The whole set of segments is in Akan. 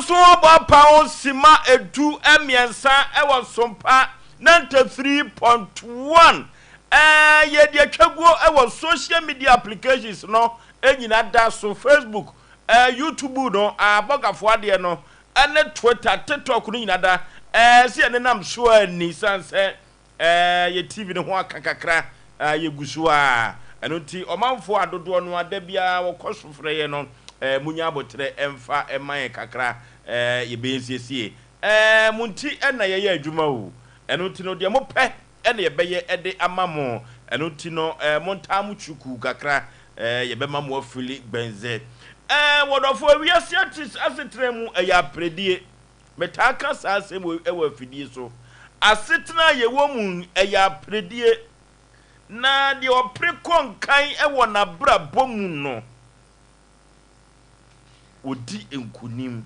Nnɔnson abɔ apaw sima 13 wɔ Sompa 93.1. Yɛde atwaguo wɔ social media applications no nyina da so, Facebook, YouTube no, abɔgafoɔ adeɛ no, ne Twitter, TikTok no nyina da. Sɛ yɛnenam so a ni, sane sɛ Ɛɛ, yɛ TV no ho aka kakra, ɛɛ, yɛgu so ara. Ɛno nti, ɔmanfoɔ a dodoɔ no ara da biara wɔkɔ so frɛ yɛn no, ɛɛ, monya aboterɛ mfa mma yɛn kakra, ɛɛ, yɛbɛyɛ nsiesie. Ɛɛ, mo nti na yɛyɛ adwuma o. Ɛno nti no, deɛ mopɛ na yɛbɛyɛ de ama mo. Ɛno nti no, ɛɛ, montaa mo kyukuu kakra, ɛɛ, yɛbɛma mo afili gbɛnzɛ. Ɛɛ, wɔdɔfoɔ, wiase asetena mu, ɛyɛ aperedie. Metaa ka saa asɛm wei wɔ afidie so. Asetena a yɛwɔ mu yi, ɛyɛ aperedie. Na deɛ ɔpere kɔ nkan wɔ n'abrabɔ mu no, ɔdi nkonim.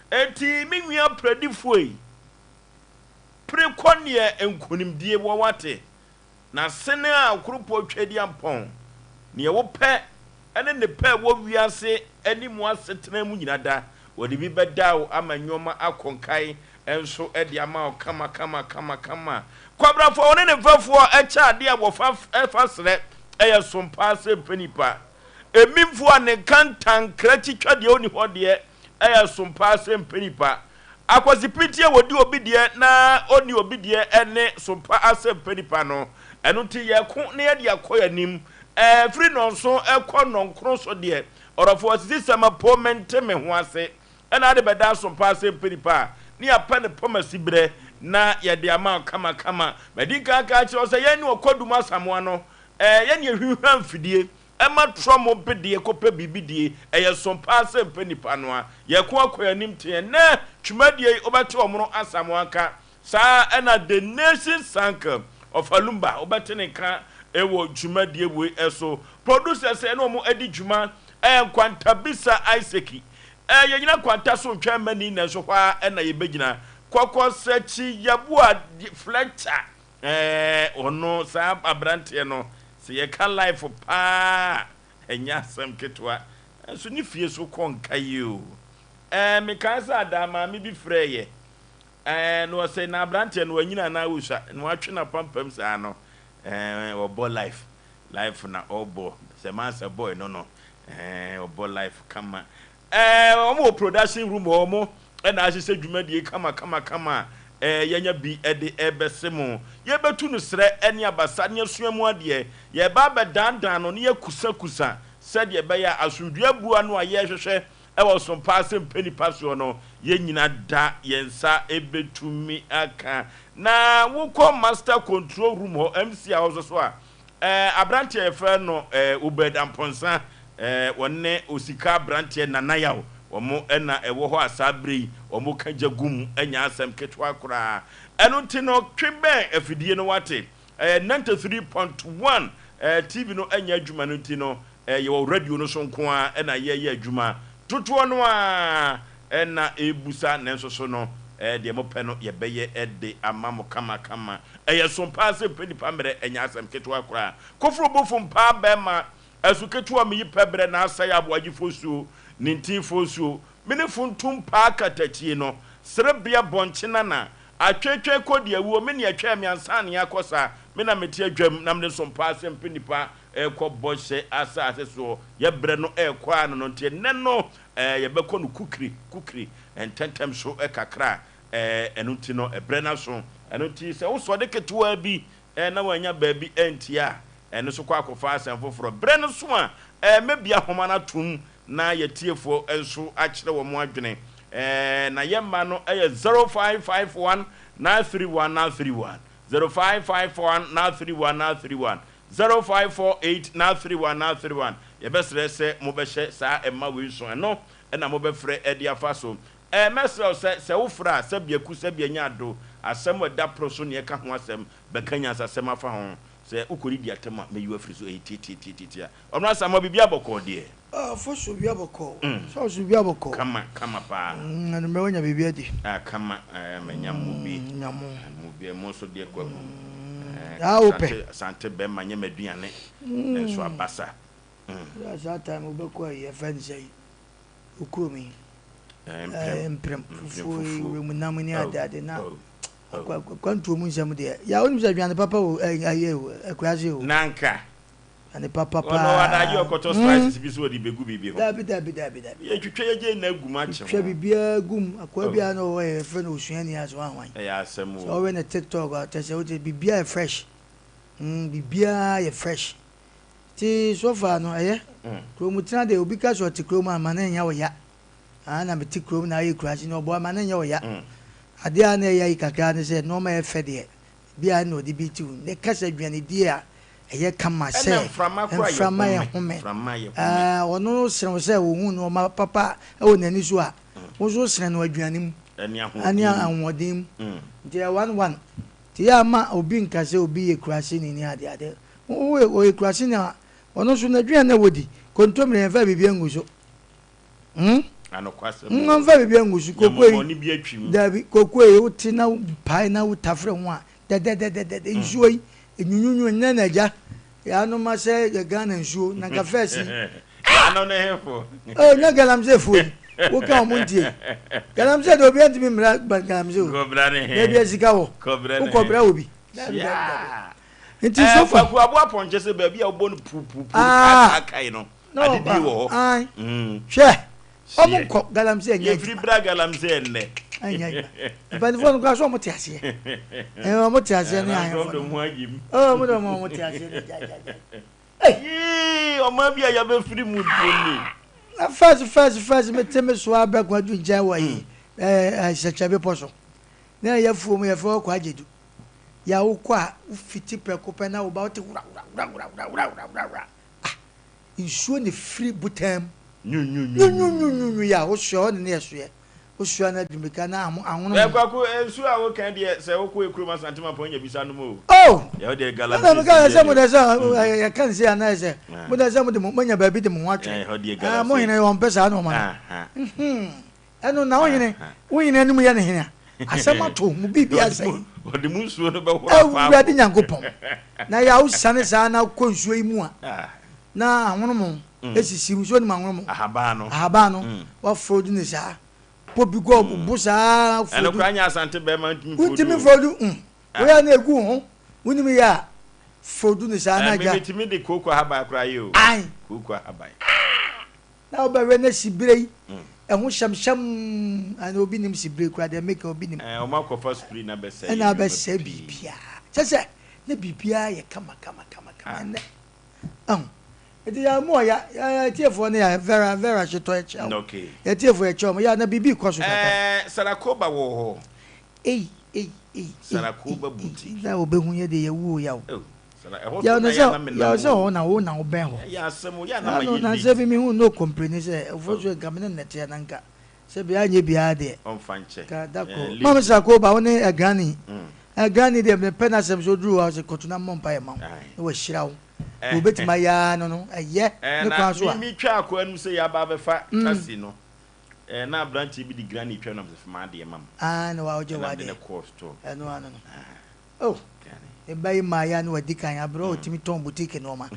Enti me nua peredifoɔ yi, pere kɔ neɛ nkonimdie wɔ wate. Na sene a Okoropɔ Tweaduampɔn, neɛ wopɛ ne ne pɛ wɔ wiase ne mu asetena mu nyina da, wɔde bi bɛda wo ama nnoɔma akɔ nkae nso de ama wo kama kama kama kama. Kwabrafoɔ wɔne ne mfɛfoɔ kyɛ adeɛ a wɔfa fa serɛ yɛ som paa sɛ mpɛ nipa. Emimfoɔ a ne nkantankrakyi twa deɛ ɔnni hɔ deɛ yɛ som paa sɛ mpɛ nipa. Akwasipiti a wɔdi obi deɛ na ɔnni obi deɛ ne so pa asɛmpa nipa no. Ɛno nti yɛko na yɛde akɔ yɛn anim. Ɛfiri nnɔnson kɔ nnɔnkron so deɛ, ɔdɔfoɔ asisi sɛ mapo mente me ho ase na ade bɛda so mpa asɛmpa nipa a, ne yɛapɛ no pɔmasi berɛ na yɛde ama wo kamakama. Madi nkan aka akyerɛ wo sɛ yɛn ne Ɔkwadum Asamoah no, yɛne yɛhwinhwa mfidie Ɛma trɔ mo bedeɛ kɔpɛ biribi die, ɛyɛ som paa sɛ mpɛ nipa no a. Yɛko akɔ yɛn anim te ɛnnɛ twumadie yi wobɛte ɔmono Asamoah nka, saa ara ɛna The Nation Sankel Ɔfalumba wobɛte ne nka wɔ dwumadie wei so. Producers a yɛne wɔn adi dwuma ɛyɛ Nkwantabisa Isaac, yɛnyina Nkwanta so ntwɛn mma ni nanso hɔ ara na yɛbɛgyina. Kɔkɔsakyi Yeboah Fletcher Ɛɛ ɔno saa abranteɛ no sɛ yɛka life paa a ɛnyɛ asɛm ketewa nso ne fie so kɔ nka yie o. Ɛɛ mekae sɛ adaa maame bi frɛɛ yɛ ɛɛ na ɔsɛ na abranteɛ no wanyini anaa ɔsua na watwe n'apampam saa no ɛɛ ɔbɔ life life na ɔbɔ sɛ mansa boy no no ɛɛ ɔbɔ life kama Ɛɛ wɔn wɔ production room hɔ, wɔn na ahyehyɛ dwumadie kama kama kama a ɛɛ yɛanya bi de rebɛse mo. Yɛbɛtu no serɛ ne abasa ne yɛasua mu adeɛ. Yɛreba abɛdandan no na yɛakusakusa sɛdeɛ ɛbɛyɛ a asomdwoeɛ abua no a yɛrehwehwɛ wɔ som pa ase mpɛ nipa soɔ no, yɛn nyina da yɛn nsa bɛtumi aka. Na wokɔ master control room hɔ, MC a hɔ nso so a, Eh, aberanteɛ a yɛfrɛ no eh, Obed Amponsah, eh, wɔne osika aberanteɛ Nana Yaw, wɔn na ɛwɔ hɔ a saa berɛ yi wɔka gya gu mu, ɛnyɛ asɛm ketewa koraa. Ɛno nti no, twe bɛn afidie no wate. Ɛyɛ 93.1, eh, TV no nyɛ adwuma no nti no, eh, yɛwɔ radio no so nko ara na yɛyɛ adwuma. Totoɔ no ara na ɛrebusa nanso so no, eh, deɛ mopɛ no yɛbɛyɛ de ama mo kamakama. Ɛyɛ som paa sɛ mpɛ nipa mmerɛ ɛnyɛ asɛm ketewa koraa. Koforo bo fom paa bɛɛma ɛso ketewa meyi pɛ brɛ na asɛe aboagyefoɔ suo nintinfoɔ suo mene funtum paa katakyie no serebea bɔnkye nana atwetwe kɔ di awuo me nea twɛɛ me ansa ne akɔ sa me na mete adwam na mene som paa sɛ mpɛ nipa ɛkɔ bɔhyɛ asaase soɔ yɛ brɛ no ɛkɔ ano no nti ɛnɛ no yɛbɛkɔ no kukiri kukiri ntɛntɛm so kakra Ɛno nti no, ɛberɛ no aso. Ɛno nti sɛ wosɔ de ketewaa bi na wannya baabi antie a, ɛno nso kɔ akɔfa asɛm foforɔ. Berɛ no so a, mɛbue ahoma no atom na yɛatiefoɔ nso akyerɛ wɔn adwene. Na yɛn mma no yɛ 0551 931 931, 0551 931 931, 0548 931 931. Yɛbɛsrɛ sɛ mobɛhyɛ saa mma wei nso. Ɛno na mobɛfrɛ de afa so. Ɛɛ, mɛsrɛ wo sɛ, sɛ wofrɛ a, sɛbea ku sɛbea nya ado, asɛm a ɛda poro so nea ɛka ho asɛm, bɛka nyansasɛm afa ho. Sɛ wokɔdidi atɛm a, mɛyi wo afiri so. Ɛyɛ tiatiatiatia. Ɔno Asamoah, biribiara bɔkɔɔ deɛ? Ah, Fosu, biribiara bɔkɔɔ. Sɛ ɔso biribiara bɔkɔɔ. Kama, kama paa. Mm, anwummerɛ woanya biribi adi? Ah, kama, ɛɛ, manya mo bi. Mm, nya mo. Mo bi, mo nso deɛ Kwaku. Mm, ah, wopɛ. Asante, Asante bɛrima nyɛ m'aduane, nanso abasa. Mm. Saa time wobɛkɔ ayi, yɛfrɛ no sɛn, wo kurom yi. Mprem fufuo yi, wuram nam ne ade ade na akwantuo mu nsɛm deɛ. Ya wonim sɛ aduane papa wɔ ayɛ o, akuraase o. Nanka. Aduane papa paa. Ɔno adagye ɔkɔtɔ spices bi so ɔde begu biribi ho. Dabi dabi dabi dabi. Yɛtwitwa yɛgye na agu mu akyɛ ho. Twitwa biribiara gu mu. Akoa biara na ɔwɔ yɛ yɛfrɛ no osuani ase wɔn ahwan. Ɛyɛ asɛm o. Sɛ ɔwɛ ne TikTok a kyerɛ sɛ wote biribiara yɛ fresh. Biribiara yɛ fresh. Nti so far no ɛyɛ. Kurom tena deɛ obi ka sɛ ɔte kurom a ma no nyɛ wo ya. Aa na mete kurom na ayɛ kuraase no ɔboa ma no nyɛ ɔya. Adeɛ a na ɛya yi kakra ne sɛ nnoɔma a ɛyɛ fɛ deɛ bi a na ɔde bi te wo. Ne kasa aduanedie a ɛyɛ kama sɛ mframa yɛ home. Aa ɔno sene wo sɛ ɔhu nnoɔma papa wɔ n'ani so a, wo nso wosene no aduane mu ɛne ahoɔden mu. Nti ɛyɛ one one. Nti yɛ a ma obi nka sɛ obi yɛ kuraaseni ne adeade. Wo ɔyɛ kuraaseni a ɔno nso n'aduane a ɔdi, kontomire yɛmfa biribi ngu so. Hmm? Anokwasɛm Hmm, o. ɔmfa biribi angu so. Kokoi. Nyammɔne bi atwi mu. Dabi, kokoi, wote na wopae na wotafere ho a, dɛdɛdɛdɛdɛ. Nsuo yi, enyunyunyu, nnɛ na agya, yɛanom asɛ yɛ Ghana nsuo, na nka fɛs yi. Ano ne hefo? Oh, nyɛ galamsey foɔ yi, woka wɔn ntie. Galamsey deɛ obiara ntumi mmra galamsey o. Kɔbra ne he? Baabi a sika wɔ, Kɔbra ne he? wokɔbra wɔ bi. Dabi, dabi, dabi. Hyia. Nti Eh, so far. Kwaku Aboa Pɔnkyɛ sɛ baabi a wobɔ no puupuupuu no Ah. kaakaakae no. Na Adedie ɔba wɔ hɔ. Ae. Mm. Hwɛ, ɔmo Hyeɛ. nkɔ galamsey ɛnyɛ Yɛfiri adwuma. bra galamsey ɛnnɛ. Ɛnyɛ adwuma. Mpanimfoɔ no koraa so ɔmo te aseɛ. Ɛɛ ɔmo te aseɛ ne Nanso ahemfo ɔmo de no. ɔmo ho agye mu. Oh, ɔmo de ɔmo ɔmo te aseɛ ne gya gya gya. Ei! Yee, ɔman bi a yɛabɛfiri mu mpo ni. Na first first first me te me soa abɛ kwadu nkyɛn wɔ yi ɛɛ ɛɛ sɛkyɛ bepɔ so. Na ɛyɛ afuo mu yɛfrɛ hɔ Kwagyedu. Yɛ a wokɔ a wofiti prɛko pɛ na woba wote wura wura wura wura wura wura wura wura. Ah, nsuo na ɛfiri botan mu. Nwunwunwunwunwu yɛ a wosoɛ hɔ ne ne yɛsoɛ. Wosoɛ na adi mmirika na ahono mu. Kwaku, nsuo a woka deɛ sɛ wokɔ ekurom Asante Mampɔn nya bisa nom o. Oh! Yɛ deɛ Ɛna galamsey meka yɛ sɛ sɛm mo deɛ deɛ sɛ deɛ. yɛka ne sei anaa yɛ sɛ mo deɛ sɛ mo de mo moanya baabi de mo ho atwere. Ɛhɔ deɛ Ah, mo galamsey. hene wɔmpɛ saa nneɛma no. Aha. Ɛno na wo hene, wo hene anim yɛ ne hene a, asɛm ato mo biribi asɛe. Ɔde mu nsuo no bɛhoro afa Awurade Nyankopɔn, na yɛ a wosiane saa na wokɔ nsuo yi mu a, na ahonomo esisi mu, so wonim ahonomo? Ahaban no. Ahaban no, waforo du ne saa. Bɔ bi gɔ bo saa, foro Ɛno du. koraa nyɛ Asante bɛrima ntumi mforo du Wontumi o. mforo du, mm. Woyɛ a na egu wo ho, wonim yɛ a, foro du ne saa na Me agya. metumi de kooko ahaban koraa yɛ o. Ae. Kooko ahaban. Na wobɛhwɛ na sibire yi ɛho hyɛmhyɛm ana obi nim sibire koraa deɛ meka obi nim. Ɛɛ wɔn akɔfa spray na abɛsɛe Ɛna nneɛma abɛsɛe pii. biribiara kyɛ sɛ ne biribiara yɛ kama kama kama kama ɛnɛ ɛho nti yɛ mu ɔya yɛ tiefoɔ no yɛ vera vera hyetɔ ɛkyɛ wo Okay. yɛ tiefoɔ ɛkyɛ wɔn yɛ na biribi kɔ so kakra. Ɛɛ Sarakoba wɔ hɔ. Ei ei ei ei Sarakoba ei boutique. na obehu yɛ de yɛ wuo yaw. Oh. Ɛhɔ Yaw so na na sɛ yɛ na menam yaw sɛ o. hɔ na wo na wobɛn hɔ. Ɛyɛ asɛm o, yɛ na ma Ano yɛ na late. sɛ bi mehu no complain sɛ ɛfo so nka me ne nnɛteɛ na nka sɛ bia anyɛ biara deɛ. Ɔmfa nkyɛ. Ka da Eh, koro. late. Maame Sako ba wo ne Agrani. Agrani deɛ mepɛ n'asɛm sɛ oduru hɔ a ɔsɛ kɔto na mmɔ mpaeɛ ma wo Aye. na wahyira wo. Na obetumi ayɛ ara no no ɛyɛ Eh, ne na kwan so me a. me twa akoa no mu sɛ yɛaba abɛfa taxi no. Eh, na aberanteɛ bi de granny twa nam sɛ fa m'adeɛ ma me. Ah, na wa ɔgye Ɛna mede w'adeɛ. no kɔɔ store. Ɛno ano no. Oh, ne ba yi maa ya na wadi kan aberɛ a ɔtumi tɔn boutique nneɛma.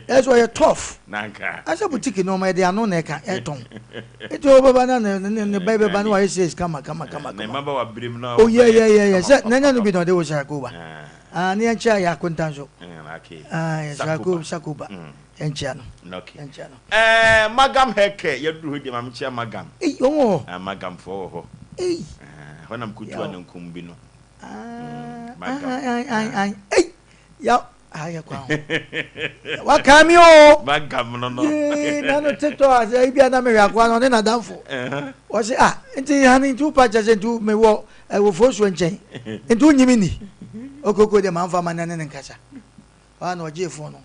Ɛsɛ ɔyɛ tough. Nanka. Asɛ boutique nneɛma yɛde ano na ɛka ɛtɔn. Nti ɔbɛba na ne ne ne ba yi bɛba na wayɛ sales kama kama kama Ne kama. mmaba wa berem na Oh yeah ɔbɛyɛ yeah yeah yeah. kama Sɛ papa n'anya no bi papa. na ɔde wo Sarakoba. Ah. Ah, ne yɛnkyɛ yɛ akonta nso. Okay. Ah, yɛ Sakoba. Sakoba. Yɛnkyɛ no. Okay. Yɛnkyɛ no. Eh, Magam Hair Care yɛduru hɔ deɛ ma mekyia Magam. Ei, wɔn wɔ hɔ. Ah, Magamfoɔ wɔ hɔ. Ei. Ah, hɔ na mekɔtu Yaw. anankum bi no. Ah, Magam. ai, ai, ai. Ei, yaw. Ayɛ kwan ho. Waka mi o. Magam no no. Yee, na no TikTok ase ebi a na mehwɛ akoa no ɔne n'adamfo. Wɔse ah, nti hani nti wopa kyɛ sɛ nti mewɔ ɛwɔ fosuo nkyɛn. Nti wonyi me ni. Okoko deɛ mamfa ma ne ne nkasa. Waa na ɔgyee fon no.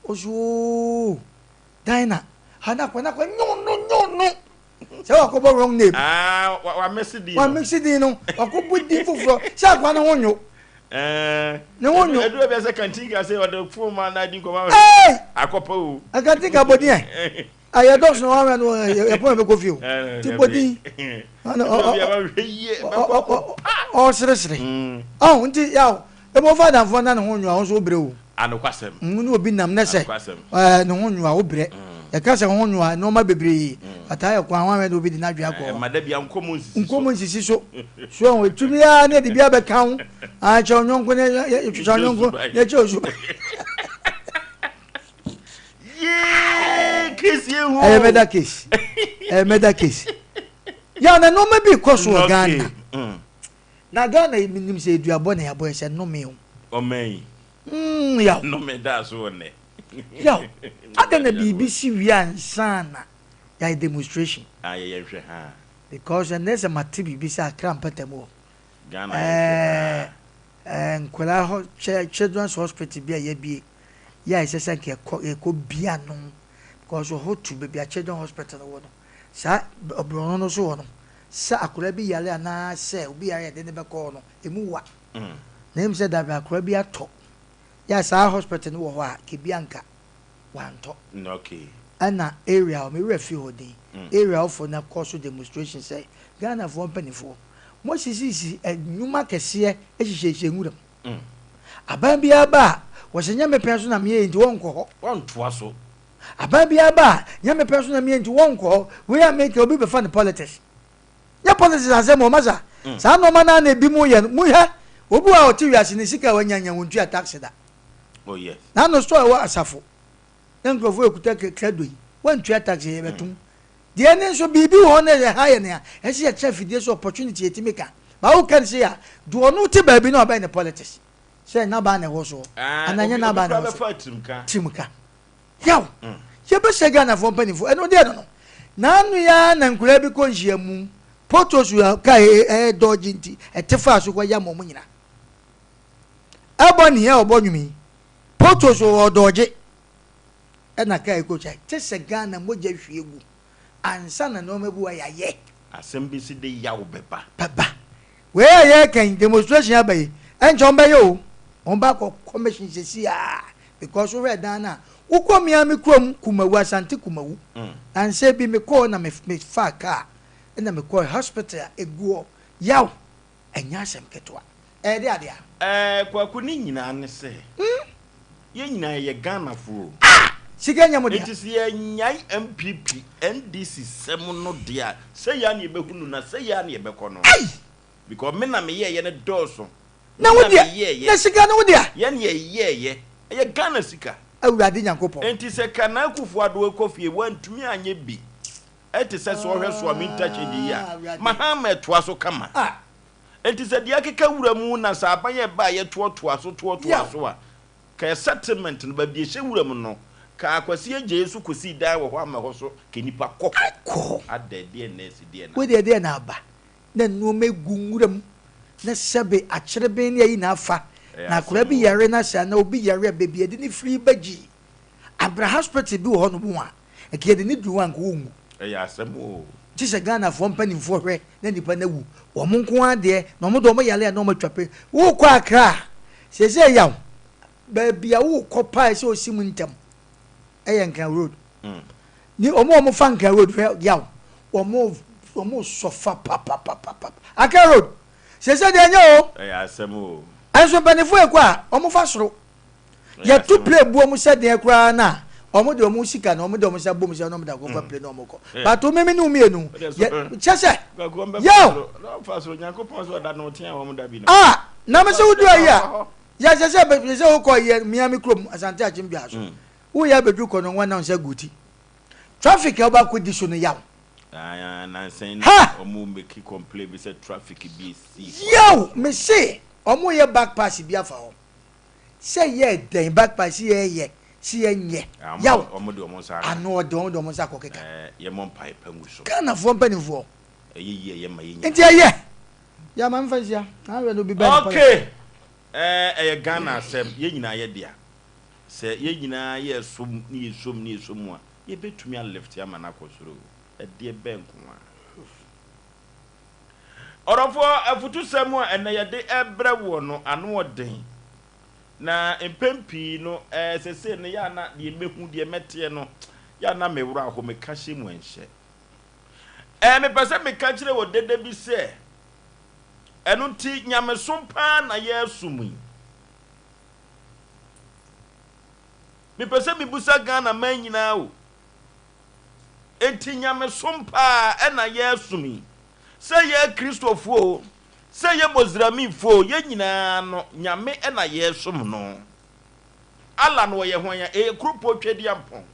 Ɔso oo, Dinah, ha na akwa na akwa nyo no nyo no. Sɛ wakɔbɔ wrong name. Ah, wa wa mix din no. Wa mix din no. Wakɔbɔ din foforɔ. Sɛ akwa ne ho nyo. Eh. Ne ho nyo. Edu ebi sɛ kantinka sɛ ɔde phone ma na di nkɔmɔ. Hey! Akɔpɛ o. Kantinka bɔ din ɛ. Ayɛ dɔs na wawɛ no yɛ pɔn bɛkɔ fie o. Ti bɔ din. Ɔseresere. Ɔn nti yaw. Ebo fa adamfoɔ na ne ho nyo a wo nso wobrɛ o. Anokwasɛm. Ne obi nam ne sɛ ne ho nyo a wobrɛ. Yɛka sɛ ho nwo a, nnoɔma bebree. But ayɛ kwan, wanhwɛ na obi de n'adwene akɔ hɔ. Ɛma da bia nkɔmmɔ nsisi so. Nkɔmmɔ nsisi so. So ɛho, etumi ara na yɛde bi abɛka ho. Ah, kyɛ onyɔnko na yɛtwitwa onyɔnko na yɛkyɛ osuban. Yee, case yɛ hu. Ɛyɛ murder case. Ɛyɛ murder case. Yaw na nnoɔma bi rekɔ so wɔ Ghana. Na Ghana yi menim sɛ eduabɔ na yɛabɔ yɛ sɛ nnome o. Ɔman yi. Mm, yaw. Nnome daa so wɔ nnɛ. Yaw. Adɛn na biribi si wie ansa na yɛayɛ demonstration? Ah, yɛyɛ nhwɛ haa. Because ɛnnɛ sɛ mate biribi sɛ Accra mpata mu hɔ. Ghana yɛ nhwɛ haa. Ɛɛ, nkwadaa hɔ, children's hospital bi a yɛabie, yɛ a ɛsɛ sɛ nka yɛkɔ, yɛkɔ bia no. Because hɔ tu baabi a children hospital no wɔ no. Saa ɔborɔno no so hɔ no, sɛ akwadaa bi yare anaa sɛ obi yare a yɛde no bɛkɔ hɔ no, ɛmu wa. Na ɛmu sɛ dabi akwadaa bi atɔ, yɛ a saa hospital no wɔ hɔ a, kɛ bi anka wantɔ. Ɛna area hɔ, me werɛ fi hɔ din, area hɔ foɔ no akɔ so demonstration sɛ, Ghanafoɔ mpaninfoɔ, mo asisisi nnwuma kɛseɛ hyehyɛhyehyɛ nwura mu. Aban biara ba a, wɔsɛ nyɛ me pɛn so na meyɛ yi nti wɔnkɔ hɔ. Wɔntoa so. Aban biara ba a, nyɛ me pɛ so na meyɛ nti wɔnkɔ hɔ. Wei a meka obi bɛfa no politics. Nyɛ politics asɛm o, masa. Saa nnoɔma no ara na ebinom yɛ no. Monhwɛ, obi wɔ hɔ a ɔte wiase ne sika a wanya nya wɔntua tax da. Oh yes. N'ano store a ɛwɔ Asafo na nkurɔfoɔ ɛkuta krado yi, wɔntua tax yɛ yɛbɛtom. Deɛ ne nso biribi wɔ hɔ na ɛha yɛn a, ɛsɛ yɛtra afidie so opportunity yɛtumi ka. Ba woka no sei a, deɛ ɔno te baabi na ɔbɛyɛ ne politics. Sɛ n'aba na ɛwɔ soɔ anaa nyɛ n'aba na ɛwɔ so. Tirimka. Yaw! Yɛbɛhyɛ Ghanafoɔ mpanimfoɔ, ɛno deɛ no no. N'ano yi ara na nkwadaa bi kɔ nhyiamu, potholes a kaa ɛredɔɔgye nti, ɛte faa so kɔ yam wɔn nyinaa. Ɛbɔ nea ɔbɔ nnwom yi, potholes wɔ ɔdɔɔgye ɛna kaa ɛkɔ twa. Kyɛ sɛ Ghana mogya hwie gu ansa na nneɛma bi wɔ yɛayɛ. Asɛm bi si de yaw bɛba. Bɛba. Wei a yɛreka yi, demonstration aba yi, ɛnkyɛ wɔn bɛyɛ o. Wɔn ba akɔ commission sɛsi a because wohwɛ dan no a, wokɔ me ara me kurom Kumawu, Asante Kumawu. Nansa bi mekɔɔ na me faa car ɛna mekɔɔ hospital a ɛgu hɔ. Yaw! Ɛnyɛ asɛm ketewa. Ɛyɛ de adeɛ a. Ɛɛ Kwaku ne nyinaa ne sɛ yɛn nyinaa yɛyɛ Ghanafoɔ o. Ah! Sika nyɛ mo dea. Nti sɛ yɛannyae NPP, NDC sɛm no deɛ a, sɛi ara na yɛbɛhu no na sɛi ara na yɛbɛkɔ no. Ai! Because me na meyɛɛyɛ no dɔɔso. Na Me wo na deɛ, meyɛɛyɛ. na sika no wo dea. Yɛn na yɛyɛɛyɛ. Ɛyɛ Ghana sika. Awurade Nyankopɔn. Nti sɛ Nana Akufo Addo rekɔ fie, wantumi anyɛ bi. Ɛte sɛ sɛ ɔhwɛ so a mintakyɛgye yi a, Awurade. Mahama ɛtoa so kama. Ah! Enti sɛ deɛ akeka wura mu na sɛ aban a ɛba a yɛtoatoa so toatoa Yaw! so a, ka yɛ settlement no baabi ɛhyɛ wura mu no, ka Akwasi Adjei nso kɔsii dan wɔ hɔ ama ɛhɔ so ka nnipa kɔ hɔ. Kɔ hɔ. Ada ɛdeɛn na asi deɛn na Wei aba. deɛ ɛdeɛn na aba? Na nnoɔma gu nwura mu na sɛbe akyereben ne ayi na afa Ɛyɛ na akwadaa asɛm bi o. yare na sɛ anaa obi yare a baabi a yɛde no firi ba gyi abra hospital bi wɔ hɔ nom a nka yɛde no duru hɔ a nka ɔnwu. Ɛyɛ asɛm o. Gye sɛ Ghanafoɔ mpanimfoɔ hwɛ na nipa no awu. Wɔn nko ara deɛ na wɔn deɛ wɔn yare a na wɔn atwa pe. Wokɔ Accra a, seesei yaw, baabi a wokɔ paa sɛ osi mu ntɛm ɛyɛ Nkran road. Ni wɔn a wɔn fa Nkran road hwɛ yaw, wɔn wɔn sɔ fa papapapapa. Accra road, seesei deɛ ɛnyɛ o. Ɛyɛ asɛm o. Ɛnso mpanimfoɔ ekɔ a, wɔn fa soro. Yɛto plane bu wɔn sɛ deɛ koraa no a, wɔn de wɔn sika no, wɔn de wɔn nsa bom sɛ wɔn de akɔfa plane na wɔn kɔ. But me me ne wo mmienu, yɛ kyɛ sɛ, yɛo. Ah, na me sɛ wodu ayi a, yɛ sɛ sɛ bɛ sɛ wokɔ yɛ Miami kurom Asante Akyem dwa so. Woyɛ abɛduru kɔnɔnwa na nsa gu ti. Traffic a wobɛakɔ di so no yaw. Ha! Yaw, me se wɔn yɛ back pass bi afa hɔ. Sɛ yɛ dɛn back pass si yɛ yɛ si yɛ nyɛ yaw ano ɔde wɔn de wɔn nsa akɔ keka. Ghana foɔ mpaninfoɔ nti ɛyɛ yɛ ma nfa nsia na awɛ no obi bɛn ne Okay ɛɛ ɛyɛ Ghana asɛm yɛn nyinaa yɛ dea sɛ yɛn nyinaa yɛ som ne yɛ som ne yɛ som a yɛbɛtumi a lift ama no akɔ soro o ɛdeɛ bɛn nko ara. Ɔdɔfoɔ, afutusɛm a ɛnnɛ yɛde rebrɛ woɔ no, ano ɔden. Na mpɛn pii no, ɛɛ, sesei no, yɛ a na deɛ mɛhu, deɛ mɛteɛ no, yɛ a na me werɛ aho, meka hyɛ mu ɛnhyɛ. Ɛɛ, mepɛ sɛ meka kyerɛ wɔ dede bi sɛ, ɛno nti nyamesom paa na yɛresom yi. Mepɛ sɛ mebusa Ghana man nyinaa o. Enti nyamesom paa na yɛresom yi. Sɛ yɛ Kristofoɔ o, sɛ yɛ Mosramifoɔ o, yɛn nyinaa no, Nyame na yɛresom no. Allah no ɔyɛ hwan a? Ɛyɛ Kuropɔn Tweaduampɔn.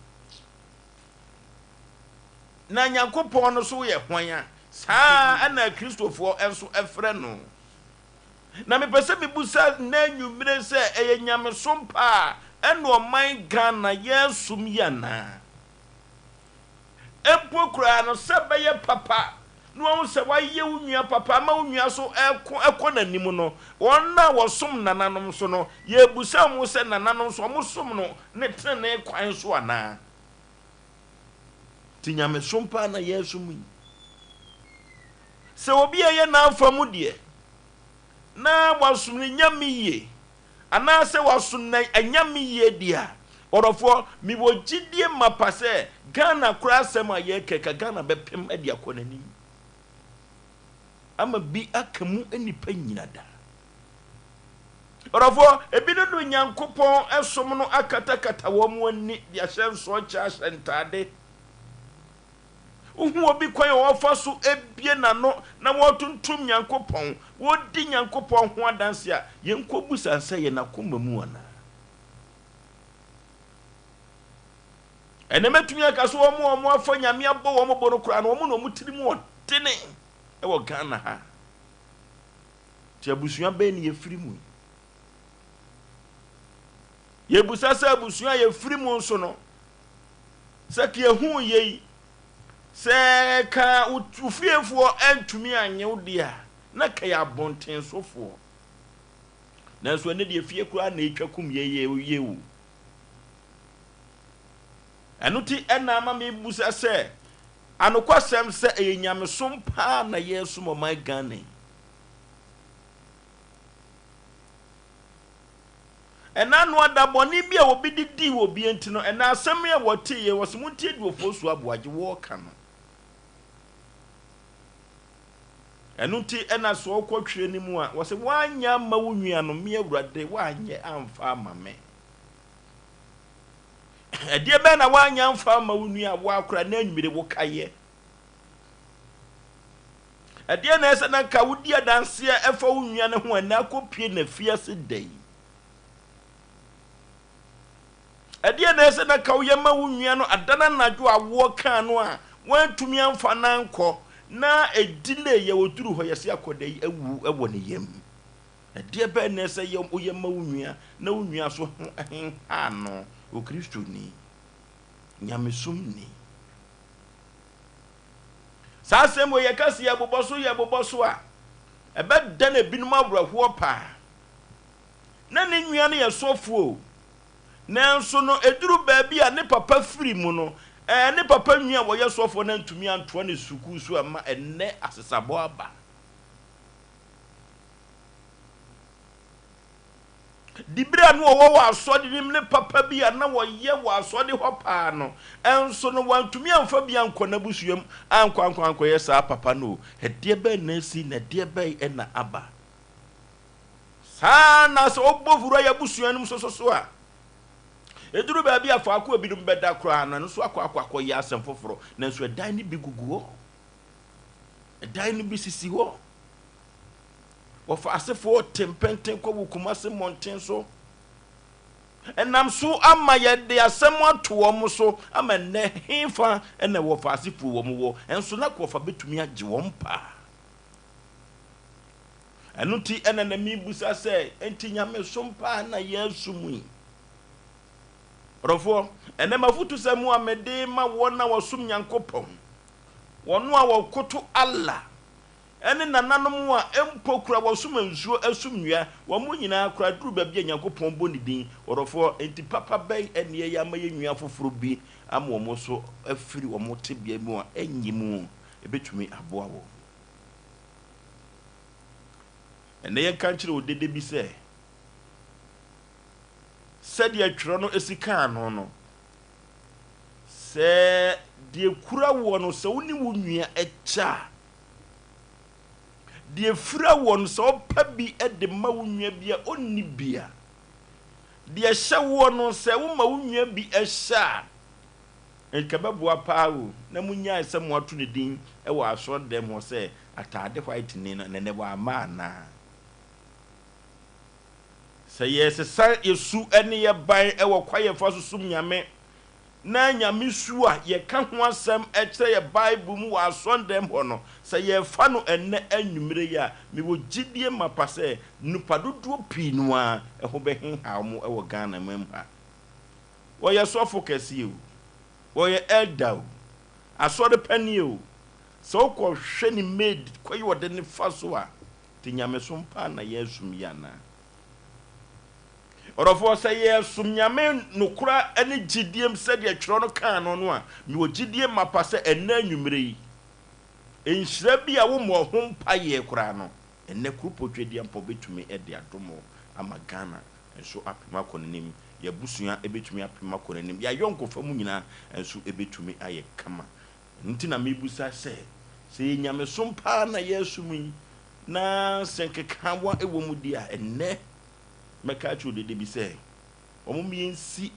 Na Nyankopɔn no nso yɛ hwan a? Saa ara na Kristofoɔ nso frɛ no. Na mepɛ sɛ mebusa nnɛ anwummere sɛ ɛyɛ nyamesom pa a ɛna ɔman Ghana yɛresom yi anaa? Mpo koraa no, sɛ ɛbɛyɛ papa na wahu sɛ wayɛ wo nua papa ama wo nua so reko kɔ n'anim no, wɔn a wɔsom nananom nso no, yɛrebisa wɔn sɛ nananom nso wɔsom no ne tenenee kwan so anaa? Nti nyamesom paa na yɛresom yi. Sɛ obi a ɛyɛ n'afa mu deɛ, na wasom ne nyame yie, anaasɛ wasom na anyame yie deɛ a, ɔdɔfoɔ, mewɔ gyidie mapa sɛ Ghana koraa asɛm a yɛreka yi, ka Ghana bɛpem de akɔ n'anim ama bi aka mu nnipa nyina da. Ɔdɔfoɔ, ebinom de Onyankopɔn som no akatakata wɔn ani de ahyɛ nsɔɔkyɛ ahyɛ ntaade. Wohu obi kwan a ɔfa so bue n'ano na wɔretontom Nyankopɔn, wɔredi Nyankopɔn ho adanse a, yɛnkɔbisa no sɛ ɛyɛ n'akoma mu anaa. Ɛnnɛ mɛtumi aka sɛ wɔn a wɔafa Nyame abɔ wɔn bo no koraa no, wɔn na wɔn tirim ɔdene wɔ Ghana ha. Nti abusua bɛn ne yɛfiri mu yi? Yɛbusa sɛ abusua a yɛfiri mu nso no, Sɛ ka yɛhuu yei, sɛ ka wo fiefoɔ antumi annye wo deɛ a, na ka yɛ abɔntensofoɔ. Nanso ɛnnɛ deɛ fie koraa na ɛtwa kum yɛ yɛ o. Ɛno ti ɛna ama mebusa sɛ, anokwasɛm sɛ ɛyɛ nyamesom paa na yɛresom ɔman Ghana yi? Ɛna ano ada bɔne bi a obi de dii obi nti no, ɛna asɛm yi a wɔtee yɛ, wɔse montie deɛ Ofosu Aboagye wɔɔka no. Ɛno nti ɛna sɛ ɔkɔ twerɛ no mu a, wɔse woanyɛ amma wo nua no, me Awurade woanyɛ amfa ama me. Ɛdeɛ bɛn na woanyɛ amfa ama wo nua a woakora na anwummere wokayɛ? Ɛdeɛn na ɛsɛ na nka wodi adanseɛ ɛfa wo nua no ho ɛnɛ akɔpue n'afiase da yi? Ɛdeɛn na ɛsɛ na nka woyɛ ma wo nua no ada no anadwo a awoɔ kaa no a woantumi amfa no ankɔ na ɛdelay yɛ ɔduru hɔ yɛse akɔda yi awu wɔ ne yam? Ɛdeɛ bɛn na ɛsɛ yɛ woyɛ ma wo nua na wo nua so ho henha no? Okristoni, nyamesomni. Saa asɛm wei yɛka sɛ yɛbobɔ so yɛbobɔ so a, ɛbɛdan ebinom awerɛhoɔ paa. Na ne nua no yɛ sɔfoɔ o, nanso no ɛduru baabi a ne papa firi mu no, ɛɛ ne papa nua a wɔyɛ sɔfoɔ no antumi antoa ne sukuu so amma ɛnnɛ asesabɔ aba. Dibere a na ɔwɔ wɔ asɔre no mu ne papa bi a na ɔyɛ wɔ asɔre hɔ paa no nso no, wantumi amfa bi ankɔ n'abusua mu ankɔ ankɔ ankɔyɛ saa papa no o. Ɛdeɛ bɛn na asi na ɛdeɛ bɛn na aba? Saa ara na sɛ wobɔ wura yɛn abusua no mu nso so a, ɛduru baabi a faako a ebinom bɛda koraa no, ɛno nso akɔ akɔ akɔyɛ asɛm foforɔ. Nanso ɛdan no bi gugu hɔ. Ɛdan no bi sisi hɔ. Wɔfa asefoɔ te mpɛnten kɔ wɔ Kumasi mmɔnten so. Ɛnam so ama yɛde asɛm ato wɔn so ama nnɛ hefa na wɔfa asefoɔ wɔn wɔ nso na kɔfa bɛtumi agye wɔn paa. Ɛno nti ɛna na mebusa sɛ, enti nyamesom paa na yɛresom yi? Ɔdɔfoɔ, ɛnɛ m'afotusɛm a mede ma wɔn a wɔsom Nyankopɔn, wɔn a wɔkoto Allah, ne nananom a mpo kura wɔsom nsuo ɛsom nnua, wɔn nyinaa koraa duru baabi a Nyankopɔn bɔ ne din, ɔdɔfoɔ, enti papa bɛn ne yɛyɛ ama yɛn nua foforɔ bi ama wɔn nso afiri wɔn tebea mu a ɛnyɛ mu, ɛbɛtumi aboa wɔn. Ɛnnɛ yɛnka nkyerɛ odede bi sɛ, sɛdeɛ twerɛ no si kaa no no, sɛ deɛ kura woɔ no, sɛ wo ne wo nua kyɛ a, Deɛ fira woɔ no, sɛ wopɛ bi de ma wo nua bi a ɔnni bi a, deɛ ɛhyɛ woɔ no, sɛ woma wo nua bi hyɛ a, Nka ɛbɛboa paa o, na monyae sɛ moato ne din wɔ asɔre dɛm hɔ sɛ ataade white ni no, na ɛnɛ wamma anaa? Sɛ yɛresesa yɛ su ne yɛ ban wɔ kwan yɛfa so som Nyame, na Nyame su a yɛka ho asɛm kyerɛ yɛ Bible mu wɔ asɔndɛm hɔ no, sɛ yɛrefa no ɛnnɛ anwummere yi a, mewɔ gyidie mapa sɛ nnipa dodoɔ pii no ara ho bɛheha wɔn wɔ Ghana man mu ha. Wɔyɛ sɔfo kɛseɛ o, wɔyɛ elder o, asɔre panin o, sɛ wokɔ hwɛ ne maid kwan a ɔde no fa so a, Nti nyamesom paa na yɛresom yi anaa? Ɔdɔfoɔ, sɛ yɛresom Nyame nokora ne gyidiem sɛdeɛ twerɛ no kaa no no a, mewɔ gyidie mapa sɛ ɛnnɛ anwummerɛ yi, nhyira bi a wommɔɔ ho mpaeɛ koraa no, ɛnnɛ Kuropɔn Tweaduampɔn bɛtumi de adom wo ama Ghana nso apem akɔ n'anim, yɛn abusua bɛtumi apem akɔ n'anim, yɛn ayɔnkofa mu nyinaa nso bɛtumi ayɛ kama. Ɛno nti na mebisa sɛ, sɛ ɛyɛ nyamesom paa na yɛresom yi, na sɛ nkekaawa wɔ mu deɛ a, ɛnnɛ mɛka akyerɛ odede bi sɛ, wɔn yɛnsi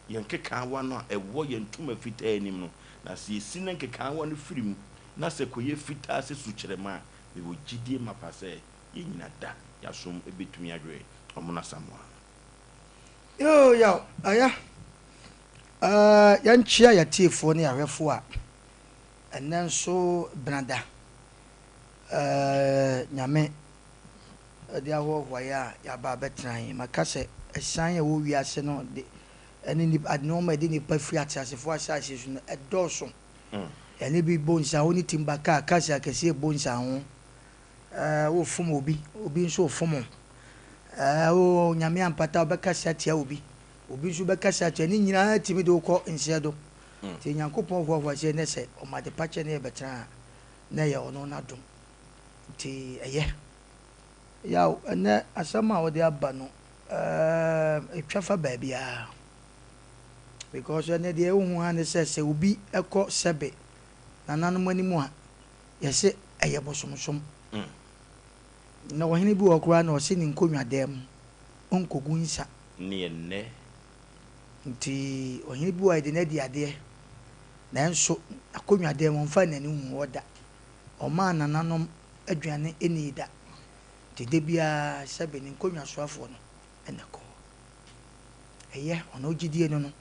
yɛn nkekaawa no a ɛwɔ yɛn ntoma fitaa anim no, na sɛ yɛsi na nkekaawa no firi mu, na sɛ ɛkɔyɛ fitaa sɛ sukyerɛma a, mewɔ gyidie mapa sɛ yɛn nyina da yɛasom bɛtumi adwere wɔn Asamoah. Yoo yaw aya eh yɛnkyea yɛatiefoɔ ne yɛahwɛfoɔ a ɛnnɛ nso benada eh Nyame de ahoahoa yɛ a yɛaba abɛtena he. Maka sɛ asiane a ɛwɔ wiase no de ɛne nnipa nnoɔma a ɛde nnipa firi ateasefoɔ asase so no ɛdɔɔso. Yɛne bi bɔ nsaho ne timba kaa cars akɛseɛ bɔ nsaho. Eh wofom obi, obi nso refom wo. Eh oh Nyame ampata wobɛkasa atia obi, obi nso bɛkasa atia, ne nyinaa tumi de wo kɔ nsɛ do. Nti Nyankopɔn hoahoa sɛ nɛ sɛ ɔma adepakyɛ ne yɛbɛtena a, na ɛyɛ ɔno n'adom. Nti ɛyɛ. Yaw, ɛnɛ asɛm a wode aba no eh ɛtwa fa baabiara. Because ɛnɛ deɛ wohu ara ne sɛ, sɛ obi kɔ sɛbe nananom anim a, yɛse ɛyɛ bosomsom. Na ɔhene bi wɔ hɔ koraa na ɔse ne nkonnwa dan mu ɔnkɔgu nsa. Ne ɛnnɛ. Nti ɔhene bi wɔ hɔ a yɛde no adi adeɛ nanso n'akonnwa dan mu ɔmfaa n'ani nhuu hɔ da. Ɔmmaa nananom aduane nnii da. Nti da biara sɛbe ne nkonnwa soafoɔ no na ɛkɔ hɔ. Ɛyɛ ɔno gyidie no no.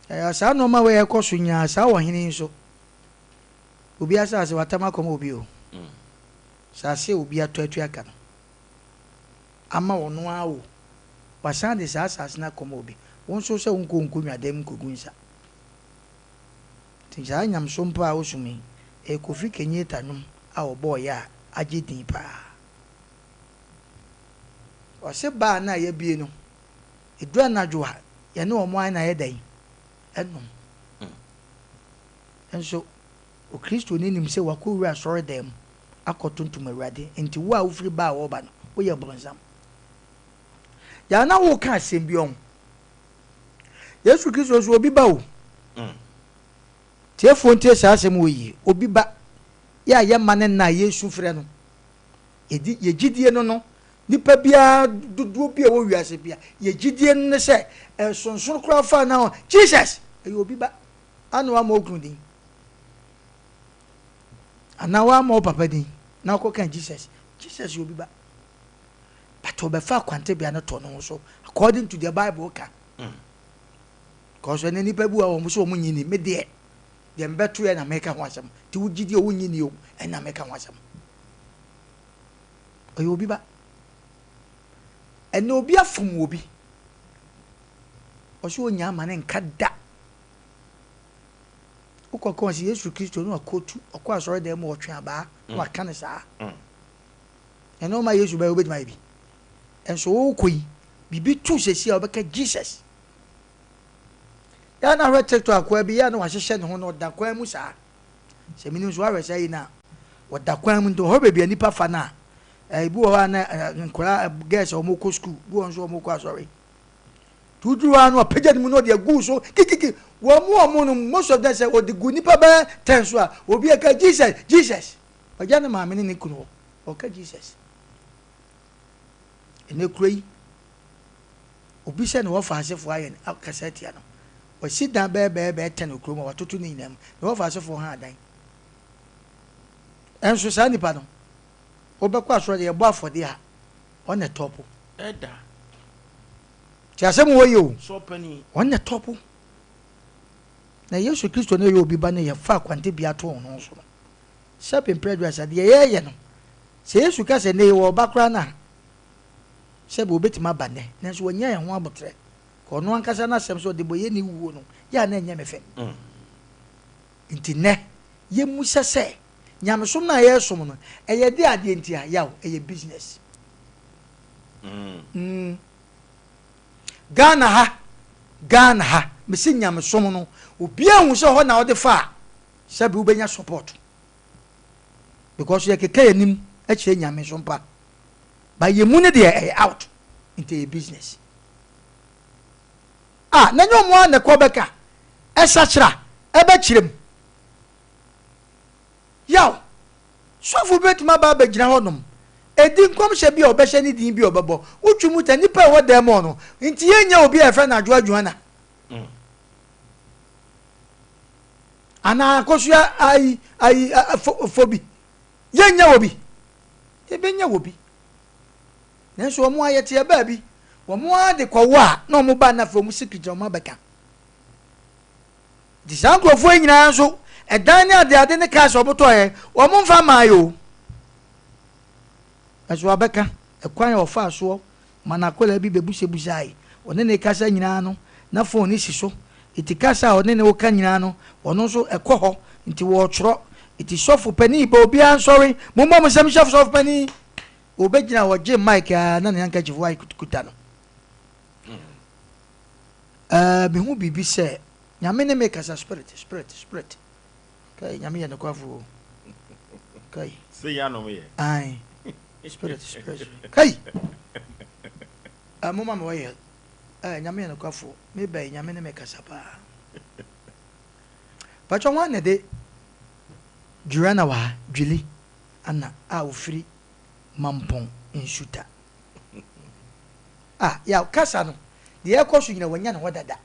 Ɛyɛ saa nnoɔma wei a ɛkɔ so nyinaa saa ɔhene yi nso Obi asase watam akɔma obi o. Asase a obi atɔ atua ka no ama ɔno ara o, wasan de saa asase no akɔma obi. Wo nso sɛ wonkɔ wo nkonnwa dan mu nkɔgu nsa. Nti saa nyamesom pa a wosom yi, ɛyɛ Kofi Kenyatta nnwom a ɔbɔeɛ a agye din paa. Ɔse bar no a yɛabue no, ɛduru anadwo a, yɛne wɔn ara na yɛdɛn? Ɛnom. Nso Okristoni nim sɛ wakɔwura asɔredan mu akɔtontom Awurade, enti wo a wofiri ba a wɔreba no, woyɛ bronsam. Yaa na woreka asɛm bi ɔho. Yesu Kristo nso obi ba o. Tiefoɔ ntie saa asɛm wɔ yie. Obi ba yɛ a yɛma ne nna a yɛsu frɛ no. Yɛdi yɛ gyidie no no, nipa biara dodoɔ bi a ɛwɔ wiase bia, yɛ gyidie no ne sɛ ɛsonsono koraa fa na Jesus ɛyɛ obi ba. Ana woammɔ wo kunu din? Anaa woammɔ wo papa din na wokɔka Jesus? Jesus yɛ obi ba. But ɔbɛfa akwantebea no tɔ ne ho so according to the Bible ka. Because ɛnɛ nipa bi wɔ wɔn so wɔn nyi ni. Me deɛ, deɛ mbɛto yɛ na meka ho asɛm. Ti wo gyidi o wo nyi ni o, ɛna meka ho asɛm. Ɔyɛ obi ba. Ɛnɛ obi afom obi. Ɔsɛ onya ama ne nka da. Wokɔ ka ɔse Yesu Kristo na wakɔtu ɔkɔ asɔredan mu ɔtwe abaa na waka no saa. Ɛno ɔma Yesu bɛyɛ wobɛtumi ayɛ bi. Nso wokɔ yi biribi to sɛsi a wobɛka Jesus. Yɛ na ahwɛ TikTok akoa bi yɛ na wahyehyɛ ne ho na ɔda kwan mu saa. Sɛ menim so wahwɛ saa yi na ɔda kwan mu nti ɔhɔ baabi a nipa fa no a ebi wɔ hɔ a na nkwadaa girls a wɔkɔ school bi wɔ nso wɔkɔ asɔre. Nti woduru hɔ a na wapagya ne mu na ɔde agu wo so kikiki. Wɔn mu wɔn no most of them sɛ ɔde gu nipa bɛyɛ ten so a obi ɛka Jesus Jesus. Wagya ne maame ne ne kunu hɔ ɔka Jesus. Ɛnɛ kuro yi obi sɛ ne wɔfa asefoɔ ayɛ no akasa atia no. Wasi dan bɛyɛ bɛyɛ bɛyɛ tɛn wɔ kurom a watoto ne nyinaa mu. Na wɔfa asefoɔ ha adan. Ɛnso saa nipa no, wobɛkɔ asɔre deɛ yɛbɔ afɔdeɛ a, ɔna ɛtɔpo. Ɛda. Ti asɛm wɔ yɛ o. Sɔpani. Ɔna ɛtɔpo. Na Yesu Kristo no yɛ obi ba no yɛfa akwante bia to ɔno so no. Sɛbe mprɛ aduasa deɛ yɛyɛ no, sɛ Yesu ka sɛ nnɛ yi wɔreba koraa no a, sɛbe wɔbɛtumi aba nnɛ, nanso wɔanya yɛn ho aboterɛ. Ka ɔno ankasa n'asɛm sɛ ɔdebɔyɛni wuo no yɛ a na ɛnyɛ me fɛ. Nti nnɛ, yɛmmisa sɛ, nyamesom no a yɛresom no, ɛyɛ de adeɛ nti a? Yaw, ɛyɛ business. Mm. Ghana ha, Ghana ha, mese nyamesom no, obiara hu sɛ hɔ na wode fa a, sɛbe wobɛnya support. Because yɛkeka yɛn anim kyerɛ Nyame so mpa. But yɛn mu no deɛ ɛyɛ out. Nti ɛyɛ business. Ah, na nyɛ ɔmo ara na ɛkɔ bɛka, ɛsakyera, ɛbɛkyerɛ mu. Yaw, sɔfo bi bɛtumi aba abɛgyina hɔ nom, ɛdi nkɔmhyɛ bi a ɔbɛhyɛ ne din bi a ɔbɛbɔ, wotwi mu ta nnipa a ɛwɔ dan mu hɔ no, nti yɛnnya obi a yɛfrɛ no Adwoa Juana. Anaa akosua ayi ayi fo fo bi. Yɛnnya wɔ bi. Yɛbɛnya wɔ bi. Nanso wɔn a yɛte ɛbaa bi, wɔn ara de kɔwɔ a na wɔn ba na afei wɔn secret na wɔn abɛka. Nti saa nkurɔfoɔ yi nyinaa nso, ɛdan ne adeade ne cars a wɔtɔeɛ, wɔn mfa mmaa yɛ o. Nanso wabɛka ɛkwan a ɔfaa soɔ ma n'akwadaa bi bɛbusabusae. Ɔne no rekasa nyinaa no, na fon no si so. Enti kasa a ɔne no reka nyinaa no, ɔno nso ɛkɔ hɔ. Enti wɔretwerɛ. Enti sɔfo panin ba, obiara nsɔre. Mommɔ mo nsam nhyɛ sɔfo panin. Ɔbɛgyina hɔ, gye mic ara na ne handkerchief white kuta no. Ɛɛ, mehu biribi sɛ Nyame ne me kasa spirit, spirit, spirit. Kai, Nyame yɛ nokwafo o. Kai. Sɛ yɛ anom yɛ. Ae. Spirit, spirit, spirit. Kai! Eh, moma me oil. Eh, Nyame yɛ nokwafo. Me bɛyi, Nyame ne me kasa paa. Patwa hwan na de Juliana wɔ ha, Julie Anna a ofiri Mampong Nsuta. Ah, yaw, kasa no, deɛ ɛkɔ so nyina wanya ne hɔ dada.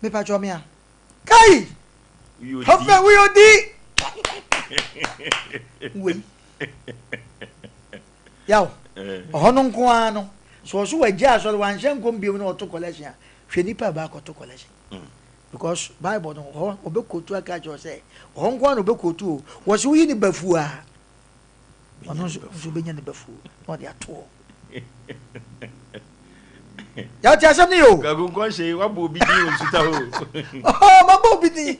Me patwa me a. Kai! Hɔfɛ woyɛ odi! Wei. Yaw, ɔhɔ no nko ara no, sɛ ɔso wagya asɔre wanhyɛ nkɔm biom na ɔto collection a, hwɛ nipa a ɛbɛakɔto collection. Because Bible no, hɔ ɔbɛkotu aka akyerɛ sɛ, ɔhɔ nko ara na ɔbɛkotu o. Wɔ sɛ woyi ne bafuo a, ɔno nso nso bɛnya ne bafuo na ɔde ato hɔ. Yàtí asɛm ni o. Kwaku nkɔnhyɛ yi wabɔ obi din wɔ nsuta hɔ. Ɔhɔ mabɔ obi din.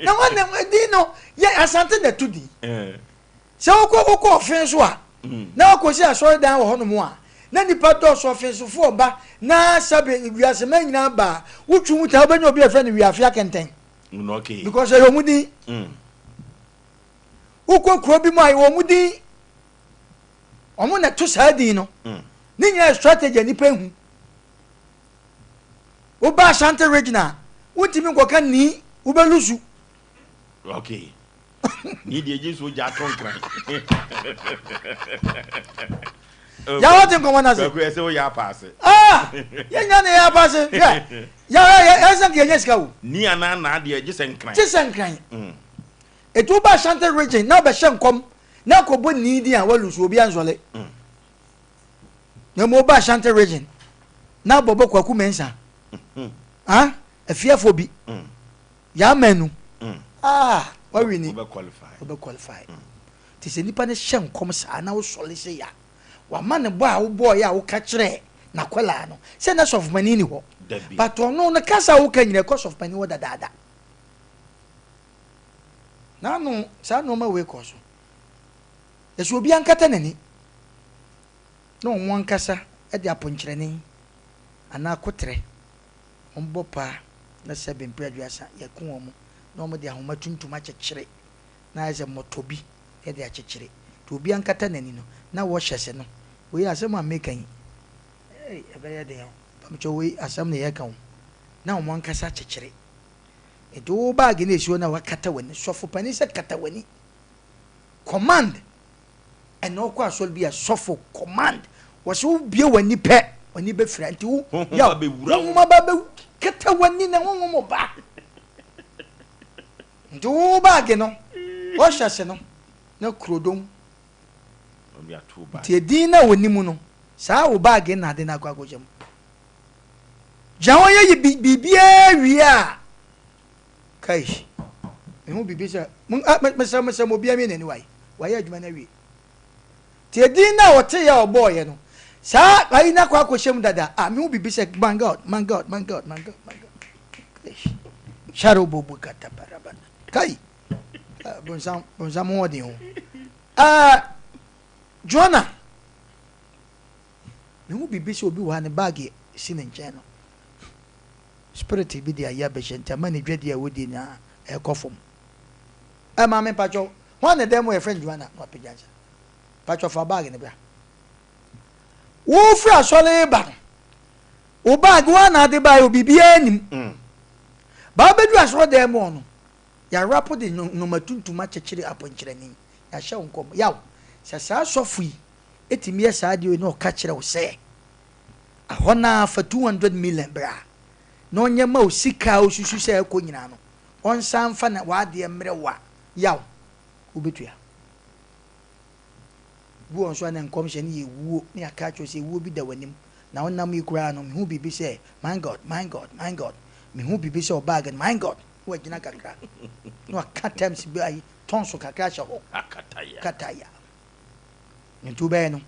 Na wɔn na din no yɛ Asante na ɛto din. Sɛ wokɔ wokɔ ɔfen so a na wakɔsi asɔredan wɔ hɔnom a na nipa dɔɔso ɔfensofoɔ ba na sɛbe wiaseman nyinaa ba a wotwi mu taa wobɛnya obi a yɛfrɛ no Wiafe Akɛntɛn. Because ɛyɛ wɔn din. Wokɔ kuro bi mu a ɛyɛ wɔn din. Wɔn na ɛto saa din no. Ne nyinaa yɛ strategy a nipa ehu. Woba Ashanti region a, wontumi nkɔka nii, wobɛlusu. Okay. Ni deɛ gye so gya ato nkran. Yàrá ti nkɔmɔ n'ase. Kwaku ɛsɛ woyɛ apaase. Ah! Yɛnya ne yɛ apaase. Hwɛ. Yàrá yɛ ɛsɛ nka yɛnya sika o. Ni anaa naa deɛ gye sɛ nkran. Gye sɛ nkran. Etu woba Ashanti region na bɛhyɛ nkɔm na akɔbɔ nii din a walusu obi ansɔle. Na mmom woba Ashanti region na abɔbɔ Kwaku Mensah. Ah, afiafo bi. Yamanu. Ah, wawini. Wobɛ qualify. Wobɛ qualify. Te sɛ nipa no hyɛ nkɔm saa na wosɔle sɛ ya. Wama ne bɔ a wobɔɔ yɛ a woka kyerɛ n'akwadaa no sɛ na sɔfopanin ni hɔ. But ɔno no kasa a woka nyina ɛkɔ sɔfopanin hɔ dadaada. N'ano saa nneɛma wei kɔ so. Ɛsɛ obi ankata n'ani na wɔn ankasa de aponkyerɛne anaa koterɛ wɔbɔ paa na sɛbe mprɛ aduasa yɛko wɔn na wɔde ahoma tuntum akyekyere na ayɛ sɛ mmɔtɔ bi de akyekyere nti obi ankata n'ani no na wɔhyɛ se no wei asɛm a meka yi ei ɛbɛyɛ den o mpamokyɛw wei asɛm na yɛka o na wɔn ankasa akyekyere nti wo baage na esi hɔ na wakata w'ani sɔfo panin sɛ kata w'ani command ɛna ɔkɔ asɔre bi a sɔfo command wɔsɛ wobie w'ani pɛ w'ani bɛfira nti wo yaw honhom aba bɛwura. Kata w'ani na honhom ba. Nti wo baage no, wɔhyɛ se no, na kurodon. Nti edin no a wɔnim no, saa wo baage no na ade no akɔ akɔhyɛ mu. Gyina hɔ yɛ biribiara wie a, kai, mehu biribi sɛ, mesrɛ mesrɛ mo obiara mie n'ani wae, wayɛ adwuma no awie. Nti edin no a ɔteeɛ a ɔbɔɔeɛ no, saa ayi no akɔ akɔhyɛ mu dada. Ah, mehu biribi sɛ, my God, my God, my God, my God, my God. Sharobobo kataparaba. Kai, ah, bonsam, bonsam ho ɔden o. Ah, Joanna, mehu biribi sɛ obi wɔ ha ne baage si ne nkyɛn no. Spirit bi de ayɛ abɛhyɛ nti ama ne dwadie a wɔdi nyinaa ɛkɔ fam. Ɛ maame mpakyɛw, hwan na dan mu a yɛfrɛ no Joanna na wapagya nsa? Mpakyɛw fa baage no bra. Wofiri asɔre reba no, wo baage wo ara na ade baeɛ o, biribiara nnim. Mm. Ba wobɛduru asɔre dan mu hɔ no, yɛarapo de nnoɔma tuntum akyekyere apɔnkyerɛni, yɛahyɛ wo nkɔm. Yaw, sɛ saa sɔfo yi tumi yɛ saa adeɛ wei na ɔka kyerɛ wo sɛ, ahɔ no ara fa 200 million bra na ɔnyɛ ma wo sika a wosusu sɛ ɛkɔ nyinaa no, ɔnsan mfa na w'adeɛ mmerɛ wo a, yaw, wobɛtua. Bi wɔ hɔ nso a na nkɔmhyɛ no yɛ wuo na yɛaka akyerɛ wo sɛ wuo bi da w'anim na wonam yi koraa no mehu biribi sɛ my God, my God, my God, mehu biribi sɛ ɔbaage no my God na wagyina kakra na waka terms bi ayi tɔnso kakra ahyɛ hɔ kataya nti wobɛyɛ no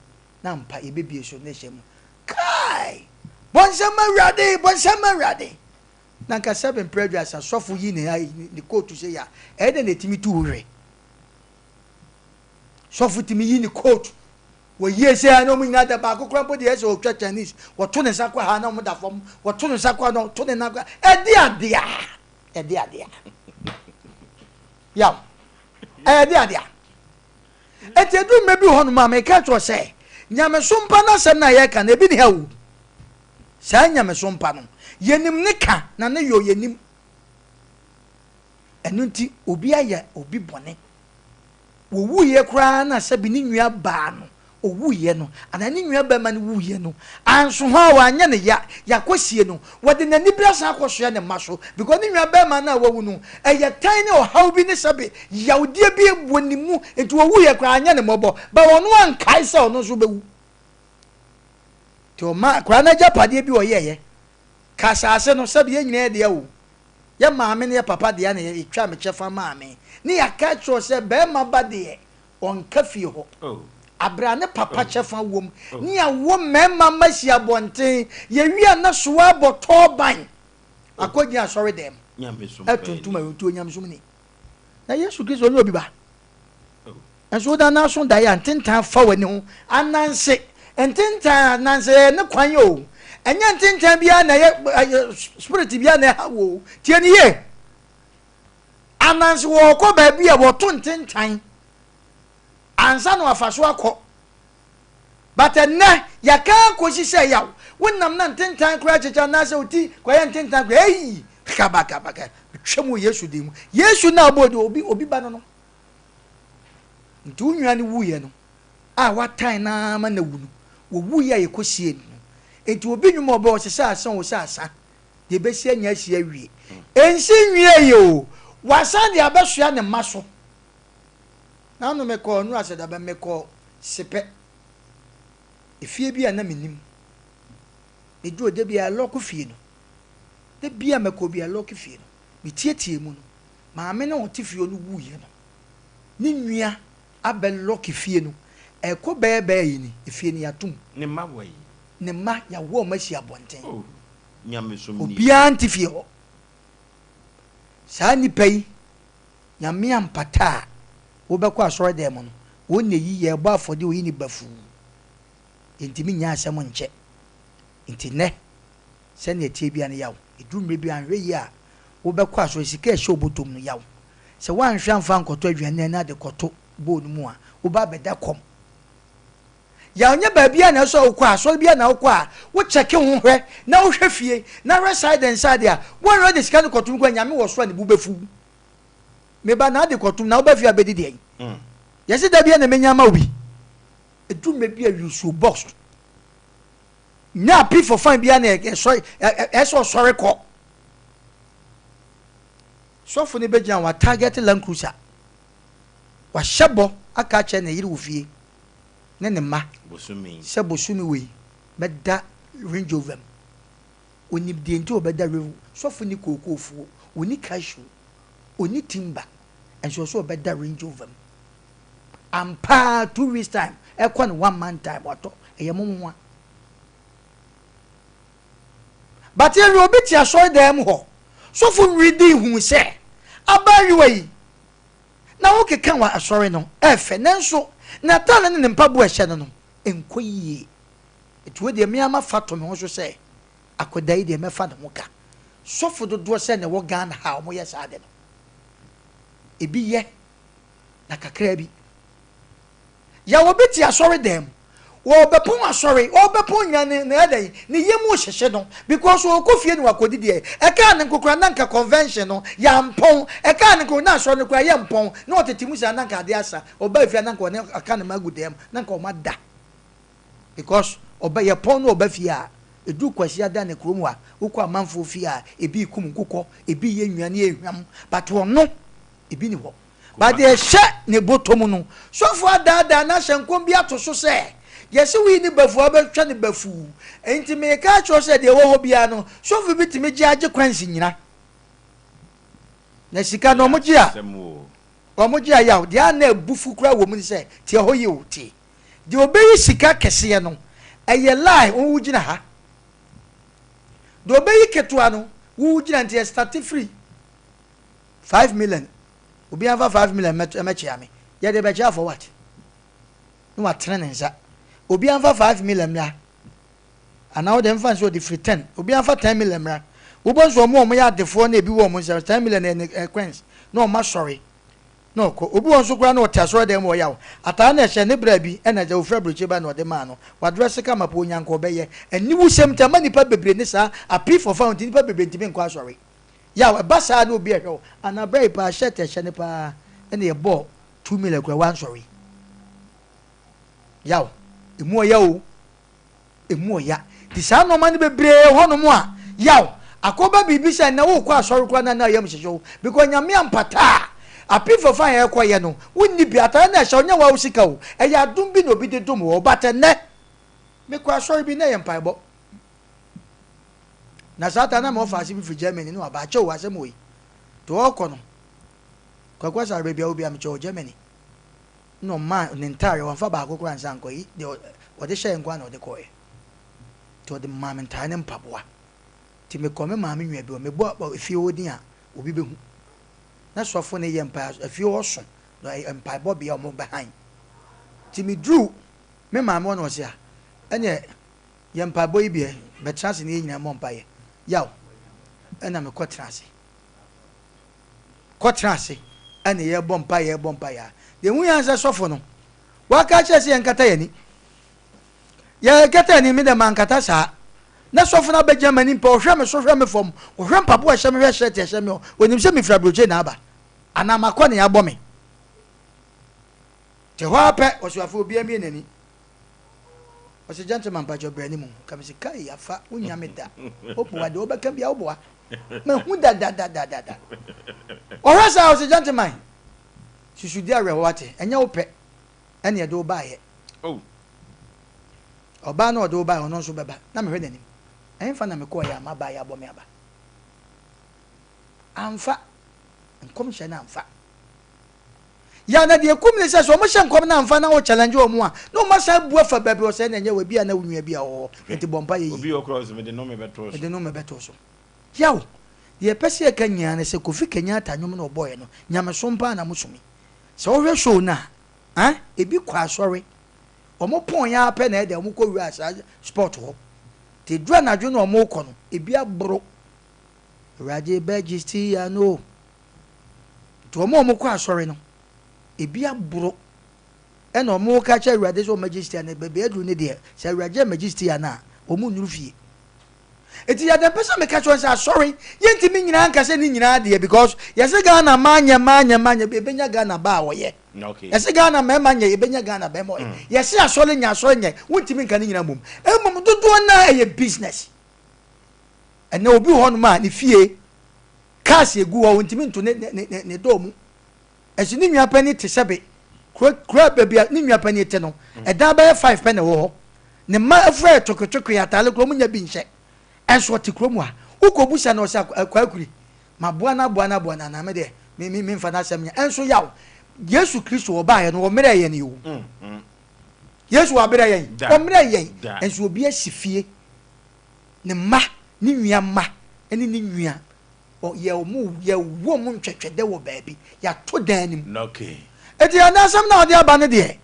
na ampa yɛbɛbie so na ɛhyɛ mu kai bɔnsɛm awurade bɔnsɛm awurade Na nka sɛbe mprɛ aduasa sɔfo yi ne ne kootu sei a, ɛyɛ dɛn na ɛtumi tu wo werɛ? Sɔfo tumi yi ne kootu, wɔyie sei a na wɔn nyinaa da baako koraa mpo deɛ ɛsɛ ɔtwa Chinese, wɔto ne nsa kɔ ha na wɔn da fam, wɔto ne nsa kɔ ha na wɔto ne nan kɔ ha, ɛde adeɛ a, ɛde adeɛ a. Yaw, ɛyɛ de adeɛ a. Enti ɛduru mmerɛ bi wɔ hɔnom a meka kyerɛ sɛ, nyamesom pa no asɛm no a yɛreka no, ebi ne ha o. Saa nyamesom pa no, yɛnim ne ka na ne yɔ yɛnim. Ɛno nti obi ayɛ obi bɔne, wɔwuiɛ koraa na sɛbi ne nua baa no ɔwuiɛ no anaa ne nua barima no wuiɛ no anso hɔ a wanyɛ ne ya, yɛakɔsie no, wɔde n'anibere asan akɔsoɛ ne mma so because ne nua barima no a wawu no ɛyɛ tan ne ɔhaw bi ne sɛbi yawdeɛ bi wɔ ne mu nti ɔwuiɛ koraa anyɛ ne mmɔbɔ but ɔno ankae sɛ ɔno nso bɛwu. Nti ɔma akwadaa no agyapadeɛ bi ɔyɛeɛ. Ka asase no, sɛbe yɛn nyinaa dea o. Yɛ maame ne yɛ papa dea na yɛtwa me kyɛfa maa me. Ne yɛaka akyerɛ wo sɛ barima ba deɛ, ɔnka fie hɔ. Aberɛ a ne papa kyɛfa wom. Ne yɛawo mmarima mma si abɔnten. Yɛwie a na soa abɔ tɔɔban akɔgyina asɔredɛm atuntum ayɛ. Nti onyamesom ni. Na Yesu Kristo ɔnyɛ obi ba. Nso woda n'aso dae a, ntentan fa w'ani ho. Ananse, ntentan, ananse ɛyɛ ne kwan o. Ɛnyɛ ntentan biara na ɛyɛ spirit biara na ɛha wo o. Tie ne yie. Ananse wɔkɔ baabi a wɔto ntentan ansa na wafa so akɔ. But ɛnnɛ yɛka akɔsi sɛ yaw wonam na ntentan koraa kyekyɛ anaasɛ wo ti kɔyɛ ntentan koraa ei kabakabaka twam wɔ Yesu din mu. Yesu na ɔbɔɔ din obi obi ba no no. Nti wo nua no wuiɛ no a watan no ara ma no awu no, wɔwuiɛ a yɛkɔsiee no no, nti obi nnwom a ɔbɛ ɔse sɛ asa o sɛ asa, deɛ ɛbɛsi anya asi awie. Ɛnsi nwieeɛ o, wasan de abɛsoa ne mma so. Nano mekɔɔ Nnura Sɛdabɛn, mekɔɔ Sepɛ, efie bi a na mennim. Meduru hɔ, da bi a yɛalɔɔko fie no. Da bi a mɛkɔ bi yɛalɔɔko fie no. Metiatiaa mu no, maame no a ɔte fie hɔ no wuiɛ no, ne nua abɛ lɔke fie no, ɛrekɔ bɛyɛ bɛyɛ yi ni, efie no yɛato mu. Ne mma wɔ he? Ne mma, yɛawo wɔn asi abɔnten. Oh, nyamesom nie. Obiara nte fie hɔ. Saa nnipa yi, Nyame ampata a, wobɛkɔ asɔredan mu no, wɔn na eyi, yɛrebɔ afɔdeɛ, oyi ne bafuu. Yɛntumi nyɛ asɛm nkyɛ. Nti nnɛ, Sɛnea ɛteɛ biara no yaw. Ɛduru mmerɛ bi a, anhwɛ yie a, wobɛkɔ asɔre, sika a ɛhyɛ wo bɔtɔ mu no yaw. Sɛ woanhwɛ amfa ankɔtɔ aduane anaa ade kɔto bowl no mu a, wobɛ abɛda kɔm. Yaw nyɛ baabiara na ɛsɛ sɛ wokɔ a, asɔre biara na wokɔ a, wo kyɛke ho hwɛ na wohwɛ fie na hwɛ side and side a, woanhwɛ wode sika no kɔto mu koraa Nyame wɔ soro a ne bo bɛfu wo. Me ba, na ade kɔtom na woba fie a bɛdi deɛn? Yɛse da biara na mɛnya ama wo bi. Ɛduru mmerɛ bi a use wo box. Nyɛ api for fine biara na ɛsɛ ɔsɔre kɔ. Sɔfo no bɛgyina wa target Land Cruiser. Wahyɛ bɔ aka akyerɛ ne yere wɔ fie ne ne mma sɛ bosome wei mɛda Range Rover mu. Onim deɛ nti a ɔbɛda Range Rover. Sɔfo nni kookoofuo, ɔnni cashew, ɔnni timber, nso ɔsɛ ɔbɛda Range Rover mu. Ampa ara 2 weeks time ɛkɔ ne one month time watɔ. Ɛyɛ mo nwanwa. But yɛhwɛ obi te asɔredan mu hɔ, sɔfo nwiridi hu sɛ abaayewa yi na wokeka wɔ asɔre no ɛfɛ nanso n'ataade ne ne mpaboa ɛhyɛ no no nkɔ yie. Nti wei deɛ me ara mafa to me ho so sɛ akwadaa yi deɛ mɛfa ne ho ka. Sɔfo dodoɔ sɛn na ɛwɔ Ghana ha a wɔyɛ saa ade no? Ebi yɛ na kakraa bi. Yaw obi te asɔredan mu, ɔrebɛpɔn asɔre, ɔrebɛpɔn nyinaa ne ne ɛdɛn, ne yam rehyehye no because ɔrekɔ fie na wakɔdi deɛ ɛkaa ne nko koraa na nka convention no yɛampɔn, ɛkaa ne nko na asɔre no koraa yɛmpɔn, na ɔtete mu saa na nka adeɛ asa, ɔbaa fie a na nka ɔne aka ne mma agu dan mu na nka wɔada because ɔba yɛpɔn na ɔba fie a, ɛduru Kwasiada ne kurom a wokɔ amanfoɔ fie a ebi rekum nkokɔ, ebi reyɛ nnuane a ɛhwam but ɔno ebi ni hɔ. But deɛ ɛhyɛ ne bɔtɔ mu no, sɔfo adaadaa no ahyɛ nkɔm bi ato so sɛ, yɛse woyi ne bafuu a wobɛtwa ne bafuu. Enti mereka akyerɛ wo sɛ deɛ ɛwɔ hɔ biara no, sɔfo bi tumi gye agye kwansi nyina. Na sika no wɔgye a, wɔgye a yaw. Deɛ a na abufu koraa wɔ mu ne sɛ, te ɛhɔ yie o, te. Deɛ ɔbɛyi sika kɛseɛ no, ɛyɛ lie, wo wogyina ha. Deɛ ɔbɛyi ketewa no, wo wogyina nti ɛstate firi 5 million. Obiara nfa 5 million mɛkyea me. Yɛde bɛkyea for what? Na watene ne nsa. Obiara nfa 5 million mmra. Anaa wode mfa nso ɔde firi 10. Obiara nfa 10 million mmra. Wobɔ nso ɔmo a ɔmo yɛ adefoɔ na ebi wɔ ɔmo nsam 10 million ɛne coins na ɔmo asɔre na ɔkɔ. Obi wɔ nso koraa na ɔte asɔre dan mu ɔyaw. Ataa na ɛhyɛ ne bra bi ɛna ɛsɛ ofura aburokyi ba na ɔde maa no. Wadrɛse kama po onyanka ɔbɛyɛ. Aniwusɛm nti ama nipa bebree ne saa apii for fun nti nipa bebree ntumi nkɔ asɔre. Yaw ɛba saa na obi ɛhwɛ wo anaa bra yi paa shirt ɛhyɛ ne paa ɛna yɛbɔɔ 2 million koraa wansɔre. Yaw emu ɔya o emu ɔya nti saa nneɛma no bebree hɔnom a yaw akɔba biribi sɛ ɛnɛ wokɔ asɔre koraa na na yam hyehyɛ wo because Nyame ampata a api fafa a ɛkɔyɛ no wonni bi atare na ɛhyɛ wo nyɛ wawo sika o ɛyɛ adom bi na obi de dom wɔ but ɛnɛ mekɔ asɔre bi na ɛyɛ mpaebɔ na saa ta na ma ɔfa ase bi firi Germany na waba akyɛ o asɛm wɔ yi nti ɔrekɔ no Kwaku Asare baabi a obi a mekyɛ wɔ Germany na ɔma ne ntaare wɔmfa baako koraa nsa nkɔ yi deɛ ɔde hyɛɛ nko a na ɔde kɔɛ nti ɔde maa me ntaare ne mpaboa nti mekɔ me maame nua bi hɔ mebɔ efie hɔ din a obi bɛhu na sɔfo ne yɛ mpae efie hɔ so na mpaebɔ bea ɔmo bɛhan nti meduru me maame hɔ na ɔse a ɛneɛ yɛ mpaebɔ yi biɛ bɛtena ase ne yɛ nyinaa mmɔ mpaeɛ yaw ɛna mekɔ tena ase kɔtena ase ɛna yɛbɔ mpaeɛ yɛbɔ mpaeɛ a deɛ hu yɛn sɛ sɔfo no waka kyerɛ sɛ yɛnkata yɛn ani yɛkata ani mi dɛ mankata saa na sɔfo no abɛgyina m'anim pɛ ɔhwɛ me so hwɛ me fam ɔhwɛ mpaboa ɛhyɛ me hwɛ shirt ɛhyɛ me onim sɛ mefiri aburokye na aba anaa makɔ ne abɔ me te hɔ apɛ ɔsoafo obiara mie n'ani ɔsɛ gentleman mpakyɛ brɛ ne mu ka me sɛ kai afa wonya me da woboa deɛ wobɛka bia woboa mahu dadadadada ɔhwɛ saa ɔsɛ gentleman susudi awerɛhoɔ ate ɛnyɛ wo pɛ ɛne ɛde wo baayɛ ɔbaa na ɔde wo baayɛ ɔno nso bɛba na mehwɛ n'anim ɛmfa na mekɔɔ yɛ a ma baayɛ abɔ me aba amfa nkɔmhyɛ no amfa yà na deɛ kum ne sɛ sɛ ɔmo hyɛ nkɔm na amfa na wo challenge ɔmo a na ɔmo asan bu afa baabi ɔsɛ na ɛnyɛ wɔ bi a na wo nua bi a ɔwɔ hɔ nti bɔ mpa yɛ yie obi wɔ korɔ sɛ mede nnome bɛto so mede nnome bɛto so yaw deɛ ɛpɛ sɛ yɛka nyinaa ne sɛ Kofi Kenyatta nnwom na ɔbɔɔyɛ no nyamesom paa na mo sumi sɛ wohwɛ show no a ah ebi kɔ asɔre ɔmo pɔn yɛ apɛ na ɛdɛ ɔmo kɔ wura saa spot hɔ te dura anadwo na ɔmo kɔ no ebi aboro Awurade bɛgye ti ya no nti ɔmo a ɔmo kɔ asɔre no ebi aboro ɛna ɔmo ka kyerɛ Awurade sɛ ɔmo agye stia no baabi aduru ne deɛ sɛ Awurade ama stia no a ɔmo nnuru fie eti yɛde mpɛ sɛ meka kyerɛ sɛ asɔre yɛntumi nyinaa nka sɛ ne nyinaa deɛ because yɛsɛ Ghana maa nyɛ maa nyɛ maa nyɛ ebenya Ghana ba a wɔyɛ yɛsɛ Ghana mmarima nyɛ ebenya Ghana bɛrima ɔyɛ yɛsɛ asɔre nyɛ asɔre nyɛ wontumi nka ne nyinaa mom emom dodoɔ naa ɛyɛ business. Ɛnɛ obi wɔ hɔnom a ne fie. Cars egu hɔ, ɔntumi nto ne ne ne ne door mu. Ɛso ne nua panin te sɛbe kuro kuro a baabi a ne nua panin te no, ɛdan bɛyɛ five pɛ na ɛwɔ hɔ. Ne mma afura yɛ tokotokoi, ataale koraa wɔnnya bi nhyɛ. Ɛnso ɔte kurom ha. Wokɔbusa no ɔsɛ Kwaakuri, maboa no aboa no aboa no anaa me deɛ me me memfa n'asɛm nyɛ. Ɛnso yaw, Yesu Kristo ɔbaeɛ no ɔmmerɛɛ yɛn o. Yesu wabrɛ yɛn, ɔmmerɛɛ yɛn. Ɛnso obi asi fie, ne mma, ne nua mma ne ne nua Ɔ yɛ ɔmo yɛ wo ɔmo ntwɛtwɛdɛ wɔ baabi. Yɛato dan no mu. Okay. Enti ɛnnɛ asɛm no a ɔde aba no deɛ,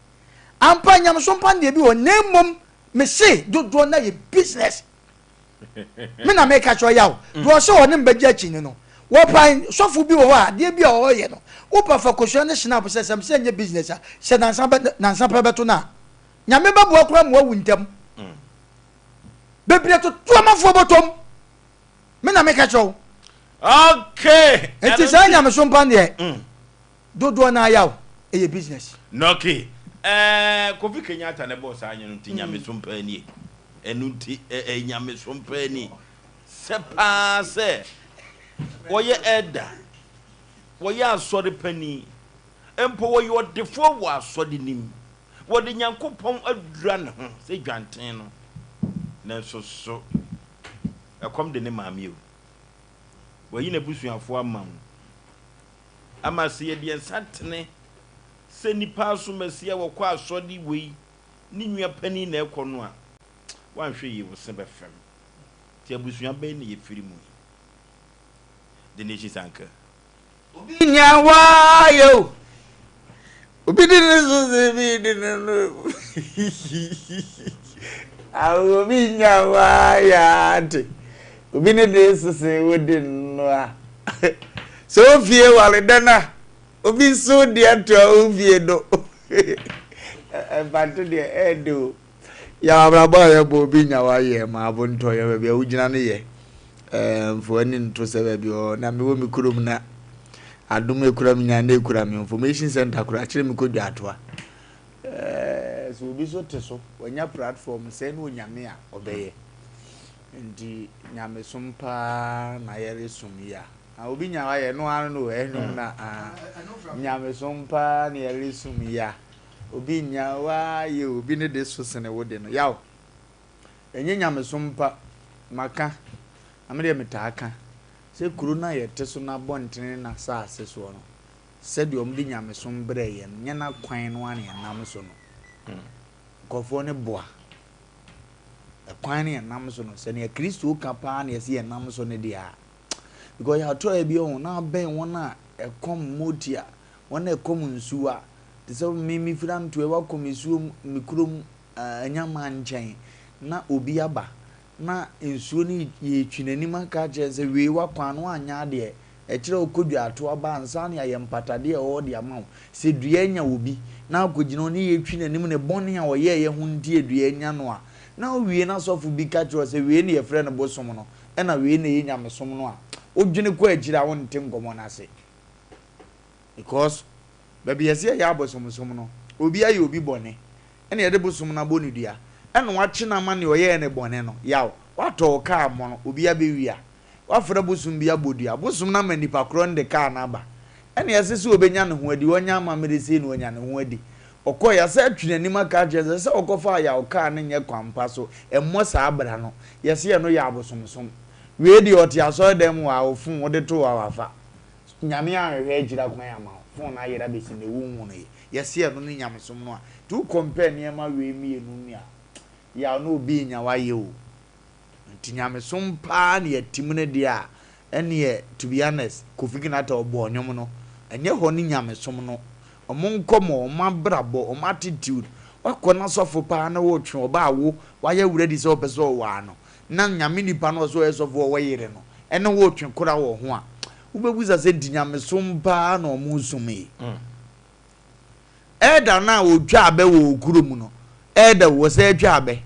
ampa nyamesom pa no deɛ bi wɔ hɔ, na mmom mese dodoɔ no ara yɛ business. Me na meka kyerɛ wo yaw, deɛ ɔse ɔne me bɛgye akyinnye no, wɔpae sɔfo bi wɔ hɔ a adeɛ bi a ɔreyɛ no, wopa fa kosua ne snap sɛ sɛ mese ɛnyɛ business a, sɛ nansa bɛ nansa pɛ bɛto no a, Nyame bɛboa koraa ma wawu ntɛm. Bebree toto amanfoɔ bɔtɔm. Me na meka kyerɛ wo. Okay. Nti saa nyamesom pa deɛ mm. dodoɔ no ayaw ɛyɛ business. Okay. Eh, Kofi Kenyatta na ɛbɔɔ saa nwom no nti mm. nyamesom paa nie. Ɛno nti eh, eh, nyamesom paa nie. Sɛ paa sɛ wɔyɛ ɛda, wɔyɛ asɔre panin, mpo wɔyɛ ɔdefoɔ wɔ asɔre nim. Wɔde Nyankopɔn adura ne ho sɛ dwanten no. Nanso so Ɛkɔm de ne maame o. Wayi n'abusuafoɔ ama o. Ama sɛ yɛde yɛn nsa tene sɛ nnipa asomasi a wɔkɔ asɔre wei ne nua panin na ɛkɔ no a, woanhwɛ yie wo se bɛfɛm. Nti abusua bɛn na yɛfiri mu yi? The Nation's Anchor. Obi nya waayɛ o. Obi di ne so sɛ bi di ne no. Awo obi nya waayɛ ate. Obi ne de so sɛ wo di no a. Sɛ ofie wale dɛ na obi so deɛ to a ofie no. Ɛmfanto deɛ ɛɛde o. Yaw abrabɔ a yɛbɔ obi nya wayɛ ma abontɔ yɛ baabi a wogyina no yɛ ɛɛ mfa w'ani nto sɛ baabi ɔ na mewɔ me kurom na adom ekura me nyinaa na ekura me information center kora akyerɛ me kɔ dwaatoa ɛɛ sɛ obi so te so wanya platform sɛ ne onyame a ɔbɛyɛ nti nyamesom paa na yɛresom yi a obi nya wayɛ no ara no ɛnwom na nyamesom paa na yɛresom yi a Obi nnya waa yɛ obi ne de so sene wo de no. Yaw! Ɛnyɛ nyamesom pa. Maka, na me deɛ metaa ka, sɛ kuro no a yɛte so no abɔntene ne n'asaase soɔ no, sɛdeɛ wɔde nyamesom brɛɛ yɛn no, nyɛ n'akwan no ara na yɛnam so no. Nkurɔfoɔ no boa. Ɛkwan no yɛnam so no, sɛ nea Kristo ka paa na yɛse yɛnam so no deɛ a, because yɛatɔ ebi ho na abɛn wɔn a ɛkɔm motia, wɔn a ɛkɔm nsuwa, Te sɛ me mefiri Antoɛ wakɔ me suom me kurom Anyamaa nkyɛn na obi aba na nsuo no yɛretwi n'anim aka akyerɛ no sɛ wei w'akwan no anyɛ adeɛ ɛkyerɛ wokɔ dwaato aba ansa na yɛayɛ mpatadeɛ a ɛwɔ hɔ de ama wo sɛ dua anya obi na akɔgyina hɔ ne yɛretwi n'anim ne bɔne a ɔyɛeɛ ho nti a dua anya no a na wowie na sɔfo bi ka kyerɛ wo sɛ wei na yɛfrɛ no bosom no ɛna wei na ɛyɛ nyamesom no a wodwene kɔ akyiri a wonte nkɔmmɔ no ase. Because baabi yɛse yɛyɛ abosomsom no, obi ayɛ obi bɔne, ɛna yɛde bosom no abɔ no dua, ɛna wakye no ama nea ɔyɛɛ no bɔne no, yaw, watɔ wo car mono, obi abɛwia, wafrɛ bosom bi abɔ dua, bosom no ama nipa korɔ no de car no aba, ɛna yɛse sɛ ɔbɛnya ne ho adi, ɔnyɛ amammerɛ sei na wanya ne ho adi, ɔkɔɔ yɛasɛ atwi n'anim aka akyerɛ no sɛ sɛ ɔkɔfaa yaw car no nyɛ kwan pa so, ɛmmɔ saa bra no, yɛse ɛno yɛ abosomsom, wei deɛ ɔte asɔredan mu hɔ a, wo phone wode too hɔ a wafa. Nyame anhwehwɛ akyira kwan ama wo, phone no ayera besi nnɛ wo nhunuiɛ. Yɛse ɛno ne nyamesom no a, nti wo compare nneɛma wei mmienu no a, yaw na obi renya wayɛ o. Nti nyamesom paa na yɛatim no deɛ a, ɛneɛ to be honest, Kofi Kinata ɔbɔɔ nnwom no, ɛnyɛ hɔ ne nyamesom no. Ɔmo nkɔmɔ, ɔmo abrabɔ, ɔmo attitude, wakɔ n'asɔfo paa na wotwe ɔba a wo wayɛ ready sɛ wopɛ sɛ ɔwaa no, na Nyame nipa no a ɔsɛ ɔyɛ sɔfo a ɔwɔ yere no ɛne wo retwe kora wɔ ho a, wobɛbusa sɛ nti nyamesom paa na ɔmo resom yi? Elder no a ɔtwa abɛ wɔ wo kuro mu no, elder wɔ sɛ atwa abɛ.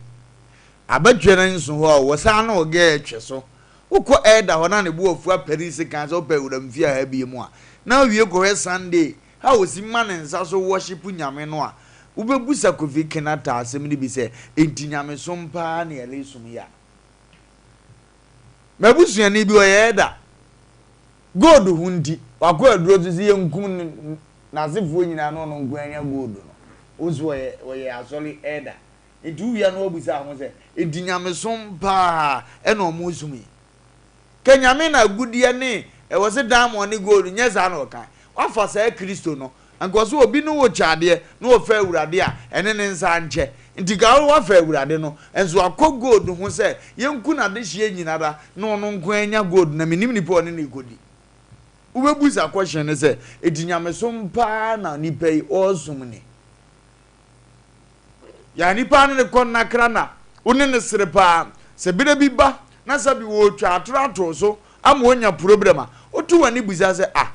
Abɛtwe no nso hɔ a wɔ saa na ɔgɛ ɛtwe so. Wokɔ elder hɔ na ne bo afu apɛri sekan sɛ wopɛ awuram fie ha bie mu a, na wowie kɔhwɛ Sunday a ɔsi ma ne nsa so worship Nyame no a, wobɛbusa Kofi Kinata asɛm no bi sɛ, enti nyamesom paa na yɛresom yi a? M'abusuani bi ɔyɛ elder. Gold ho nti, wakɔ aduro so sɛ yɛnkum ne n'asefoɔ nyinaa na ɔno nko anya gold no. Wo nso ɔyɛ ɔyɛ asɔre elder. Nti wo wia no wabisa ho sɛ, nti nyamesom paa ɛna ɔmo som yi? Kɛ nyame na agudeɛ ne ɛwɔ se diamond ne gold nyɛ saa na ɔka. Wafa saa Kristo no Anka ɔse obi ne wo kyɛ adeɛ na ɔfa Awurade a, ɛne ne nsa nkyɛ. Nti ka wo wafa Awurade no, nso akɔ gold ho sɛ yɛnku n'adehyeɛ nyinara na ɔno nko ara nya gold na mennim nipa a ɔne no rekɔdi. Wobɛbusa question no sɛ, enti nyamesom paa na nipa yi ɔresom ni? Yɛ nipa ne no kɔ nnakra na wo ne no sere paa. Sɛ berɛ bi ba na sɛbi wɔretwa atoro ato wo so ama woanya problem a, woto w'ani bisa sɛ, ah,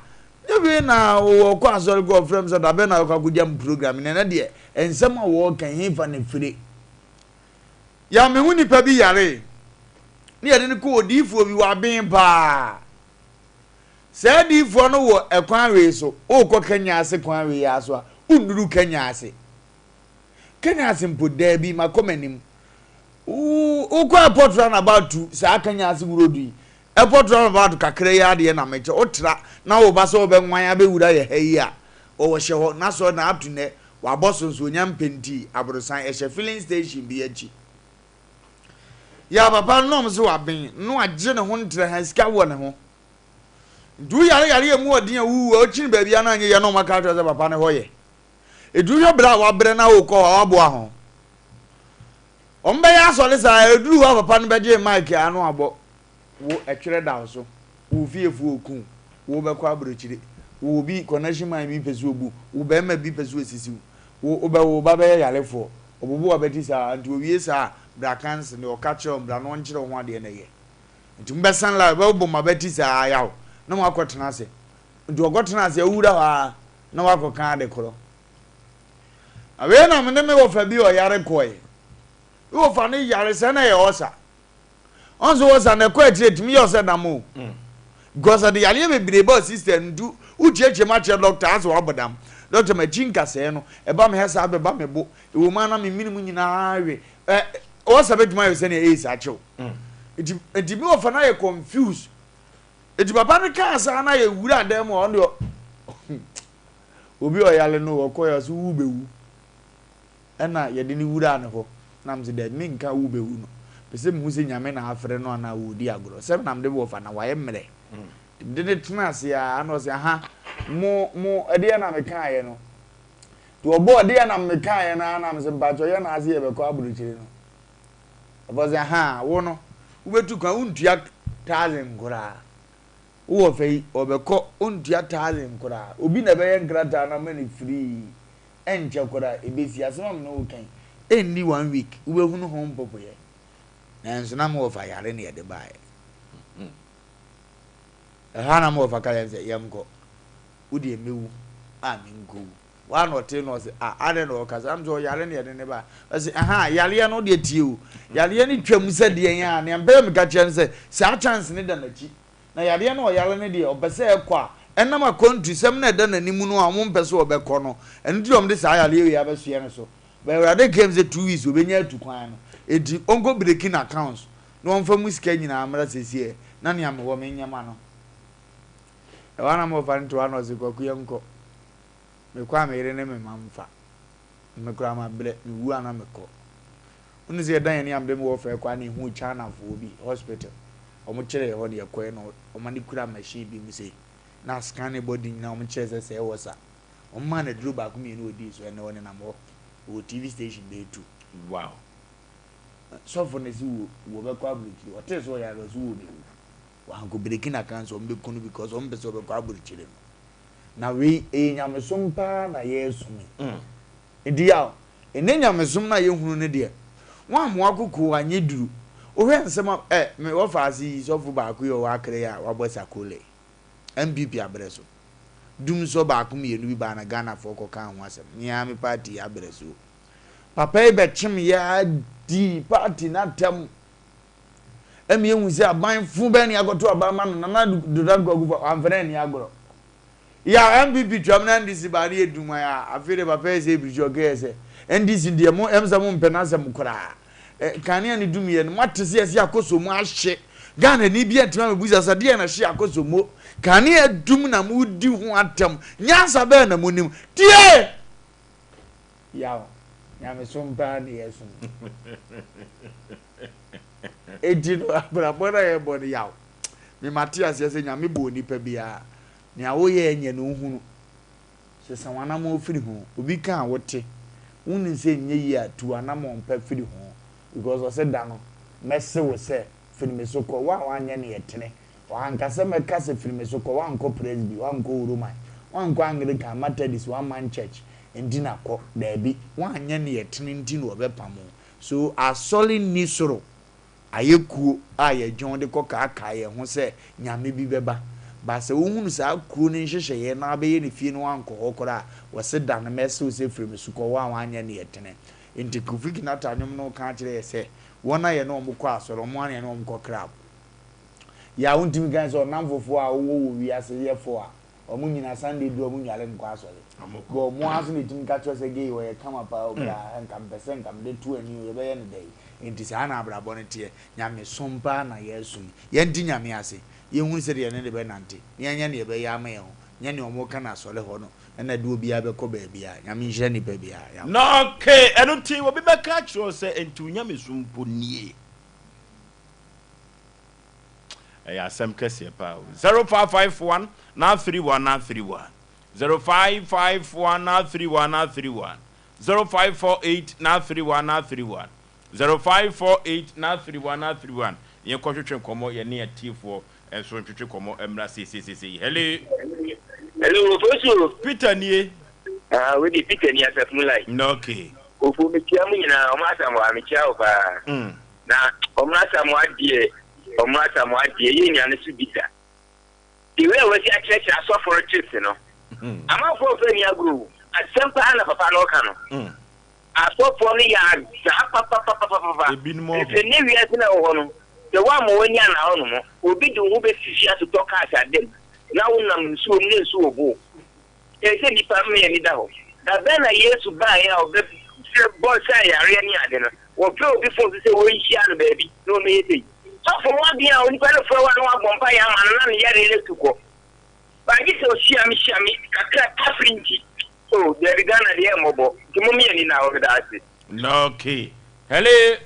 nyɛ wei na wɔkɔ asɔre kɔ ɔfrɛ me sɛ dabɛn na wɔkɔ akɔgya me program no, ɛnɛ deɛ nsɛm a wɔreka yi hefa na ɛfire? Yɛ me ho nipa bi yaree ne yɛde no kɔ odiyifoɔ bi, waben paa. Saa adiyifoɔ no wɔ ɛkwan wei so, worekɔ Kenya ase kwan wei ara so a, wonnuru Kenya ase. Kenya ase mpo, daabi, makɔ m'anim. Wokɔ airport roundabout tu saa Kenya ase road yi, airport roundabout kakra yi adeɛ na mekyɛ, wotra na woba sɛ wobɛnwan abɛwura yɛ ha yi a, wɔwɔ hyɛ hɔ, na sɔ na up to nnɛ, wabɔ so nso onya mpɛntii, aborosan, ɛhyɛ filling station bi akyi. Yɛ papa no na ɔmo se waben, na wagye ne ho ntrɛ ha, sika wɔ ne ho. Nti wo yare yare a emu ɔden a wuwu a wokyini baabi a na anyɛ yɛ na ɔmo aka akyerɛ sɛ papa ne hɔ yɛ. Edu hwɛ bere a wabrɛ na wokɔ hɔ a waboa ho. Ɔmo bɛyɛ asɔre saa eduru hɔ a papa no bɛgye mic a ano abɔ wo ɛtwerɛ da wo so, wo fiefoɔ oku wo, wo bɛkɔ abrokyire, wo obi connection man bi pɛ sɛ obu wo, bɛrima bi pɛ sɛ osisi wo, wo wobɛwo wo ba bɛyɛ yarefoɔ, ɔbobo w'abati saa nti owie saa a bra kanse deɛ ɔka kyerɛ wo bra na ɔnkyerɛ wo ho adeɛ na yɛ. Nti mobɛsan la bɛbobɔ mo abati saa yaw na moakɔtena ase. Nti wɔkɔtena ase awura hɔ ara na wakɔka ade korɔ. Na wei na mene me wɔfa bi ɔyare kɔe. Me wɔfa no yare sɛ na ɛyɛ ɔsa. Ɔn so ɔsa na ɛkɔ akyire ɛtumi yɛ ɔsɛ dam o. Because ɛde yareɛ bebree ba sister no nti wokyiakyia mu akyerɛ doctor asɛ wabɔ dam. Doctor makyi nkasɛɛ no ɛba me ha saa bɛba me bo. Ɛwɔ mu a na me mene mu nyinaa we. Ɛ ɔsa bɛtumi ayɛ sɛnea AIDS akyew. Nti nti me wɔfa no ayɛ confuse. Nti papa no kaa saa na yɛ wura dan mu a ɔno deɛ obi a ɔyare no ɔkɔ yɛ ɔsɛ wu bɛwu. Ɛna yɛde no wuraa ne hɔ na mese daabi menka wu bɛwu no. Pɛ sɛ mehu sɛ Nyame na afrɛ no anaa wɔredi agorɔ. Sɛ na mede wɔfa na wayɛ mmerɛ. Nti mede no tena ase a na ɔsɛ aha mo mo ɛdeɛ na mekaeɛ no. Nti ɔbɔɔ ɛdeɛ na mekaeɛ no ara na mese mpakyɛ yɛ na ase yɛbɛkɔ aburokyire no. Ɔbɔ sɛ, Ahaa, wo no, wobɛtu kwan, wontua thousand koraa. Wowɔ fɛ yi, ɔbɛkɔ, wontua thousand koraa. Obi na ɛbɛyɛ nkrataa no ama no free. Ɛnkyɛ koraa, ɛbɛsi. Asɛm a me ne wo reka yi, ɛnni one week, wobɛhunu ho mpopoeɛ. Nanso na me wɔfa yare na yɛde baeɛ. Ɛhɔ ara na me wɔfa ka kyerɛɛ me sɛ, Yɛnkɔ. Wo deɛ mɛwu a menkɔwu. Waa na ɔtee na ɔse ah adɛn na ɔka saa? Nam sɛ ɔyare na yɛde no ba. Ɔse ahaa yareɛ no deɛ tie o, yareɛ no twam sɛ deɛn a, nea mpɛ sɛ meka kyerɛ no sɛ saa chance no da n'akyi. Na yareɛ no a ɔyare no deɛ ɔpɛ sɛ ɛkɔ a, ɛnam akwantusɛm no a ɛda n'anim no a wɔmpɛ sɛ ɔbɛkɔ no, ɛno nti na wɔde saa yareɛ wei abɛsoɛ no so. But Awurade claim sɛ 2 weeks ɔbɛnya atu kwan no, enti ɔnkɔ breaki n'accounts na ɔmfa mu sika nyinaa mmra seesei na nea mewɔ menyɛ ma no. Ɛhɔ ara na me wɔfa no te hɔ a na ɔse Kwaku yɛnkɔ. Mekɔ a me yere ne me mma mfa. Me koraa mabrɛ, mewu a na mekɔ. Wone sɛ yɛdan yɛn ani a mede me wɔfa kɔ a na yɛhuu Chinafoɔ bi hospital. Wɔn kyerɛɛ hɔ na yɛkɔɛ na wɔn ani kura machine bi mu sei. Na scan ne body nyinaa wɔn kyerɛ sɛ sɛɛ wɔ sa. Wɔn maa no aduro baako mmienu ɔdii so ɛnɛ ɔnenam hɔ. Ɔwɔ TV station bɛyɛ two. Wow. Sɔfo no se wo wɔbɛkɔ aburokyire. Ɔtee sɛ ɔyare ɔse wo bɛwu. Wankɔ breaking account sɛ wɔn bɛku no because wɔn mpɛ sɛ ɔbɛkɔ aburokyire no. Na wei ɛyɛ nyamesom paa na yɛresom yi. Nti yaw, ɛnnɛ nyamesom no a yɛhunu no deɛ, woammoa koko anyɛ duru. Wohwɛ nsɛm a, ɛ, me wɔfa ase yi, sɔfo baako yi a ɔwɔ Accra yi a wabɔ sakole yi, NPP abrɛ so. Dumsɔ baako mmienu bi baa na Ghanafoɔ kɔkaa ho asɛm. Me ara me party yi abrɛ so. Papa yi bɛkyem yɛ ara dii party no atɛm. Ɛma yɛhu sɛ aban fo bɛn ne akɔto aba ama no Nana Addo Dankwa Akufo amfa no anni agorɔ. Yaw NPP twam na NDC baa ne yɛ dum a afei deɛ papa yɛ sɛ ebirikyi ɔka yɛ sɛ NDC deɛ mo ɛm sɛ mo mpɛ n'asɛm koraa. Kanea ne dum yɛ no moate sɛ yɛsɛ akɔsɔ mu ahye. Ghanani bi antumi ammɛbusa sɛ deɛn na ɛhye Akosombo? Kanea dum na modi ho atɛm. Nyansa bɛn na monim? Tie! Yaw, nyamesom paa ne yɛsom. Enti no, abrabɔ no a yɛbɔ no, yaw. Me mate aseɛ sɛ Nyame bɔɔ nipa biara. Nea woyɛ nyɛ no wohunu. Sesa w'anamɔn firi ho. Obi ka a wote. Wonim sɛ ɛnyɛ yie a, tu w'anamɔn pa firi ho. Because ɔse da no, mɛse wo sɛ, firi me so kɔ. Wo a woanyɛ nea ɛtene. Wanka sɛ mɛka sɛ firi me so kɔ. Woankɔ Presby, woankɔ Roman, woankɔ Anglican, Methodist, one man church nti na kɔ. Daabi. Woanyɛ nea ɛtene nti na wɔbɛpam wo. So asɔre nni soro ayɛ kuo a yɛdwɔn de kɔ kaakae yɛn ho sɛ Nyame bi bɛba. But sɛ wohunu saa kuo no nhyehyɛeɛ na wabɛyɛ ne fie na wankɔ hɔ koraa a, wɔse da no mɛse wo sɛ firi me so kɔ, wo a woanyɛ neɛ ɛtene. Nti Kofi Kinata nwom no reka akyerɛ yɛ sɛ wɔn a yɛne wɔn kɔ asɔre, wɔn ara na yɛne wɔn kɔ club. Yɛ a wontumi nka sɛ ɔnamfofoɔ a wowɔ wɔ wiase yɛ fo a, Ɔmo nyina Sunday du a ɔmo nnware nkɔ asɔre. But ɔmo ara so na etumi ka kyerɛ sɛ gay ɔyɛ kama paa o bra nka mepɛ sɛ nka mede to ani o yɛbɛyɛ no dɛn. Enti saa na abrabɔ no teɛ. Nyamesom paa na yɛresom yi. Yɛnte Nyame ase, yɛnhunu sɛdeɛ yɛne no bɛnante, na yɛnyɛ nea ɛbɛyɛ ama yɛn ho, nyɛ nea ɔmo ka no asɔre hɔ no na ɛde obiara bɛkɔ baabiara. Nyame nhyira nipa biara. Yɛakɔ. Na okay, ɛno nti obi bɛka akyerɛ wo sɛ enti wo nyamesom mpo nie? Ɛyɛ asɛm kɛseɛ paa o. 0551 931 931 0551 931 931 0548 931 931 0548 931 931 Yɛn kɔ twetwe nkɔmɔ yɛne atiefoɔ nso ntwetwe nkɔmɔ mmra seiseiseisei. Hello. Hello, Ofosu. Peter nie. Ah, wei de Peter ni Asafo mu line. Okay. Ofo mekyia mu nyinaa, ɔmo Asamoah mekyia wo paa. Na ɔmo Asamoah deɛ Ɔmo Asamoah deɛ yɛ nua no so bi da. The way a wasi akyerɛkyerɛ asɔfo no trips no, amanfoɔ mfa nni agorɔ o. Asɛm paa na papa no reka no. Asɔfoɔ no yɛ azaa papapapapapa. Ɛfiri nnɛ wiase no a ɛwɔ hɔ no, sɛ woamma w'ani anna hɔ nom, obi de wo ho bɛsisi atotɔ cars ada mu na wonam nsuo mu na nsuo wɔ bo. Ɛsɛ sɛ nnipa ma yɛn ani da hɔ. Da bɛn na Yesu baeɛ a ɔbɛbɔ saa yareɛ ne ade no? Wɔfrɛ obi fon so sɛ wɔnhyia no baabi na wɔmmɛyɛ sei. Sɔfo mmɔden a onipa no frɛ wo a na wabɔ mpaeɛ ama no na ne yareɛ no atu kɔ. But gye sɛ ɔhyia me hyia me kakra tafere nti. Oh daabi Ghana deɛ ɛmmɔbɔ nti mom yɛn ani nna hɔ meda ase. Okay. Hello.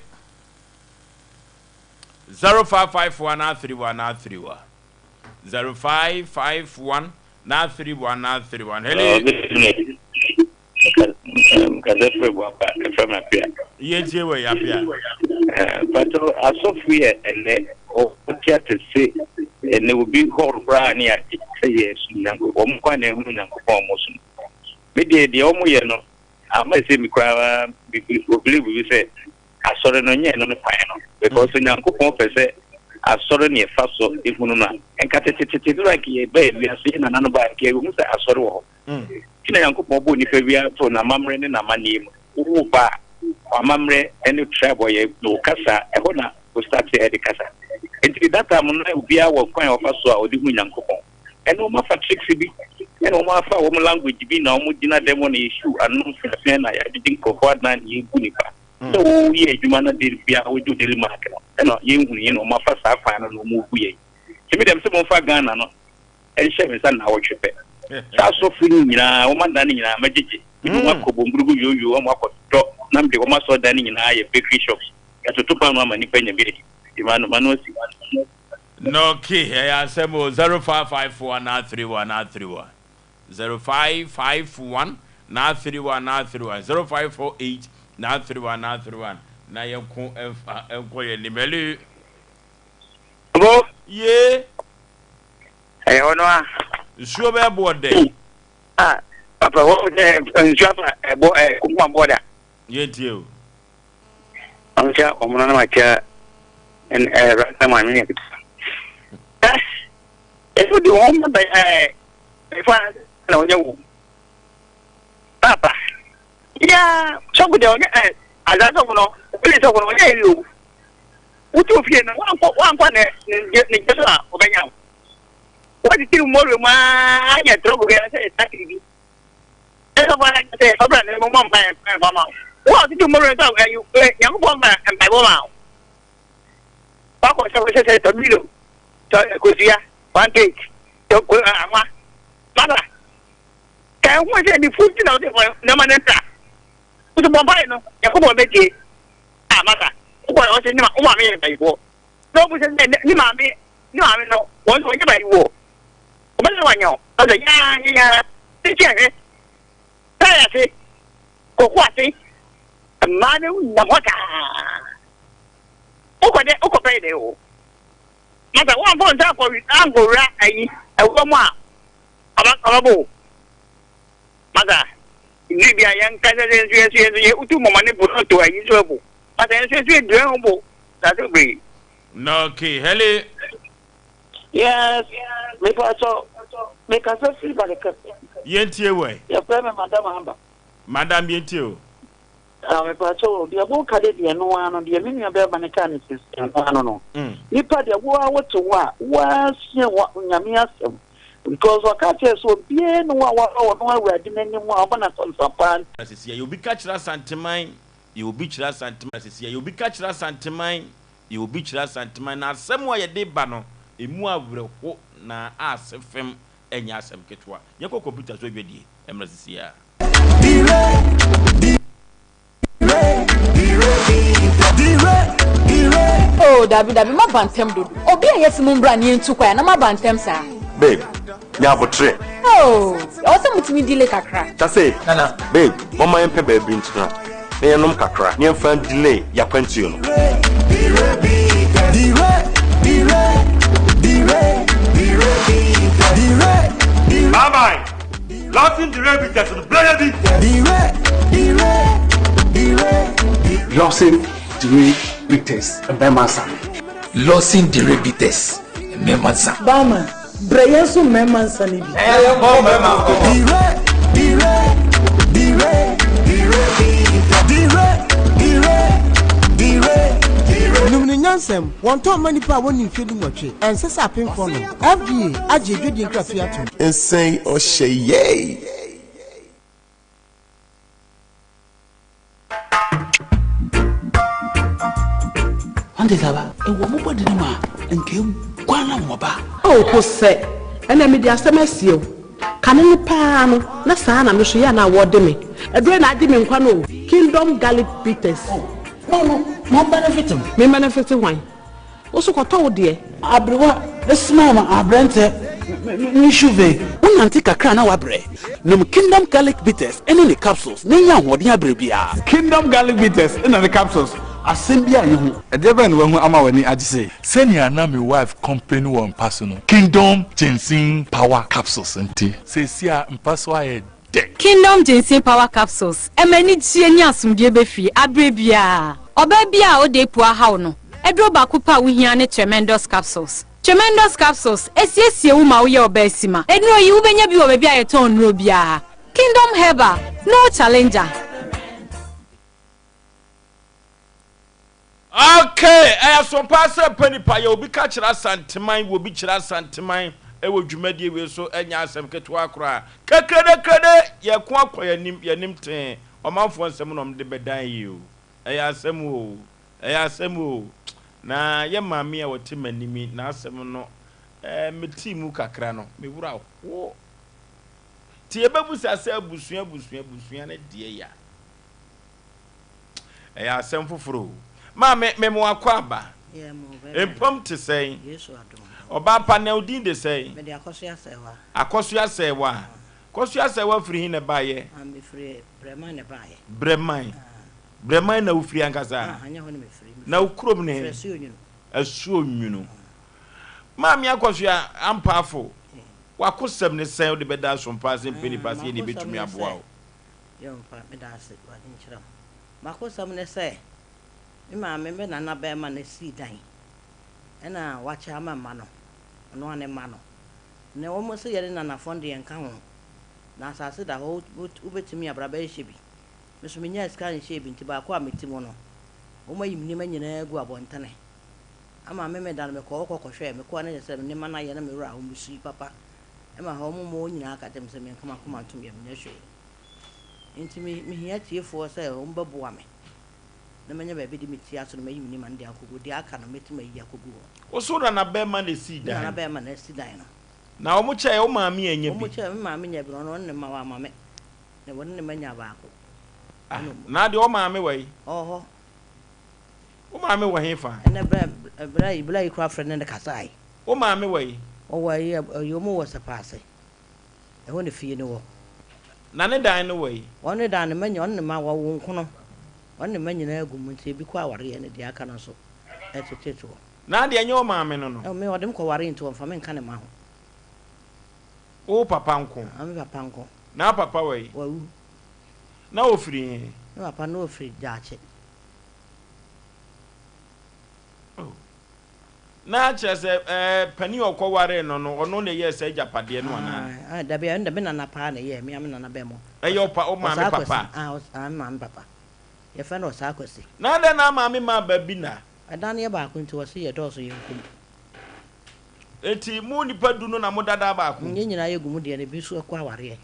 0551 931 931 0551 931 931 Hello. Kasa firi Boapa, ɛfrɛ me Apia. Yɛntie wɔ yi Apia. Pato asɔfo yɛ ɛnɛ wɔte ase se ɛnɛ obi hɔ koraa ne ade sɛ yɛ som Nyankopɔn wɔn kwan na ehunu Nyankopɔn wɔn som. Me deɛ deɛ wɔn yɛ no ama sɛ mi koraa mi believe bi sɛ asɔre no nyɛ ɛno ne kwan no because Nyankopɔn pɛ sɛ asɔre ne ɛfa so ehunu no a nka tetetete no like yɛ bɛyɛ wiase yɛ nana no ba nka ehu sɛ asɔre wɔ hɔ. Nti na Nyankopɔn bɔɔ nipa biara too n'amammerɛ ne n'amanneɛ mu. Wowoo ba a, w'amammerɛ ne tribe ɔyɛ ne wo kasa, ɛhɔ na wo starte ɛde kasa. Nti that time no na obiara wɔ kwan a ɔfa so a ɔde hu Nyankopɔn. Ɛna wɔn afa tricks bi, ɛna wɔn afa wɔn language bi na wɔn gyina dɛm hɔ na yɛhyiw ano mfeafea na yɛagyegye nkurɔfoɔ adan na yɛbu nipa. Sɛ woyɛ adwuma na de biara wogye wo daily mark no, ɛna yɛnhunu yɛn na wɔn afa saa kwan no na wɔn bu yɛn. Nti me deɛ mese momfa Ghana no nhyɛ me nsa nnawɔtwe pɛ. Saa asɔfo no nyinaa, wɔn adan no nyinaa, mɛgyegye. Mede wɔn akɔ Bomburugu Yoyo, wɔn akɔtɔ, na mede wɔn asɔredan no nyinaa ayɛ bakery shops. Yɛatoto paanoo ama nnipa anya bi adi. Nti m'ano m'ano asi. Nɔke, ɛyɛ asɛm o, 0554 931 931, 0551 931 931, 0548 931 931, na yɛnko mfa nkɔ yɛn anim. Hello. Bo. Yee. Ɛyɛ hɔ no a. Nsuo bɛɛ boɔ dɛ. Ah, papa wɔ sɛ nsuo afa ɛbɔ ɛ kunkun abɔ da. Yɛn tie o. Ɔmo kyɛ ɔmo no na ma kyɛ ɛn ɛ rasta maame yɛ ketewa. Ɛ ɛso de wɔn bɛ ɛ ɛfa na ɔnyɛ wo. Papa ya sɔfo deɛ ɔnyɛ ɛ azaa sɔfo no ɔbɛlɛ sɔfo no ɔnyɛ yɛ o. Wotu fie no wankɔ wankɔ ne ne ne gye so a ɔbɛnya wo. Wɔtete mmɔwerɛ mu ara anya trɔbo biara sɛ sakiri bi. Ɛsɛ fɔ ara sɛ ɔbra ne mmɔ mpa mpa ma wo. Wo a wotete mmɔwerɛ nso a ɛyi Nyankopɔn ma mpaebɔ ma wo. Wakɔ sɛ wɔsɛ sɛ tɔ milo, tɔ kosua, one cake, tɔ ko anwa. Masa, ka ɛho sɛ ne fu nti na wode nneɛma no ntra. Woso bɔ mpae no, Nyankopɔn bɛtie. Ah, masa, wokɔ ɔsɛ ne ma wo maame yɛ bayifoɔ. Na ɔbu sɛ ne maame ne maame no wɔn nso wɔnyɛ bayifoɔ. Ɔbɛsɛ wanyɛ o. Ɔsɛ yaa yaa tete ahwɛ. Tae ase, koko ase, mmaa no nam hɔ saa. Wokɔ dɛ wokɔ pɛyɛ dɛ o. Masa wɔamfa wo nsa ankɔ ankɔwura ayi ɛwɔ mu a ɔba ɔbɛbɔ wo. Masa bere bi a yɛn kasa sɛ nso yɛn nso yɛn nso yɛ wotu mɔmɔ ne bo no to ayi nso ɛbo. Masa yɛn nso yɛn nso yɛ dua ho bo saa so bere. Na okay, hele. Yes, me pacho, me kasa firi Balekɛse. Yɛntie wo ɛ. Yɛfrɛ me Madam Aba. Madam yɛntie o. Ah, me pacho, deɛ mo ka de deɛ no ara no, deɛ me nua bɛrima no kaa no sisi no ano no. Nipa deɛ wo ara wote hɔ a, wo ara sua wɔ Nyame asɛm. Because ɔka kyerɛ sɛ obiara ni hɔ a waba ɔno Awurade n'anim a ɔma no asɛmpa paa. Na sisi yɛ obi ka kyerɛ Asanteman, yɛ obi kyerɛ Asanteman, na sisi yɛ obi ka kyerɛ Asanteman, yɛ obi kyerɛ Asanteman, na asɛm a yɛde ba no, emu awerɛho na ase fem ɛnyɛ asɛm ketewa. Yɛnkɔ kɔmputa so adwadie mmra sisi ara. Oh dabi dabi maba ntɛm dodo. Obi a yɛse mo mbra na yɛntu kwan a na maba ntɛm saa. Babe, nya aboterɛ. Oh, ɛwɔ sɛ motumi delay kakra. Kyase, babe, momma yɛmpɛ baabi ntena na yɛnnom kakra na yɛmfa ndelay y'akwantuo no. Bye bye. Lawson Dire Bitters no brɛ yɛ bi. Lawson Dire Bitters mmarima nsa. Lawson Dire Bitters mmarima nsa. Barman, brɛ yɛn nso mmarima nsa no bi. Ɛyɛ yɛn bɔ mmarima nkɔmɔ. Dire, dire, dire, dire, dire, dire, dire, dire. Nom no nyansam, wɔntɔn mma nnipa a wɔnni mfeɛ dunwɔtwe, ɛnsɛ sɛ apemfoɔ nom. FDA agye adwadie nkratoɔ atom. Nsɛn ɔhyɛ yɛi. Ɔnte saa ba? Ewɔ mo bɔdene mu a, nka eguan na wɔba. Oh Hosɛ, ɛnɛ mede asɛm asie wo. Kane no paa no, na saa na me nso yɛ a na wɔde me. Aduro na agye me nkwa no o, Kingdom Garlic Bitters. Oh, no no, ma ɔmbenefit me. Me mbenefit hwan? Wo so kɔtɔ wo deɛ. Aberewa smile ma aberɛntɛ me shuve. Wonante kakra na woabrɛ. Nom Kingdom Garlic Bitters ne ne capsules na nya ahoɔden abrɛ biara. Kingdom Garlic Bitters na ne capsules, asɛm biara nni ho. Ɛdeɛ bɛn na woahu ama w'ani agye sei? Sɛnea na me wife complain wɔ mpa so no, Kingdom Ginseng Power Capsules nti, seesei a mpa so ayɛ dɛ. Kingdom Ginseng Power Capsules ɛma anigyeɛ ne asomdwoeɛ ba fie aberɛ biara. Ɔbaa biara a ɔda apu ahaw no, aduro baako pɛ a wohia ne Tremendous Capsules. Tremendous Capsules ɛsiesie wo ma woyɛ ɔbaa sima. Nnuro yi wobɛnya bi wɔ baabi a yɛtɔn nnuro biara. Kingdom Herbal, no challenger. Ok ɛyɛ so paa sɛ pɛ nipa yɛ obi ka kyerɛ Asanteman wɔ bi kyerɛ Asanteman ɛwɔ dwumadie wei so ɛnyɛ asɛm ketewa koraa kekrede krede yɛko akɔ yɛnim yɛnim tee ɔmanfoɔ nsɛm na ɔmde bɛdan yi o ɛyɛ asɛm o ɛyɛ asɛm o na yɛ maame a ɔte m'anim yi n'asɛm no ɛɛ metii mu kakra no me wura ho te yɛbɛbusa sɛ abusua abusua abusua ne deɛ ya Ɛyɛ asɛm foforɔ o. Maame, me mo akɔ aba. Mpam te sɛn? Ɔbaa pa, na wo din de sɛn? Mede Akɔsoa Sɛɛwa. Akɔsoa Sɛɛwa. Akɔsoa Sɛɛwa firi he na ɛbaeɛ? Ah, mefiri Brɛman na ɛbaeɛ. Brɛman. Brɛman na wofiri ankasa? Ah, ɛnyɛ hɔ na mefiri. Na wo kurom ne he? Mefiri Asuo Nwunu. Asuo Nwunu. Maame Akɔsoa Ampaafo, w'akosɛm ne sɛn wode bɛda asompa ase mpɛ nipa sɛ yɛne yɛbɛtumi aboa wo? Yɛ mpa, meda ase, Awurade nhyira wo. M'akosɛm ne sɛ, me maame, me nana barima na esii dan, ɛna wakyɛ ama mma no, ɔno ara ne mma no. Na wɔn se yɛne nanafoɔ no de yɛnka ho, na asase da hɔ, wobɛtumi abra bɛhyehyɛ bi. Me nso menyaa sika nhyɛɛ bi, nti baako a mete mu no, wɔayi me nneɛma nyinaa agu abɔntene. Ama me meda no mekɔɔ hɔ kɔhwɛɛ, mekɔɔ no kyerɛ sɛ me nneɛma no ayɛ na me werɛ ahow, mesui papa. Ɛma hɔ wɔn wɔn nyinaa ka kyerɛ me sɛ menka m'akoma ntom yɛ menyɛ hwee. Nti me mehia atiefoɔ sɛ wɔn bɛboa me. Na manya baabi de me ti ato na mayi me nneɛma no de akɔgu. Deɛ aka no, mɛtumi ayi akɔgu hɔ. Wo so nana bɛrima na esii Me dan nana no? bɛrima na asi dan no. Na wɔn kyɛɛ, wo maame annya bi? Wɔn kyɛɛ, me maame nyaa bi na ɔno ɔne ne mma wamma me. Na wɔne ne mma nyaa baako. Ah, Ɛna ɔmo. na deɛ wo maame wɔ yi? Ɔwɔ hɔ. Wo maame wɔ he fa? Ɛnɛ berɛ, berɛ yi, berɛ yi koraa frɛ ne ne kasae. Wo maame wɔ yi? Ɔwɔ ayi, ayi, wɔn wɔ Sɛpaase. Ɛhɔ na fie no wɔ. Na ne dan no wɔ yi? Ɔno ne dan no, mma nyinaa, ɔne ne mma, wɔwo nkono. Ɔne ne mma nyinaa gu mu, nti ebi kɔ awareɛ ne deɛ aka no nso ɛtetete hɔ. Na adeɛ ɛnyɛ wo maame no no? Oh, me ɔde me kɔwaree nti ɔmfa me nka ne mma ho. Wo papa nko? Ah, me papa nko. Na wo papa wɔ he? Wawu. Na ɔfiri he? Me papa no ɔfiri Gyaakye. Oh. Na kyerɛ sɛ ɛɛ panin a ɔkɔwaree no no, ɔno na ɛyɛɛ saa agyapadeɛ no anaa? Ah, ah, dabi, ɛno deɛ me nana paa na ɛyɛɛ, me ara me nana bɛn mo. Ɛyɛ wo pa, wo maame Ɔsaa papa? Kwasi, ah, ɔs, ah, me maame papa. Yɛfrɛ no Ɔsaa Kwasi. Na adɛn na maame maa ba bi na? Ɛdan no yɛ baako nti wɔse yɛdɔɔso yɛnkɔ mu. Enti mo nnipa du no na moda dan baako mu? Yɛn nyinaa yɛgu mu deɛ na ebi nso kɔ awareɛ.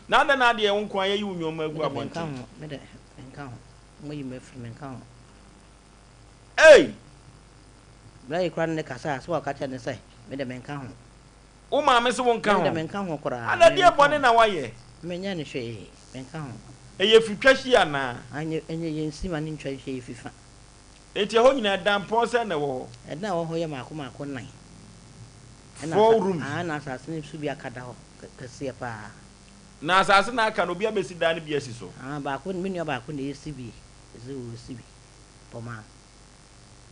Na adɛn na adeɛ wo nko ara yɛyi wo nnoɔma agu Me deɛ menka abɔnten? ho, me deɛ menka ho. Moayi me afiri menka ho. Ei! Berɛ a yɛkura no ne kasaa, sɛ wɔka kyerɛ no sɛ, me deɛ menka ho. Wo maame se wonka Me deɛ ho? menka ho koraa, Ada deɛ menka bɔne ho. na woayɛ? Menyɛɛ no hwee, menka ho. Ɛyɛ fitwa hyia anaa? Anyɛ, ɛnyɛ yɛnsi ma no ntwa nhwɛ yɛ fifa. Enti ɛhɔ nyinaa ɛdan pɔn sɛn na ɛwɔ hɔ? Ɛdan a ɛwɔ hɔ yɛ mmaako mmaako nnan. Ɛna Four asa, rooms. aa, ɛna asase no nso bi aka da hɔ kɛseɛ paa. Na asase no a aka no, obi abɛsi dan no bi asi so? Aa, baako, me nua baako na ɛresi bi, ɛsɛ ɔresi bi, pɔmaa.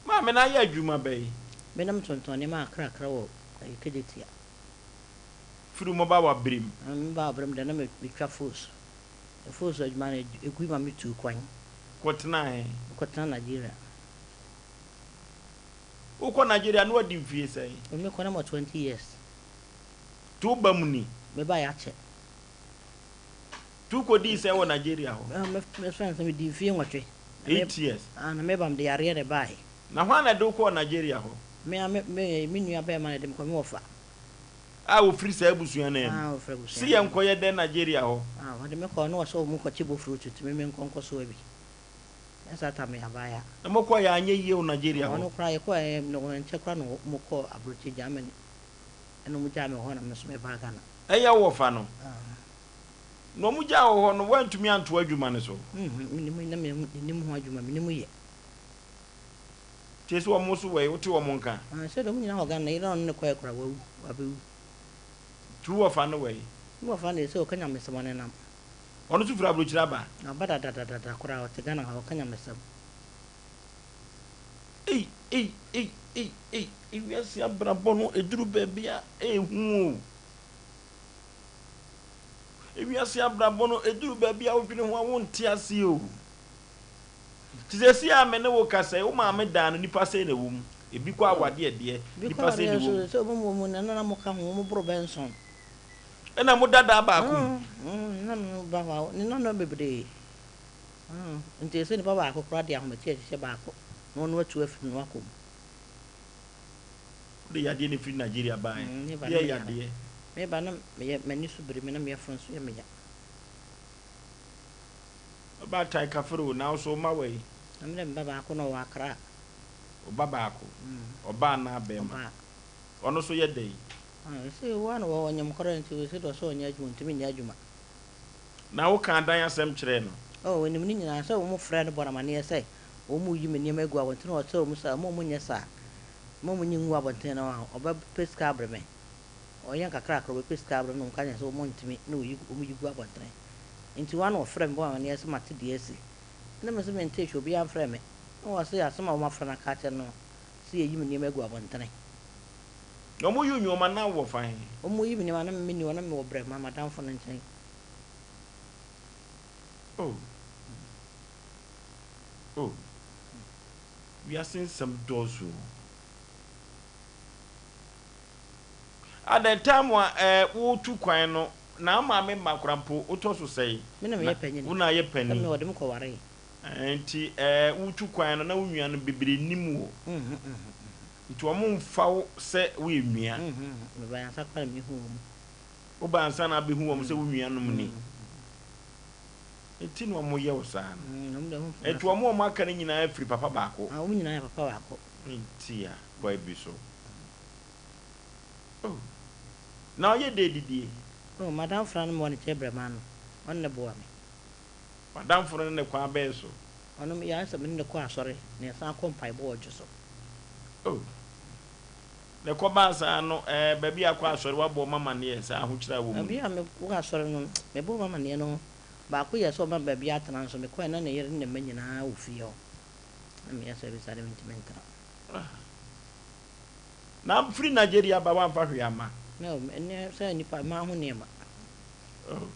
Maame no ayɛ adwuma bɛn? Me na metontɔn nneɛma akrakra wɔ ɛyi Kejetia. Firi mo ba w'aberem? Me ba w'aberem deɛ na me metwa fos. Fos adwuma no egui ma me tuu kwan. Kɔ tenaa he? Me kɔ tena Nigeria. Wo kɔ Nigeria na wadi mfie sɛn? Me kɔ na mewɔ 20 years. Nti wo ba mu ni? Me ba yɛ akyɛ. Nti wo kɔ dii sɛn wɔ Nigeria hɔ? Me me fɛn sɛ me di mfie nwɔtwe. 8 years. Ah na me ba mede yareɛ na ɛbaeɛ. Na hwan na ɛde wo kɔɔ Nigeria hɔ? Me ara me me me nua barima na ɛde me kɔɔ, me wɔfa. A ɔfiri saa abusua no ara Ah, mu. ɔfiri abusua Se no mu. yɛnkɔyɛ dɛn Nigeria hɔ? Ah, ɔde me kɔɔ, na ɔsɛ wɔn kɔkye bofrot nti me menkɔ nkɔsoa bi. Nyɛ saa ta meyɛ abaayewa. Na mokɔeɛ a anyɛ yie wɔ Nigeria hɔ? Ɔno koraa yɛkɔeɛ no ɛnkyɛ koraa na wɔkɔɔ aburokyire Germany. Ɛna wɔgyaa me wɔ hɔ na me nso mebaa Ghana. Ɛyɛ wo wɔfa no? Ah. Na wɔgyaa wo hɔ no, woantumi antoa adwuma no so? Nhmm, mennim, na mennim ho adwuma, mennim yɛ. Tie sɛ wɔn nso wɔ he, wote wɔn nka? Ah, sɛ deɛ wɔn nyinaa wɔ Ghana, ne yere a ɔne no kɔeɛ koraa, wawu, wabewu. Nti wo wɔfa no wɔ he? Me wɔfa no deɛ, sɛ ɔka nyamesɛm, ɔnenam. Ɔno nso firi aburokyire aba? Waba dadadadada koraa, ɔte Ghana ha, ɔka nyamesɛm. Ei, ei, ei, ei, ei, ewiase abrabɔ no, ɛduru baabi a, ɛɛhu o. Ewiase abrabɔ no, ɛduru baabi a wodwene ho a, wonte aseɛ o. Nti seesei a me ne wo kasa yi, wo maame dan no, nnipa sɛn na ɛwɔ mu? Ebi kɔ awadeɛ deɛ, Ebi kɔ nnipa sɛn na awadeɛ ɛwɔ nso, mu? sɛ wɔn mu na na mo ka ho, wɔn boro bɛnson. Ɛna mo da dan baako mu? Mm, na mo ba hɔ a, ne nananom bebree. Mm, nti ɛsɛ nipa baako koraa de ahometeɛ hyehyɛ baako na ɔno atu afiri mu na wakɔ mu. Wode yadeɛ na ɛfiri Nigeria baeɛ? Mm, me ba na Deɛ meyare. yadeɛ? Me ba na meyɛ, m'ani so biri me na me yafunu nso yɛ me ya. Ɔbaatan kafre o, na wo so wo mma wɔ he? Na me de me ba baako na ɔwɔ Accra. Wo ba baako? Ɔbaa anaa bɛɛma? Ɔbaa. Ɔno nso yɛ dɛn? Ah, ɔse wo ara na wɔ ɔnyem koraa nti ɔse deɛ ɔsɛ ɔnyɛ adwuma ɔntumi nyɛ adwuma. Na wo kaa dan asɛm kyerɛɛ no? Oh, ɔnim ne nyinaa sɛ wɔn frɛ no bɔ no amaneɛ sɛ wɔn reyi me nneɛma agu abɔnten na ɔsrɛ wɔn sɛ mma wɔn nyɛ saa, mma wɔn nyi ngu abɔnten na ɔbɛ pɛ sika abre me. Ɔyɛ nkakrakra ɔbɛpɛ sika abre me na wɔn ka kyerɛ no sɛ wɔn ntumi na wɔyi wɔn yi gu abɔntene. Nti wɔn na wɔfrɛ me bɔ me amaneɛ sɛ mate deɛ asi. Ɛna me nso mentee hwee obiara mfrɛɛ me. Na wɔse asɛm a wɔafrɛ no aka akyerɛ no sɛ yɛyi me nneɛma agu abɔntene. Na wɔyi wo nneɛma na wowɔ fa he? Wɔyi me nneɛma na menni hɔ na mewɔ Brɛma m'adamfo no nkyɛn. Oh. Oh. Wiase nsɛm dɔɔso o. At the time a eh, woretu kwan no, na wo maame mma koraa mpo, wotɔ so sɛn? Me na meyɛ panyin. Wo na ayɛ Sɛ panin. me wɔde me kɔwaree. Eh, nti eh, woretu kwan no, na wo nuanom bebree nnim wo. Nti wɔmfa wo sɛ woyɛ nua. Mebae ansa koraa na mehu wɔn. Wobae ansa na abɛhu wɔn sɛ wo nuanom ni. Nti na wɔn yɛ wo saa no. Mm, wɔn deɛ wɔn mfa Nti wɔn a wɔn aka no nyinaa firi papa baako. Ah, wɔn nyinaa yɛ papa baako. Nti a boy bi so. Oh, na ɔyɛ dɛ didie? Oh, m'adamfo no a na mewɔ ne nkyɛn brɛmaa no, ɔno na ɛboa me. W'adamfo no ne ne kwan bɛn so? Ɔno, meyɛ ayɛ sɛ me ne no kɔ asɔre, na yɛsan kɔ mpaebɔ wɔ dwo so. Oh, na ɛkɔbaa saa no, ɛɛ, baabi a akɔ asɔre, woabɔ wɔn amanneɛ saa ahokyere a wɔ mu no? Baabi a mekɔ asɔre no, mebɔɔ wɔn amanneɛ no, baako yɛɛ sɛ ɔma me baabi atena nso mekɔe na ne yere ne ne mma nyinaa wɔ fie hɔ. Na meyɛ sɛ abisa de mentumi ntena. Ah. Na firi Nigeria ba woamfa hwee amma? No, ɛnɛ sɛ nnipa mmaa ho nneɛma. Oh.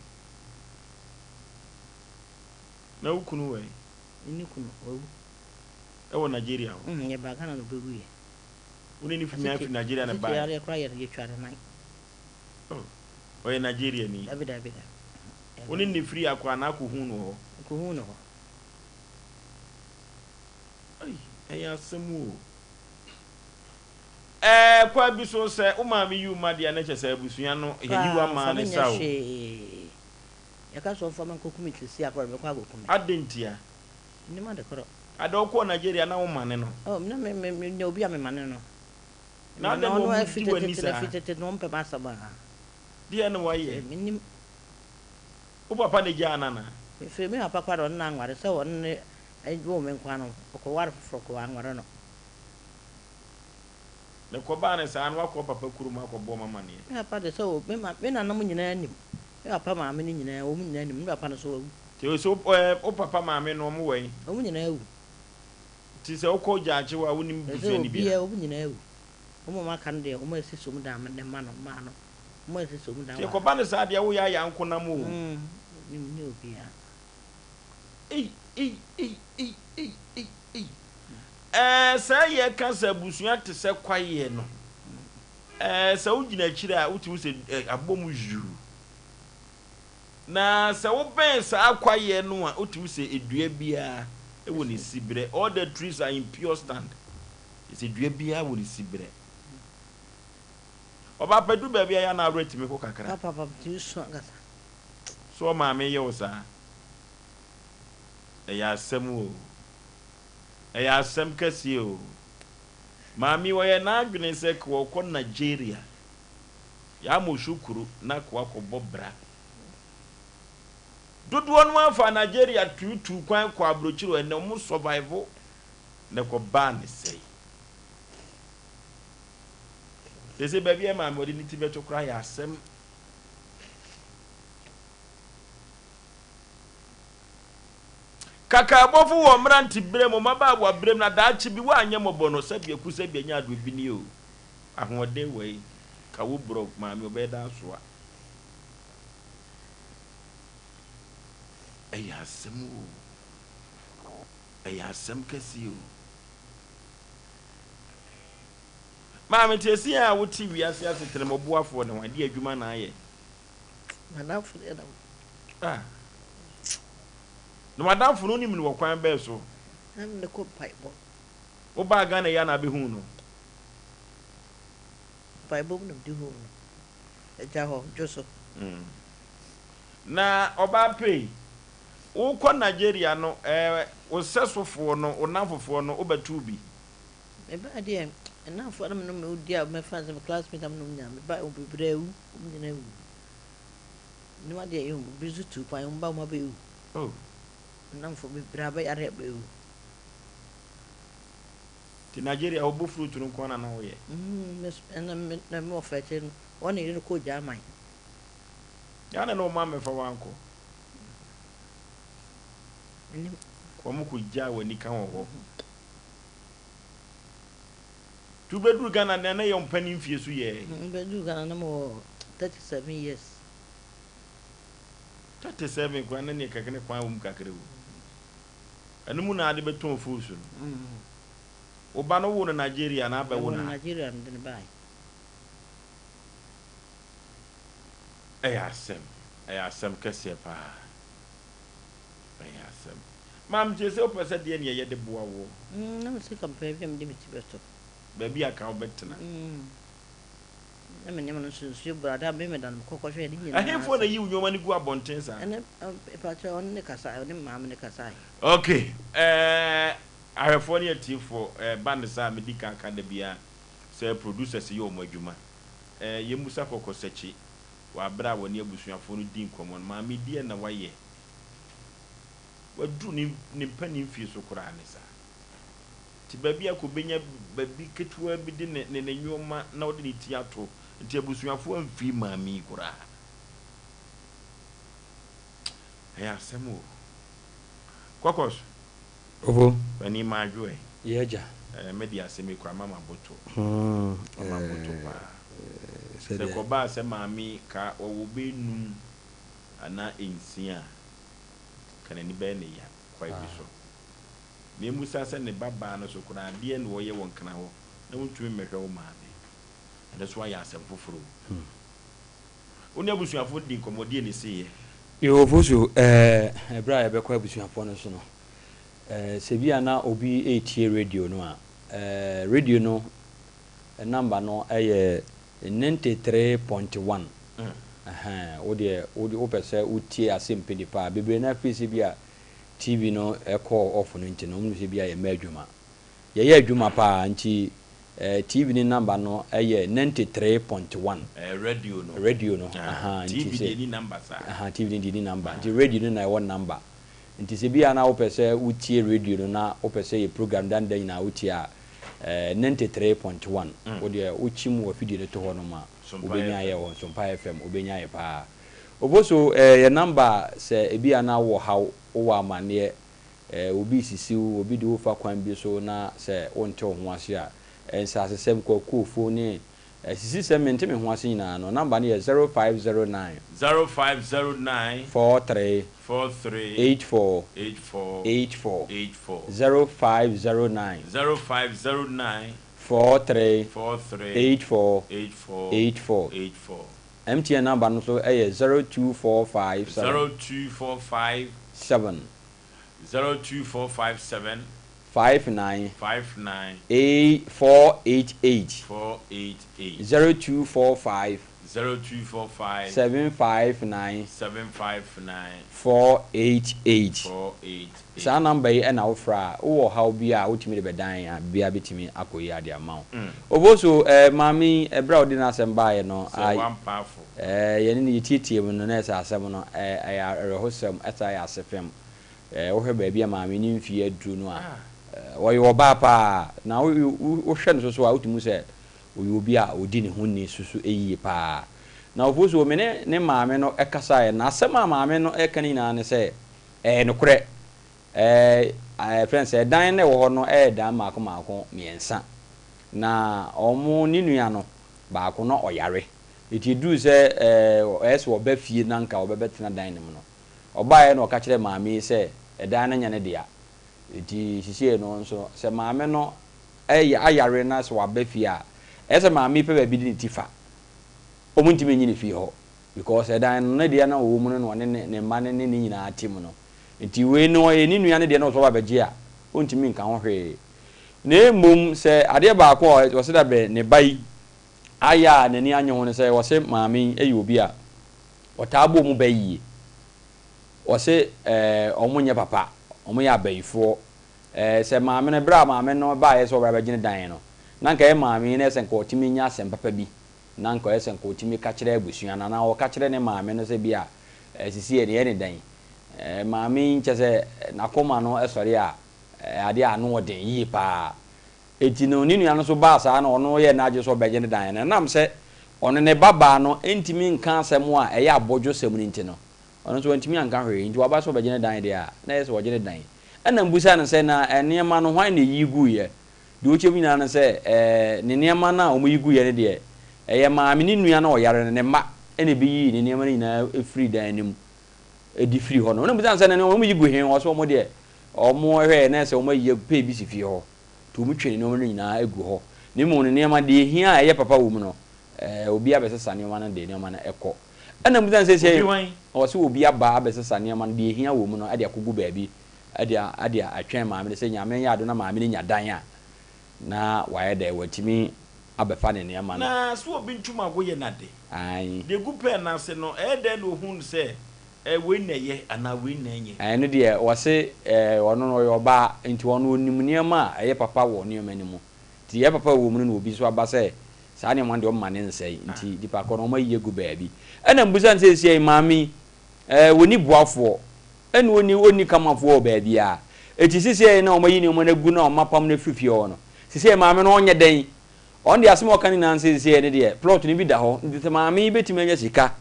Na wo kunu wɔ he? Menni kunu, wawu. Ɛwɔ Nigeria hɔ? Mm, yɛbaa Ghana na ɔbɛwuiɛ. Wo ne no fi firi Nigeria na baeɛ? Asekyere yareɛ koraa yɛ no, yɛtwaa ne nan. Oh, ɔyɛ Nigeriani? Dabi, dabi, dabi. Wo ne no firi akɔ anaa kɔhuu no wɔ hɔ? Mekɔhuu no hɔ. Ei, ɛyɛ asɛm o. Ɛɛ, kwan bi so sɛ wo maame yi wo mma deɛ a na kyerɛ sɛ abusua no yɛyi wo Koraa, ama ɔmfa ne me nyɛ sa o. hwee. Yɛka sɛ ɔmfa me nkɔku me seesei a koraa ɔde me bɛkɔ akɔku me. Adɛn ntia? Mennim ade korɔ. Ada wokɔɔ Nigeria na womane no? Oh, na me, me, menya obi a memane no. Na Memane adɛn na ɔno wɔn afi di w'ani tetete na saa? fi tete na ɔmpɛ m'asɛm a. Deɛn na wayɛ? Sɛ mennim. Wo papa na egyaa no anaa? Mefiri me papa koraa deɛ ɔne no anware sɛ ɔne no woo me nkoa no, ɔkɔware foforɔ kɔ wanware no. Na ɛkɔbaa no saa no woakɔ wo papa kurom akɔbɔ wɔn amaneɛ? Me papa deɛ sɛ o, me ma, me nananom nyinaa nim. Me papa maame no nyinaa, wɔn nyinaa nim. Me papa no nso wawu. Nti sɛ wo, ɛɛ, wo papa maame no wɔn wɔ he? Wɔn nyinaa awu. Nti sɛ wokɔ gyaakye hɔ a wonim Sɛ busuani biara? obiara, wɔn nyinaa awu. Wɔn a wɔaka no deɛ, wɔn a ɛsisi wɔn dan ne mma no, mmaa no, wɔn a ɛsisi wɔn dan Nti wɔ ha. ɛkɔba no saa deɛ woyɛ ayɛ ankonam o. Mm, menni obiara. Ei, ei, ei, ei, ei, ei, ei. Ɛɛ, sɛ yɛka sɛ abusua te sɛ kwaeɛ no, ɛɛ, sɛ wogyina akyire a, wotumi sɛ ɛ, abɔ mu yuu. Na sɛ wobɛn saa kwaeɛ no a, wotumi sɛ dua biara wɔ ne siberɛ. All the trees are in pure stand. Sɛ dua biara wɔ ne siberɛ. Ɔbaa pa du baabi a yɛ a na awerɛ tumi ho kakra. Papa, papa, tumi su ankasa. So ɔmaame yɛ wo saa? Ɛyɛ asɛm o. Ɛyɛ asɛm kɛseɛ o. Maame yi ɔyɛ n'adwene sɛ kɔ ɔkɔ Nigeria. Yamoussoukro na kɔ akɔbɔ bra. Dodoɔ no ara faa Nigeria tuutuu kwan kɔ aburokyire o, ɛnɛ wɔn survive na ɛkɔ baa ne sɛe. Seesei baabi a maame ɔde ne ti bɛto koraa yɛ asɛm. Kakaabɔfo wɔ mmeranteberɛ mu, mmabaawaberɛ mu, na daakye bi woanyɛ mmɔbɔ no, sɛdeɛ ku sɛdeɛ nya adoɔ bi nie o. Ahoɔden wɔ yi, ka wo brɔ maame ɔbɛyɛ dɛ asoa. Ɛyɛ asɛm o, ɛyɛ asɛm kɛseɛ o. Maame teesie a wote wiase asetena mu ɔboafoɔ ne hwan? Deɛ adwuma na ayɛ. M'adamfo deɛ na. Ah. Na w'adamfo no wonim no wɔ kwan bɛn so? Na me ne kɔ mpaebɔ. Wobaa Ghana yi a na abɛhuu no? Mpaebɔ mu na mede huu no. Agya hɔ, dwo so. Mm. Na ɔbaa pei, wokɔ Nigeria no, eh, wo sɛsofoɔ no, wo nnamfofoɔ no, wobɛtoo bi? Mebaa deɛ, nnamfoɔ a na me ne wɔn di a mɛfa no sɛ me classmate a me ne wɔn nyinaa, mebaa wɔn bebree awu, wɔn nyinaa awu. Mennim adeɛ a ɛyɛ wɔn, ebi nso tuu kwan, wɔn ba wɔn abɛwu. Oh. Nnamfoɔ bebree abɛyare abɛwu. Nti Nigeria hɔ bofrot no nko ara na na woyɛ? Mm, me so, ɛna me, na me wɔfa akyire no, wɔn ne yere no kɔɔ German. Ghana na wɔn ammɛfa wo ankɔ? Mennim. Wɔn kɔgyaa w'anika wɔ hɔ. Nti wobɛduru Ghana deɛ na yɛ wo mpanin mfie so yɛɛ? Mebɛduru Ghana na mewɔ 37 years. 37 koraa na neɛ kɛkɛ ne kwan wɔ mu kakra o. Ɛno mu na ade bɛtɔn foosu no. Wo ba no woo no Nigeria anaa abɛwo no Mewoo no ha? Nigeria na mede no baeɛ. Ɛyɛ asɛm, ɛyɛ asɛm kɛseɛ paa. Ɛyɛ asɛm. Maame tie sɛ wopɛ sɛ deɛ neɛ yɛde boa woɔ. Mm, na me sika mpɛ baabi a mede me ti bɛto. Baabi a ka wobɛtena. Mm. Na me nneɛma no nso nsuo boro ada me meda no mekɔ kɔhwɛ ne nyinaa Ɛhefoɔ na sɛ. yi wo nneɛma no gu abɔnten saa? Ɛne mpakyɛw ɔne ne kasae ɔne me maame no kasae. Ok eh ahwɛfoɔ ne atiefoɔ eh ba ne saa a medi kan ka da biara sɛ producers yɛ wɔn adwuma eh yɛmmusa kɔkɔ sakyi wɔ aberɛ a wɔne abusuafoɔ no di nkɔmmɔ no maame deɛn na wayɛ waduru ne ne mpanin mfie so koraa ne saa Nti baabi a kɔbɛnya baabi ketewa bi de ne ne nnoɔma na ɔde ne ti ato. Nti abusuafoɔ amfiri maame yi koraa. Ɛyɛ asɛm o. Kɔkɔs. Obo. Panin Madwo ɛ. Yɛ agya. Ɛɛ me de asɛm yi koraa mama boto. Hmm. Mama boto paa. Sɛ kɔbaa sɛ maame yi ka ɔwɔ bɛ num anaa nsia a, ka n'ani bɛyɛ ne ya kwan bi so. Na emmisa sɛ ne ba baa no so koraa deɛn na ɔyɛ wɔ nkran hɔ na wontumi mmɛhwɛ wo maame. Ɛno nso ayɛ asɛm foforɔ o. Wo ne abusuafoɔ no dii nkɔmmɔ, deɛn na ɛsiiɛ? Yoo Fosu, ɛɛ ɛberɛ a yɛbɛkɔ abusuafoɔ no so no, ɛɛ sɛ bi a na obi retie radio no a, ɛɛ radio no number no yɛ 93.1. Ɛhɛn, wo deɛ wopɛ sɛ wotie asɛmpa nipa a, bebree no ara firi sɛ bi a TV no kɔɔ off no nti no, wɔn nim sɛ ebia yɛmma adwuma. Yɛyɛ adwuma paa nti eh, TV no number no yɛ 93.1. Eh, radio no. Radio no, Ah, aha, nti TV sɛ, deɛ ni number saa. aha, TV no deɛ ni number. Nti radio no na ɛwɔ number. Nti sɛ ebia na wopɛ sɛ wotie radio no na wopɛ sɛ yɛ program da ne da nyinaa wotie a, eh, 93.1. Wo deɛ wokyim w'afidie no to hɔ nom a, Sompa wobɛnya FM. yɛ wɔ Sompa FM, wobɛnya yɛ paa. Oboso eh, yɛ number a sɛ ebia na wowɔ haw, wowɔ amaneɛ, eh, obi resisi wo, obi de wo refa kwan bi so na sɛ wonte wo ho ase a, eh, nsasesɛm, kwakuofo ne asisisɛm mente me ho ase nyinaa no, number no yɛ 0509. 0509. 43. 43. 84. 84. 84. 84. 0509. 0509. 43. 43. 84. 84. 84. 84. MTN number no nso yɛ 02457. 0245. 7. 02457. 59. 59. 8 488. 488. 0245. 0245. 759. 759. 488. 488. Saa number yi na wofrɛ a, wowɔ ɔhaw bi a wotumi de bɛdan yɛn a, biribiara bɛtumi akɔ yie ade ama wo. Oboso, eh, maame yi, ɛberɛ a ɔde n'asɛm baeɛ no, Sɛ ai, wampa afo. eh, yɛne no yɛtietiee mu no, na ɛsɛ asɛm no, eh, ɛyɛ awerɛhosɛm, ɛsan yɛ asefem. Eh, wohwɛ baabi a maame no mfeɛ aduru no a, eh, ɔyɛ ɔbaa paa, na wo, wo, wohwɛ no nso so a, wotumi hu sɛ ɔyɛ obi a ɔdi ne ho ni nso so yie paa. Na Ofosuo, me ne ne maame no kasaeɛ, na asɛm a maame no reka no nyinaa ne sɛ, Ɛyɛ nokorɛ. Ɛɛ, yɛfrɛ no sɛ, ɛdan no a ɛwɔ hɔ no yɛ dan mmaako mmaako mmiɛnsa. Na wɔn, ne nua no baako na ɔyare. Enti ɛduruu sɛ ɛɛ, ɛyɛ sɛ ɔba fie na anka ɔbɛbɛtena dan no mu no, ɔbaeɛ na ɔka kyerɛɛ maame yi sɛ ɛdan no nyɛ ne dea. Enti seesei no nso, sɛ maame no ayare na sɛ waba fie a, ɛyɛ sɛ maame yi pɛ baabi de ne ti fa. Wɔntumi nyi no fie hɔ. Because ɛdan no ne deɛ na ɔwɔ mu no na ɔne ne ne mma no ne ne nyinaa te mu no. Nti wei no ɔyɛ ne nua no deɛ na ɔsɛ ɔba bɛgye a, ɔntumi nka ho hwee. Na mmom sɛ adeɛ baako a ɔsɛ dɛ bɛ ne ba yi ayɛ a n'ani anye ho ne sɛ ɔse maame yi yɛ obi a ɔtaa bɔ wɔn ba yie. Ɔse ɛɛ wɔn nyɛ papa, wɔn yɛ abayifoɔ. Ɛɛ sɛ maame no berɛ a maame no baeɛ sɛ ɔbɛba abɛgye ne dan no, na nka ɛyɛ maame yi na ɛsɛ nka ɔtumi nya asɛm papa bi na anka ɔyɛ sɛ anka ɔtumi ka kyerɛ abusua no anaa ɔka kyerɛ ne maame no sɛ bi a sisi yɛ yɛ ne dɛn. Maame yi kyɛ sɛ n'akoma no sɔre a ɛyɛ adeɛ a ano ɔden yie paa. Enti no ne nua no nso baa saa na ɔno yɛɛ n'adwene sɛ ɔbɛgye ne dan no. Ɛnam sɛ ɔno ne ba baa no ntumi nka asɛm a ɛyɛ abɔdwosɛm no nti no, ɔno nso wantumi anka hwee. Nti waba sɛ ɔbɛgye ne dan deɛ a, na ɛyɛ sɛ ɔgye ne dan. Ɛna mbusa no sɛ na nneɛma no hwan na ɛyi guiɛ? Deɛ ɔkyerɛ mu nyinaa ne sɛ, ɛɛ, ne nneɛma no a wɔyi guiɛ no deɛ, ɛyɛ maame ne nua no a ɔyare no, ne mma na ɛbɛyii ne nneɛma no nyinaa firii dan no mu de firii hɔ no. Ɛna ɔbisaa no sɛ, na nneɛma no wɔyi gu he? Ɔse wɔn deɛ, wɔhwɛeɛ na sɛ wɔayi agu pɛ bi si fie hɔ, nti wɔtwe ne nneɛma no nyinaa gu hɔ. Na mmom no nneɛma, deɛ ɛhia a ɛyɛ papa wɔ mu no, ɛɛ, obi abɛsesa nneɛma no de nneɛma no kɔ. Ɛna ɔbisaa no sɛ, Obi sɛ hwan? Ɔse obi aba abɛsesa nneɛma no, deɛ ɛhia wɔ mu no de akɔgu baabi de de atwɛn maame no sɛ Nyame nyɛ adom na maame no nya dan a na wayɛ dɛ watumi abɛfa ne nneɛma no. Na so obi ntomago yɛ n'ade? Aane. Deɛ ɛgu pɛɛ no ase no, ɛyɛ dɛn na ɔhu no sɛ wei na ɛyɛ anaa wei na ɛnyɛ? Ɛno deɛ, wɔse ɔno no ɔyɛ ɔbaa, nti ɔno ɔnim nneɛma a ɛyɛ papa wɔ nneɛma no mu. Nti deɛ ɛyɛ papa wɔ mu no na obi nso aba sɛ saa nneɛma no deɛ ɔmma no nsɛe, nti nipa korɔ no wɔayi agu baabi. Ɛna mebisa no sɛ seesei maame yi, wɔnni boafoɔ, ɛna ɔnni ɔnni kamafoɔ wɔ baabiara. Enti seesei na wɔayi nneɛma no agu na wɔapam no afiri fie hɔ no, seesei maame no ɔnyɛ dɛn? Ɔno deɛ asɛm a ɔka no nyinaa ne sɛ seesei no deɛ plot no bi da hɔ, nti sɛ maame yi bɛtumi anya sika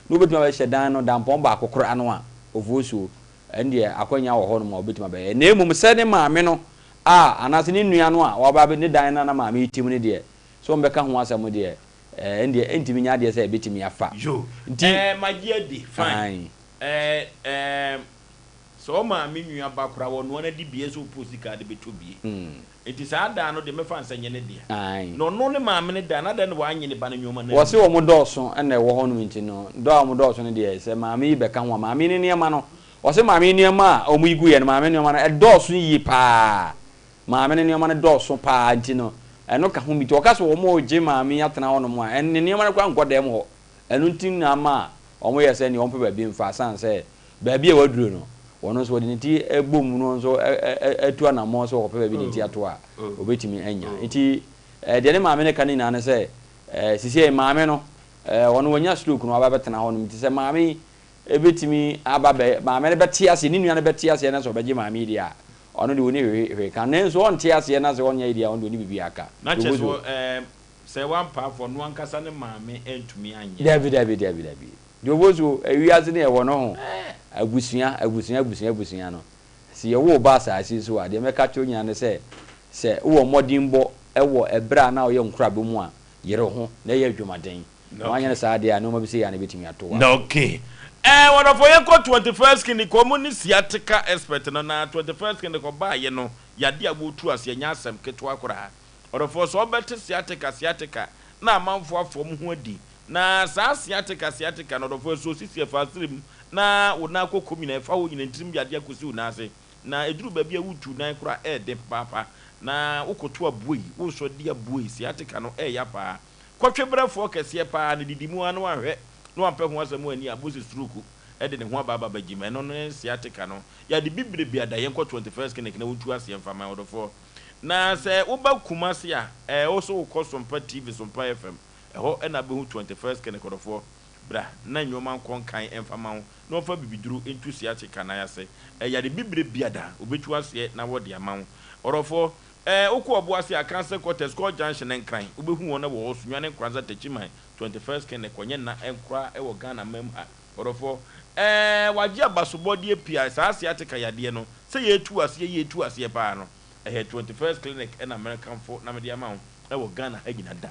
na ɔbɛtumi abɛhyɛ dan no dampɔn baako koraa no a, Ofosuo, ɛno deɛ akwanya wɔ hɔnom a ɔbɛtumi abɛyɛ. Na mmom sɛ ne maame no a anaasɛ ne nua no a waba abɛ ne dan no a na maame yi te mu no deɛ, sɛ wɔbɛka ho asɛm deɛ, ɛno deɛ ɛntumi nyɛ adeɛ sɛ ɛbɛtumi afa. Yo, Nti, ɛɛ magye adi, fine. aane. Ɛɛ ɛɛm, sɛ wo maame nua ba koraa wɔnoa no adi bie sɛ wopɛ sika de bɛtɔ bie. Nti saa dan no deɛ mɛfa no sɛ nyɛ ne dea. Aane. Na ɔno ne maame no dan no, adɛn na wannye ne ba no nnoɔma no Wɔse anni? wɔn dɔɔso na ɛwɔ hɔnom nti no, dɔ a wɔn dɔɔso no deɛ, sɛ maame yi bɛka ho a, maame yi ne nneɛma no, wɔse maame yi nneɛma a wɔyi guiɛ no, maame nneɛma no, ɛdɔɔso yie pa ara. Maame no nneɛma no dɔɔso pa ara nti no, ɛno ka ho bi. Nti wɔka sɛ wɔregye maame yi atena hɔnom a, ɛn, ne nneɛma no koraa nkɔ dan mu hɔ. Ɛno nti na ama wɔyɛ sɛ nea wɔmpɛ baabi mfa, ɛsiane sɛ baabi a waduru no, ɔno nso ɔde ne ti bɔ mu no nso atu anammɔn sɛ ɔkɔpɛ baabi de ne ti ato a, ɔbɛtumi anya. Nti deɛ ne maame no ka no nyinaa ne sɛ, sisiei maame no, ɔno wanya stroke no waba abɛtena hɔnom, nti sɛ maame yi bɛtumi aba bɛ, maame no bɛte aseɛ, ne nua no bɛte aseɛ na sɛ ɔbɛgye maame yi deɛ a, ɔno deɛ ɔnni hwee hwee ka. Nanso ɔnte aseɛ na sɛ ɔnyɛ yi deɛ a, ɔno deɛ ɔnni biribiara ka. Na kyerɛ sɛ Sɛ wampa afɔ no ankasa ne maame antumi anyɛ. Dabi dabi dabi dabi deɛ ɔbɔ so ewiase no yɛwɔ no ho abusua abusua abusua abusua no sɛ yɛwo wo ba asaase yi so a deɛ mɛka akyerɛ wo nyinaa ne sɛ sɛ wowɔ mmɔdenbɔ wɔ ɛberɛ a na woyɛ nkorabɛ mu a yere wo ho na yɛ adwumaden na woanyɛ no saa deɛ a nnoɔma bi sei a na ɛbɛtumi ato wo aso. Okay eh wɔdɔfo yɛnkɔ 21st clinic wɔn ne sciatica expert no na 21st clinic ɔbaayɛ no yadeɛ a wɔtu aseɛ nyɛ asɛm ketewa koraa Ɔdɔfoɔ, sɛ wobɛte sciatica, sciatica, na amanfoɔ afa wɔn ho adi. Na saa sciatica, sciatica no, ɔdɔfoɔ, ɛsɔ sisi, ɛfa asrɛ mu, na wo nan kɔkɔm nyinaa, ɛfa hɔ nyinaa, ntirim yadeɛ akɔsi wo nan ase. Na ɛduru baabi a woretu nan koraa a, ɛyɛ den papaapa. Na wokoto aboa yi, woresɔ di aboa yi, sciatica no, ɛyɛ ya paa. Kɔtwebrɛfoɔ kɛseɛ paa no, didi mu ara na wanhwɛ na wampɛ ho asɛm anni a, abɔ sɛ stroke de ne ho aba aba abɛgyem. Ɛno ne sciatica no. Yɛade bibire biada, yɛnkɔ 21st Clinic na wɔntu aseɛ mfa ma wo, ɔdɔfoɔ. Na sɛ woba Kumasi a, ɛɛ wo so wokɔ Sompa TV, Sompa FM, ɛhɔ na wobɛhu 21st Clinic ɔdɔfoɔ. Bra na nnoɔma nkɔ nkan mfa ma wo na wɔmfa bibiduro ntu sciatica nan ase. Ɛyare bibire biada, wɔbɛtu aseɛ na wɔde ama wo. Ɔdɔfoɔ, ɛɛ wokɔ Ɔboase a, Council Quarters, Skull Junction, Nkran, wobɛhu wɔn wɔ hɔ, Sunyani, Nkoranza, Techiman, 21st Clinic, ɔnyɛ nna nkoraa wɔ Ghana man mu ha. Ɔdɔfoɔ, ɛɛ wagye abasobɔdeɛ pii a saa sciatica yadeɛ no, sɛ yɛtu aseɛ yɛtu aseɛ paa no, Ɛyɛ 21st clinic ɛna merekamfo na mede ama wo ɛwɔ Ghana ha nyina da.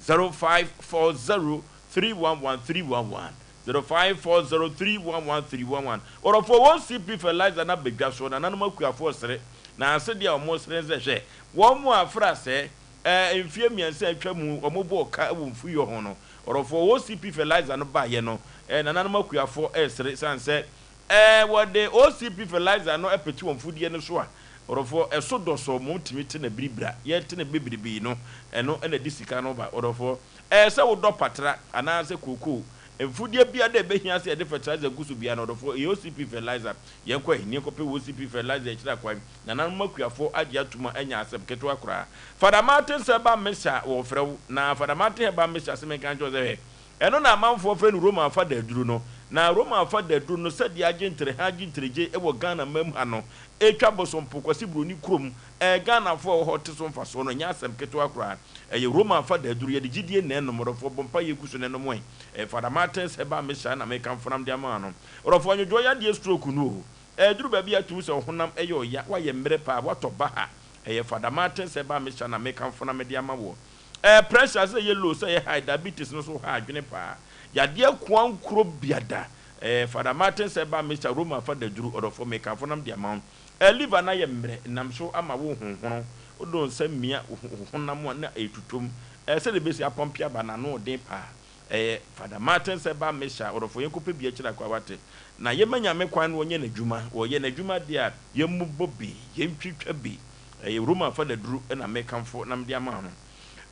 0540 311 311 0540 311 311 Ɔdɔfoɔ wɔn CP fertilizer no aba dwa so nananom akuafoɔ resere na asedeɛ a wɔn resere ne sɛ hwɛ wɔn a afra sɛ ɛɛ mfeɛ mmiɛnsa a atwa mu wɔn bɔɔ ka wɔ mfuyɔ ho no ɔdɔfoɔ wɔn CP fertilizer no baeɛ no ɛɛ nananom akuafoɔ resere sane sɛ Ɛɛ wɔde OCP fertilizer no pete wɔn mfudeɛ no so a, ɔdɔfoɔ, ɛso dɔsɔ ma wɔtumi te no abiribira. Yɛte no bebirebe no, ɛno na ɛde sika no ba. Ɔdɔfoɔ, ɛɛ sɛ wodɔ patra anaa sɛ kookoo, mfudeɛ biara a ɛbɛhia sɛ yɛde fertilizer gu so biara no, ɔdɔfoɔ, ɛyɛ OCP fertilizer. Yɛnkɔ ɛ, na yɛnkɔpɛ OCP fertilizer akyiri akwan. Nananom akuafoɔ agye atom a ɛnyɛ asɛm ketewa koraa. Fada Martins Herbal Mixture, wɔrefrɛ wo. Na Fada Martin Herbal Mixture se menka nkyerɛ wo sɛ hwɛ, Ɛno na amanfoɔ frɛ no Roma afa daduro no. Na Roma afa daduro no sɛdeɛ agye ntereha agye nteregye wɔ Ghana man mu ha no, ɛretwa bosompo Kwasi Broni kurom, ɛɛ Ghanafoɔ a ɛwɔ hɔ te so mfasoɔ no, ɛnyɛ asɛm ketewa koraa. Ɛyɛ Roma afa daduro, yɛde gyidie na ɛnom, ɔdɔfoɔ bɔ mpaeɛ gu so na ɛnom ɛ. Ɛyɛ Father Martins Herbal Mixture na mekamfo nam de ama wo no. Ɔdɔfoɔ anwodwoɔ yadeɛ stroke no o, ɛreduru baabi a tumi sɛ wo honam yɛ ɔya, woayɛ mmerɛ paa, woatɔ baha, ɛyɛ Father Martins Herbal Mixture na mekamfo na mede ama woɔ. Ɛɛ pressure sɛ ɛyɛ low sɛ ɛyɛ high diabetes no so ha adwene paa yadeɛ koa nkuro biada ɛɛ Father Martin sɛ ba Mister Roma fa daduru ɔdɔfoɔ mekamfo nam de ama wo ɛɛ liver no ayɛ mmerɛ nam so ama wo honhono wode wo nsa mia wo honam a na ɛretutom ɛɛ sɛdeɛ ɛbɛsi apɔmpe aba no ano ɔden paa ɛɛ Father Martin sɛ ba Mister ɔdɔfoɔ yɛnkɔpɛ bi akyiri akɔ wate na yɛma Nyame kwan na ɔnyɛ n'adwuma ɔyɛ n'adwuma deɛ a yɛmmobɔ bi yɛntwitwa bi Ɛyɛ Roma fa daduru na mekamfo na mede ama no.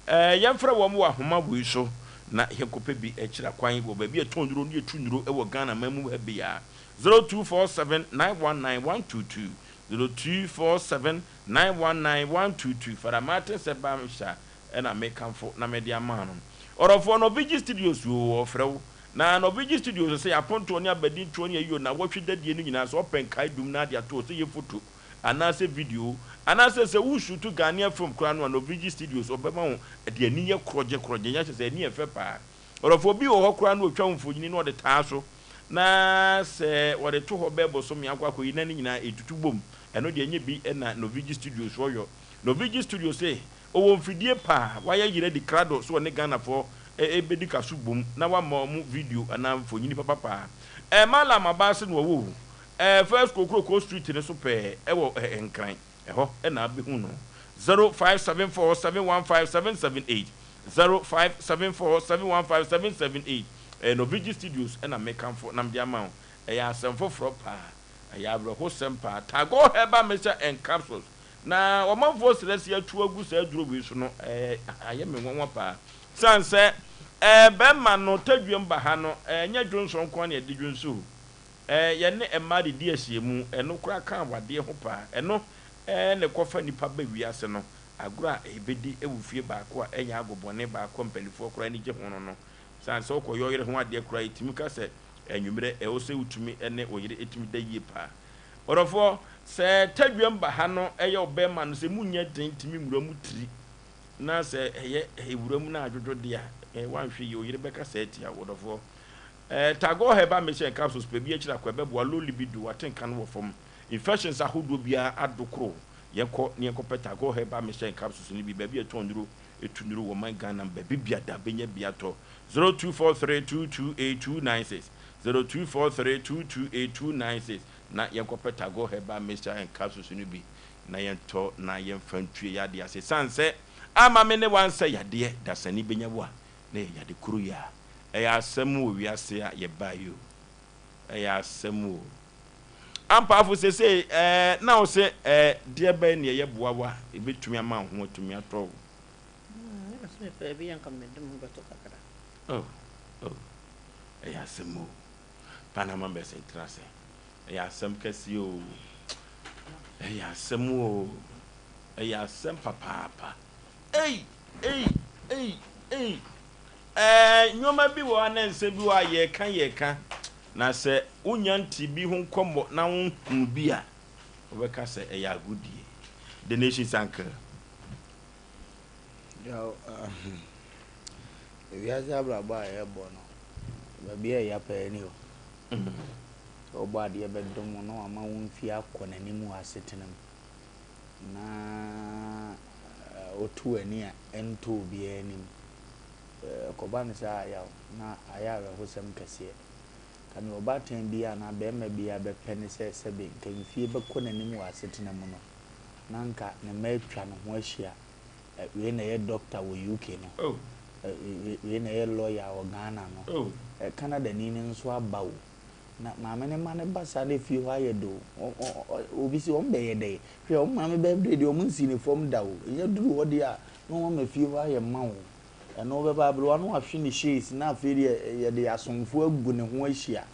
Ɛɛ, yɛmfrɛ wɔn wɔ ahoma wei so na yɛnkɔpɛ bi akyira kwan wɔ baabi a yɛtɔn nnuro ne yɛtu nnuro wɔ Ghana man mu ha biara. 0247 919 122, 0247 919 122, Fada Martin Sɛ Bamhyɛ na mekamfo na mede ama no. Ɔdɔfoɔ, Norvigi Studios oo, wɔfrɛ wo. Na Norvigi Studios sɛ apontoɔ ne abadintoɔ ne ayio nnawɔtwe dadie no nyinaa sɛ ɔpɛ nkae dum na ade ato hɔ sɛ yɛ foto anaasɛ video anaasɛ sɛ wo shoot Ghanaian film koraa no a Norvigi Studios ɔbɛma wo de ani yɛ korɔgye korɔgye nyɛ kyerɛ sɛ ani yɛ fɛ paa. Ɔdɔfoɔ bi wɔ hɔ koraa no ɔtwa wo mfonini na ɔde taa so na sɛ wɔde to hɔ bɛɛ bosome akɔ akɔyi na ne nyinaa ɛtutu bom ɛno deɛ ɛnyɛ bi na Norvigi Studios ɔyɔ. Norvigi Studios se Ɔwɔ mfidie pa a wayɛ yerɛ di krado sɛ ɔne Ghanafoɔ bɛdi kaso bom na wama wɔn video anaa mfonyini papa paa. Ɛɛ Mallam Abaase na ɔwɔ o, ɛɛ First Kokroko Street no so pɛɛ ɛwɔ Nkran, ɛhɔ na wobɛhu no. 0574 715 778, 0574 715 778, Ɛyɛ Norvigi Studios na mekamfo na mede ama wo. Ɛyɛ asɛm foforɔ paa, ɛyɛ awerɛhosɛm paa. Tagore Herbal Mixture and Capsules Na ɔmanfoɔ srɛ sɛ yɛatu agu saa aduro wei so no, ayɛ me nwanwa paa. Sane sɛ bɛrima no tadwuam ba ha no, ɛnyɛ dwonsɔ nko ara na yɛde dwonsɔ o. Yɛne mmaa de di ahyiamu, ɛno koraa ka awadeɛ ho paa. Ɛno na ɛkɔfa nnipa ba wiase no. Agorɔ a yɛbɛdi wɔ fie baako a ɛnyɛ agobɔne baako a mpanimfoɔ koraa ani gye ho no no. Sane sɛ wokɔyɛ ɔyere ho adeɛ koraa, yɛtumi ka sɛ anwummerɛ ɛwɔ sɛ wotumi ne wo yere tumi da yie paa. Ɔdɔfoɔ, sɛ tadwam ba ha no yɛ ɔbɛrima no, sɛ emu nyɛ den tumi nwura mu tiri, na sɛ ɛyɛ ewura mu na adwodwo deɛ a, woanhwɛ yie, wo yere bɛka saa atia wo, ɔdɔfoɔ. Tagore Herbal Mixture and Capsules, pɛ bi akyiri akɔ, ɛbɛboa low libido, w'atenka no wɔ fam, infections ahodoɔ biara adokoro. Yɛnkɔ na yɛnkɔpɛ Tagore Herbal Mixture and Capsules no bi, baabi a yɛtɔn nnuro, ɛtu nnuro wɔ man Ghana mu, baabi biada bɛnya bi atɔ. 0243228296, 0243228296. Na yɛnkɔpɛ Tagore Herbal Mixture and Capsules no bi na yɛntɔ na yɛmfa ntue yadeɛ ase. Ɛsiane sɛ amma me ne wo ansɛ yadeɛ, dasani bɛnya wo a, na ɛyɛ yade koro yi a. Ɛyɛ asɛm wɔ wiase a yɛbaeɛ o. Ɛyɛ asɛm o. Ampaafo seesei ɛɛ na wo se ɛɛ deɛ bɛn ne ɛyɛ boa wo a ɛbɛtumi ama wo ho atumi atɔ wo? Mm, ɛna sɛ mepɛ bi a nka mede me ho bɛto kakra. Oh, oh, ɛyɛ asɛm o. Panama bɛsɛ ntena ase. Ɛyɛ asɛm kɛseɛ oo. Ɛyɛ asɛm oo. Ɛyɛ asɛm papaapa. Ei! Ei! Ei! Ei! Ɛɛ, nneɛma bi wɔ hɔ anaa nsɛm bi wɔ hɔ a yɛreka yɛreka, na sɛ wonya nte bi ho nkɔmmɔ na wonhunu bi a, wobɛka sɛ ɛyɛ agodie. The Nation's Uncle. Yaw, Ewiase abrabɔ a yɛbɔ no, baabi a ɛya paa ni o. Sɛ ɔbɔ adeɛ bɛdom wo na wama wo mfie akɔ n'anim wɔ asetena mu, na woto w'ani a ɛntɔ obiara anim. Ɛkɔba no saa a, yaw, na ayɛ awerɛhosɛm kɛseɛ. Ka nea ɔbaatan biara anaa barima biara bɛpɛ ne sɛ sɛbe nka mfie bɛkɔ n'anim wɔ asetena mu no, na nka ne mma atwa ne ho ahyia. Wei na ɛyɛ doctor wɔ UK no, wei na ɛyɛ lawyer wɔ Ghana no, Canada ni no nso aba o. Na maame no mma no ba saa na efie hɔ ayɛ dɛ o. Obi se wɔn bɛyɛ dɛ? Hwɛ wɔn maame birthday deɛ wɔn nsii ne fam da o. Ɛnya duru hɔ deɛ a na wɔn ama fie hɔ ayɛ ma o. Ɛno bɛba aberewa no wahwe ne shades na afei deɛ yɛde asomfoɔ agu ne ho ahyia.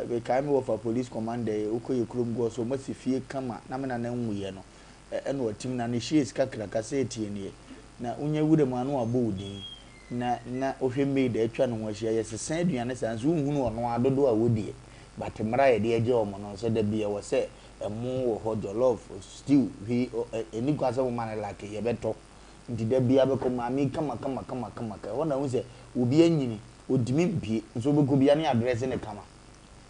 Mekae me wɔfa police commander yi, wokɔ yɛ kurom gɔɔ so wɔn asi fie kama na me nana nwuiɛ no. Ɛna ɔtim na ne shades kakraka sɛ ɛteɛ nie. Na wonya wura mu a na wabɔ wo din. Na na wohwɛ maid a atwa ne ho ahyia yɛsesa aduane saa nso wonhunu ɔno ara dodoɔ a wɔdiɛ but mmara a yɛde agya wɔn no sɛ dabi ɛwɔ sɛ ɛmo wɔ hɔ jollof stew hwee ɛni kwan sɛ woma no lake yɛbɛtɔ nti da biara bɛkɔ maame yi kama kama kama kama ɛhɔ na wohu sɛ obi anyini ɔntumi mpie nso wobɛkɔ bia ne adrɛse ne kama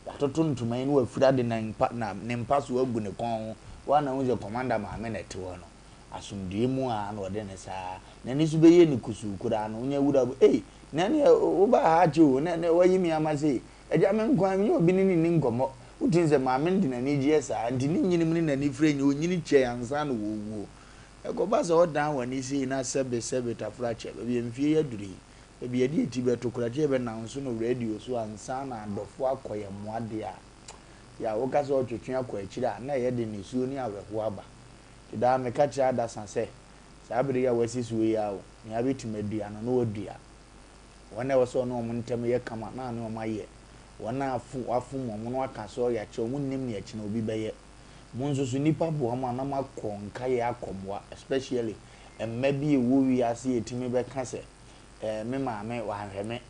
yɛatoto ntoma yi na wafira de ne mpa na ne mpa so agu ne kɔn ho wɔn na wohu sɛ commander maame na ɛte hɔ no Asomdwoeɛ mu ara na ɔde no saa. N'ani so bɛyɛ no kusuu koraa no, wonya wura bu, ei, na ɛneɛ wobaa ha akyɛ o, na ɛneɛ woayi me ama sei. Agya me nko ara, menyɛ obi ne no nni nkɔmmɔ. Wotumi sɛ maame no de n'ani gyeɛ saa, nti ne nyini mu ne n'ani frɛ nyɛ, ɔnyini kyɛe ansa na ɔrewuo. Ɛkɔba sɛ ɔdan w'ani sei na sɛbe sɛbe tafra kyɛ, baabi a mfie yi aduru yi, baabi a yɛde yɛn ti bɛto koraa, kyɛ yɛbɛnanso no radio so ansa na adɔfoɔ akɔ yɛn mmoa deɛ a, yɛ a woka sɛ ɔretwetwe akɔ akyiri a, na ɛyɛ de nisuo ne awerɛhoɔ aba. Enti daa meka kyerɛ adasa sɛ, Saa bere yi a wɔasi soɔ yi ara o, nea wobɛtumi adua no, na woadua. Wɔn a ɛwɔ sɛ ɔne wɔn ntam yɛ kama, na ɔne wɔn ayɛ. Wɔn a afo, wafom wɔn na waka sɛ ɔyɛ akyɛ wɔn, nnim nea ɛkyena obi bɛyɛ. Mo nso so nnipa boa mo a na moakɔ nkaeɛ akɔboa, especially mma bi a ɛwɔ wiase a ɛtumi bɛka sɛ, eh, me maame wanhwɛ me.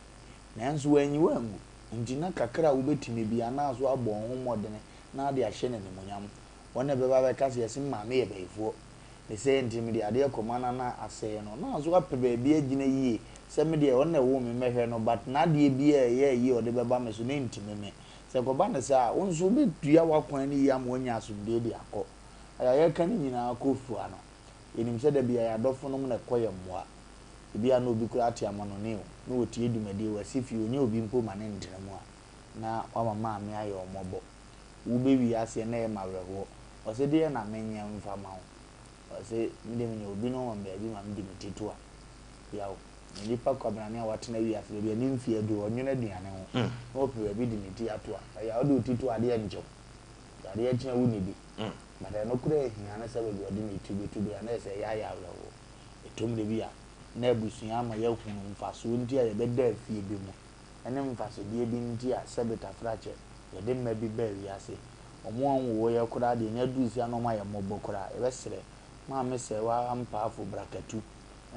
Nanso wanyi wo angu. Nti na kakra a wobɛtumi biara na so abɔ wo ho mmɔdene na ade ahyɛ no animuonyam. Wɔn na ɛbɛba abɛka sɛ yɛse me maame yɛ bayifoɔ. Ne sɛɛ nti mede adeɛ kɔma no na asɛe no. Na nso wapɛ baabi agyina yie sɛ me deɛ ɔno na ɛwoo me mɛhwɛ no but n'adeɛ biara a ɛyɛ ayie a ɔde bɛba me so no ɛntumi me. Sɛ ɛkɔba no saa a, wo nso wobɛdua w'akwan no yie ama woanya asomdwoeɛ de akɔ. Ɛyɛ a yɛka ne nyinaa kɔ fua no, yɛnim sɛ da biara yɛn adɔfonom na ɛkɔ yɛn mmoa. Ebia na obi koraa te amanɔne o, na ɔtie dwumadie, wasi fie, ɔnnya obi mpo ma ne ntena mu a, na wama maame ayɛ wo mmɔbɔ. Wobɛwie aseɛ na ɛyɛ me awerɛhoɔ. Ɔse deɛ na menyɛ mfa ma wo? Ɔse medeɛ menya obi na ɔma me baabi ma mede me ti to a, yaw. Na nipa kwabrane a watena wiase baabi a ne mfeɛ aduru, ɔnwene aduane ho, na ɔpɛ baabi de ne ti ato a, ɛyɛ a wode wo ti to a adeɛ nkye wo. Nti adeɛ kye a wonni bi. But ɛno koraa hia no sɛ baabi a ɔde ne ti bɛto biara na ɛsɛ ɛyɛ ayɛ awerɛhoɔ. Ɛtɔ mmerɛ bi a, na abusua ama yɛahunu mfasoɔ nti a yɛbɛda afie bi mu, ne mfasodeɛ bi nti a sɛbe tafrakyɛ yɛde mma bi baa wiase. Wɔn a wɔnwowoeɛ koraa deɛ, nya duru sei a na wɔayɛ mmɔbɔ koraa. Yɛbɛsrɛ Maame Sɛɛwa Ampaafo Brakatu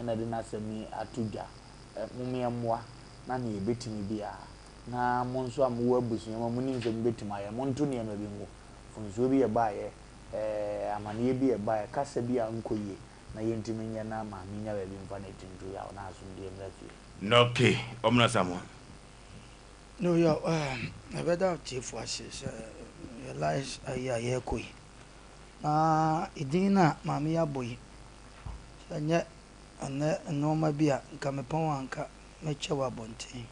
na ɛde n'asɛm yi ato dwa. Mom yɛmmoa na nea yɛbɛtumi biara. Na mo nso a mowɔ abusua mu a monim sɛ mobɛtumi ayɛ, monto nneɛma bi ngu. Mfomsoɔ bi a ɛbaeɛ, amaneɛ bi a ɛbaeɛ, kasa bi a ankɔ yie, na yɛntumi nyɛ na maame nya baabi mfa ne ti nto yaw na asomdwoeɛ mmra fie. Nɔke, Ɔmena Samoa. No yaw eh, yɛbɛda atiefo ase sɛ yɛ lies ayi a yɛrekɔ yi. Na edin no a maame yi abɔ yi, sɛ ɛnyɛ ɛnnɛ nnoɔma bi a nka mepɔn a nka mɛkyɛ wɔ abɔnten.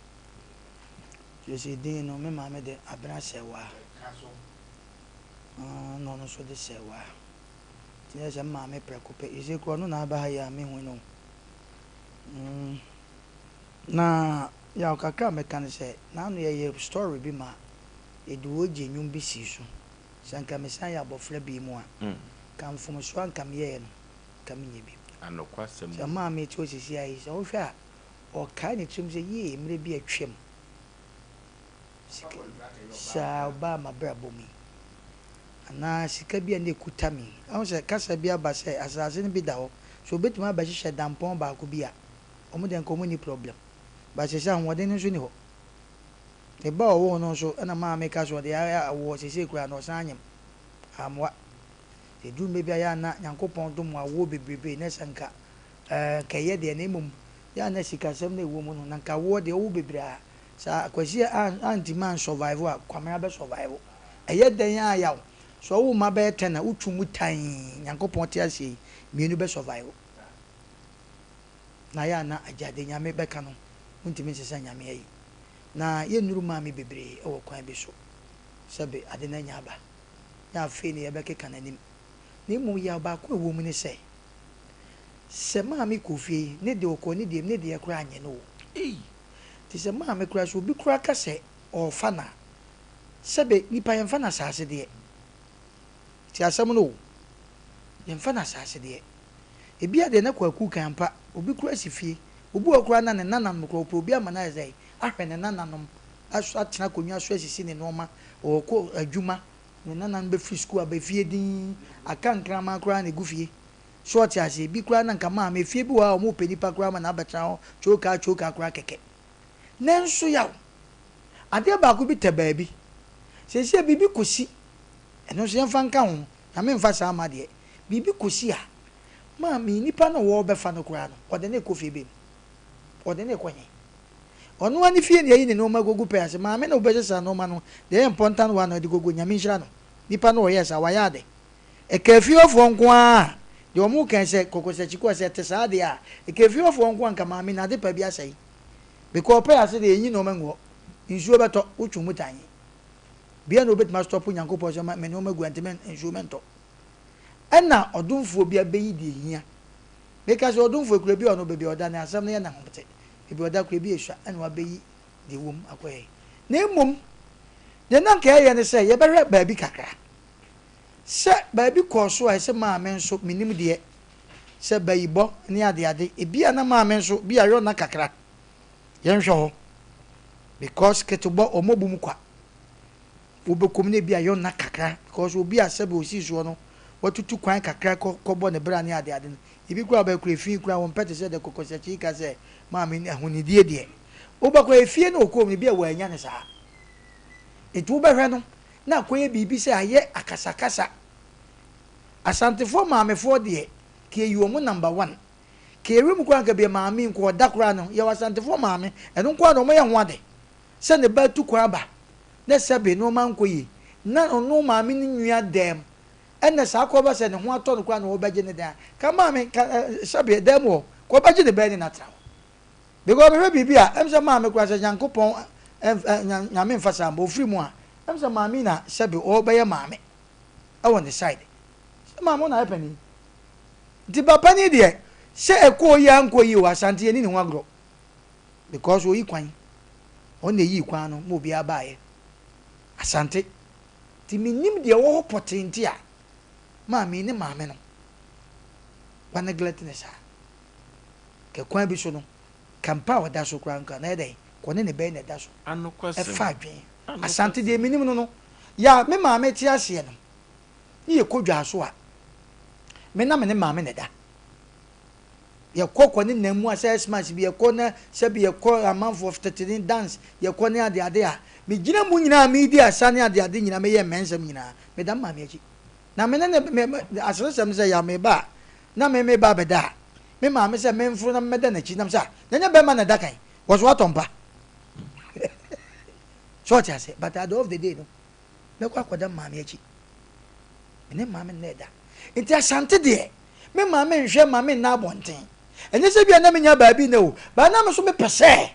Kyerɛ sɛ edin no me maame de Abena Sɛɛwaa na ɔno nso de Sɛɛwaa. Nti na sɛ me maame prɛko pɛ, seesei koraa ɔno na aba ha yi a mehu no. Mm. Na yaw kakra a mɛka ne sɛ, n'ano yɛyɛ story bi ma yɛde ogye nnwom bi sii so. Sɛ anka mesan yɛ abɔfra bio mu a, nka mfomsoɔ a anka meyɛeɛ no, nka menyɛ bio. Anokwasɛm Sɛ maame te hɔ seesei ara yi, sɛ wohwɛ a, ɔkae ne tirim sɛ, Yie, mmerɛ bi atwam, sika saa ɔbaa m'abrabɔ mu yi, anaa sika bi a na ɛkuta me yi. Woahu sɛ kasa bi aba sɛ asase no bi da hɔ, sɛ wɔbɛtumi abɛhyehyɛ dampɔn baako bi a, wɔn deɛ nka wɔnni problem. But seesei ahoɔden no nso nni hɔ. Ne ba a ɔwoo no nso na maame ka sɛ ɔde ayɛ awoɔ, seesei koraa no ɔsan anyem. Ammoa. Ɛduru mmerɛ bi a yɛ a na Nyankopɔn dom wo awoɔ bebrebe na sɛ nka ɛɛ nka ɛyɛ deɛ na mmom yɛ a na sikasɛm no a ɛwɔ mu no na nka awoɔ deɛ wowo bebree a saa Kwasi antumi an survive a Kwamena bɛ survive. Ɛyɛ dɛn ara yaw sɛ ɔwo mma bɛyɛ ten a wotwu mu tann Nyankopɔn te aseɛ yi mmienu bɛ survive. Na yɛ a na agya deɛ Nyame bɛka no wontumi nsesa Nyame ayi. Na yɛnnuru maame bebree wɔ kwan bi so sɛbe ade no anya aba na afei na yɛbɛkeka n'anim. Na mmom yaw baako a ɛwɔ mu ne sɛ, sɛ maame kɔ fie yi, ne deɛ ɔkɔ ne deɛ mu, ne deɛ koraa nyɛ no o. Ei! Nti sɛ maame koraa, sɛ obi koraa ka sɛ ɔrefa no a, sɛbe nipa yɛmfa no asaase deɛ. Tie asɛm no o. Yɛmfa no asaase deɛ. Ebia deɛ na Kwaku kan ampa, obi koraa si fie. Obi wɔ hɔ koraa na ne nananom koraa, ɔpɛ obi ama no ayɛ sɛn? Ahwɛ ne nananom, asɔ atena akonnwa so asisi ne nnoɔma, ɔrekɔ adwuma, ne nananom bɛfiri sukuu aba fie dinn, aka nkraman koraa na ɛgu fie. So ɔte aseɛ? Ebi koraa na nka maame, efie bi wɔ hɔ a wɔpɛ nipa koraa ma no abɛtena hɔ kyokaa kyokaa koraa kɛkɛ. Nanso yaw, adeɛ baako bi tɛ baabi. Seesei biribi kɔsi, ɛno nso yɛmfa nka ho, Nyame mfa saa mma deɛ, biribi kɔsi a, maame, nipa no a wɔrebɛfa no koraa no, ɔde no rekɔ fie bɛn mu? Ɔde no rekɔ he? Ɔno ara ne fie na yɛayi ne nnoɔma agugu pɛɛ ase. Maame na ɔbɛsesa nnoɔma no, deɛ ɛyɛ mpɔntan wa na ɔde gugu. Nyame nhyira no. Nipa no ɔyɛɛ saa, wayɛ ade. Ɛkaa fie hɔfoɔ nko ara a, deɛ wɔn reka sɛ kɔkɔsakyi kɔ sɛ ɛte saa deɛ a, ɛkaa fie hɔfoɔ nko a nka maame no adepa bi asɛe. Because pɛɛ ase deɛ yɛnyi nnoɔma ngu hɔ. Nsuo bɛtɔ, wotwe mu tan. Bia na obɛtumi astɔpo Nyankopɔn sɛ ma me nnoɔma gu a nti nsuo mɛntɔ. Ɛna ɔdomfoɔ bi abɛyi deɛ ɛhia. Meka sɛ ɔdomfoɔ kura bi a ɔno baabi a ɔda no asɛm no yɛ no ahomte. Baabi a ɔda koraa bi esua na wabeyi deɛ ɛwɔ mu akɔyɛ. Na mmom, deɛ na anka ɛyɛ ne sɛ yɛbɛhwɛ baabi kakra. Sɛ baabi kɔɔ so a ɛsɛ maame nso, mennim deɛ. sɛ bayibɔ ne adeade, ebi a na maame nso bi a yɔ na kakra. Yɛnhwɛ hɔ because ketebɔ ɔmɔ bu mu kwa. Wobɛkɔ mu na ebi a yɔ na kakra because obi a sɛbe osii soɔ no watutu kwan kakra kɔ kɔbɔ ne bra ne adeade no, ebi koraa ɔbɛkɔ efi koraa wɔmpɛ te sɛ deɛ kɔkɔsakyi ka sɛ maame ahonidie deɛ wobɛkɔ efie na ɔkɔɔ mu no ebi a wannya no saa. Nti wobɛhwɛ no na akɔyɛ biribi sɛ ayɛ akasakasa. Asantefoɔ maamefoɔ deɛ ka yɛyi wɔn number one. Ka yɛwura mu koraa nka bia maame nko ɔda koraa no yɛwɔ Asantefoɔ maame ɛno nko ara na wɔyɛ ho ade sɛ ne ba atu kwan aba na sɛbe nnoɔma nkɔ yie na ɔno maame no nwia dɛm ɛna saa kɔba sɛ ne ho atɔ no koraa na ɔbɛgye ne dan a ka maame ka sɛbe ɛdan mu hɔ ka ɔbɛgye ne ba ne no atena hɔ. Because mehwɛ biribi a, ɛm sɛ maame koraa sɛ Nyankopɔn ɛnf Nyame nfa saa mba ofiri mu a, ɛm sɛ maame yi na sɛbe ɔɔbɛyɛ maame ɛwɔ ne side. Sɛ maame wo na ayɛ panin. Nti ba panin deɛ, sɛ ɛkɔɔ yie ankɔ yie o, Asante yɛnni ne ho agorɔ. Because oyi kwan. Ɔno na eyii kwan no ma obiara baeɛ. Asante. Nti mennim deɛ ɛwɔ hɔ pɔtee nti a maame yi ne maame no wa neglect no saa. Kɛ kwan bi so no, ka mpa a ɔda so koraa nka na ɛyɛ dɛn? Kɔ ne ne bɛn na ɛda so? Ɛfa adwene. Asante deɛ menim no no, yɛ a me maame te aseɛ no, ne yɛkɔ dwa so a, me na me ne maame na ɛda. Yɛkɔ kɔ ne nam mu a sɛ Xmas bi yɛkɔ na sɛbi yɛkɔ amanfoɔ tete ne dance yɛkɔ ne adeade a, megyina mu nyinaa medi asa ne adeade nyinaa meyɛ mmɛnsɛm nyinaa, meda me maame akyi. Na me ne ne me aseresɛm ne sɛ yɛ a meba a, na me meba abɛda a, me maame sɛ memforo na memmɛda n'akyi. Na me sɛ, ah, na ɛnyɛ bɛrima na ɛda kan, wɔ so atɔ mpa. So ɔte ase? But at the of the day no, mɛkɔ akɔda me maame akyi. Me ne maame nna ɛda. Nti Asante deɛ, me maame nhwɛ ma me nna abɔnten. Ɛnyɛ sɛ bia na menya baabi nna o, but na me nso mepɛ sɛ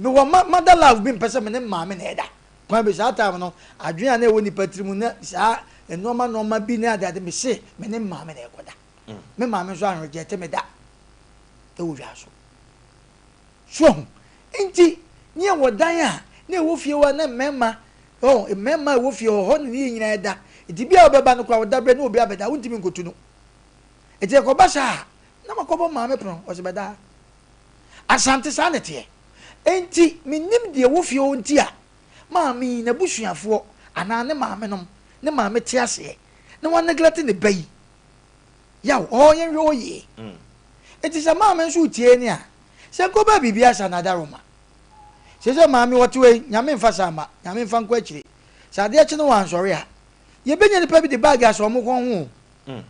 mewɔ ma mother love bi mpɛ sɛ me ne maame na ɛda. Kwan bi saa time no, adwene a na ɛwɔ nipa tirim na saa nnoɔma nnoɔma bi ne adeade, mese me ne maame na ɛkɔda. Me maame nso anrejɛte me da ɛwɔ dwa so. So ahu? Nti, ne yɛwɔ dan a na ɛwɔ fie hɔ a na mmarima, oh, mmarima a ɛwɔ fie hɔ, hɔ na ne yɛn nyinaa ɛda. Nti bi a wobɛba no koraa, ɔda berɛ na obi abɛda, wontumi nkɔtu no. Nti ɛkɔba saa a, na makɔbɔ maame pono, ɔse bɛda ha. Asante saa na ɛteɛ. Enti mennim deɛ ɛwɔ fie hɔ nti a maame yi, n'abusuafoɔ anaa ne maamenom, ne maame te aseɛ na wa neglect ne ba yi. Yaw, ɔɔ yɛnhwɛ hɔ yie. Enti sɛ maame nso retie ne a, sɛ nka ɔbɛyɛ biribi asa no adaworoma. Seesei maame ɔte hɔ yi, Nyame mfa saa mma, Nyame mfa nkɔ akyire. Sɛ adeɛ kye no wansɔre a, yɛbɛnya nipa bi de bag asɔ wɔn kɔn ho o.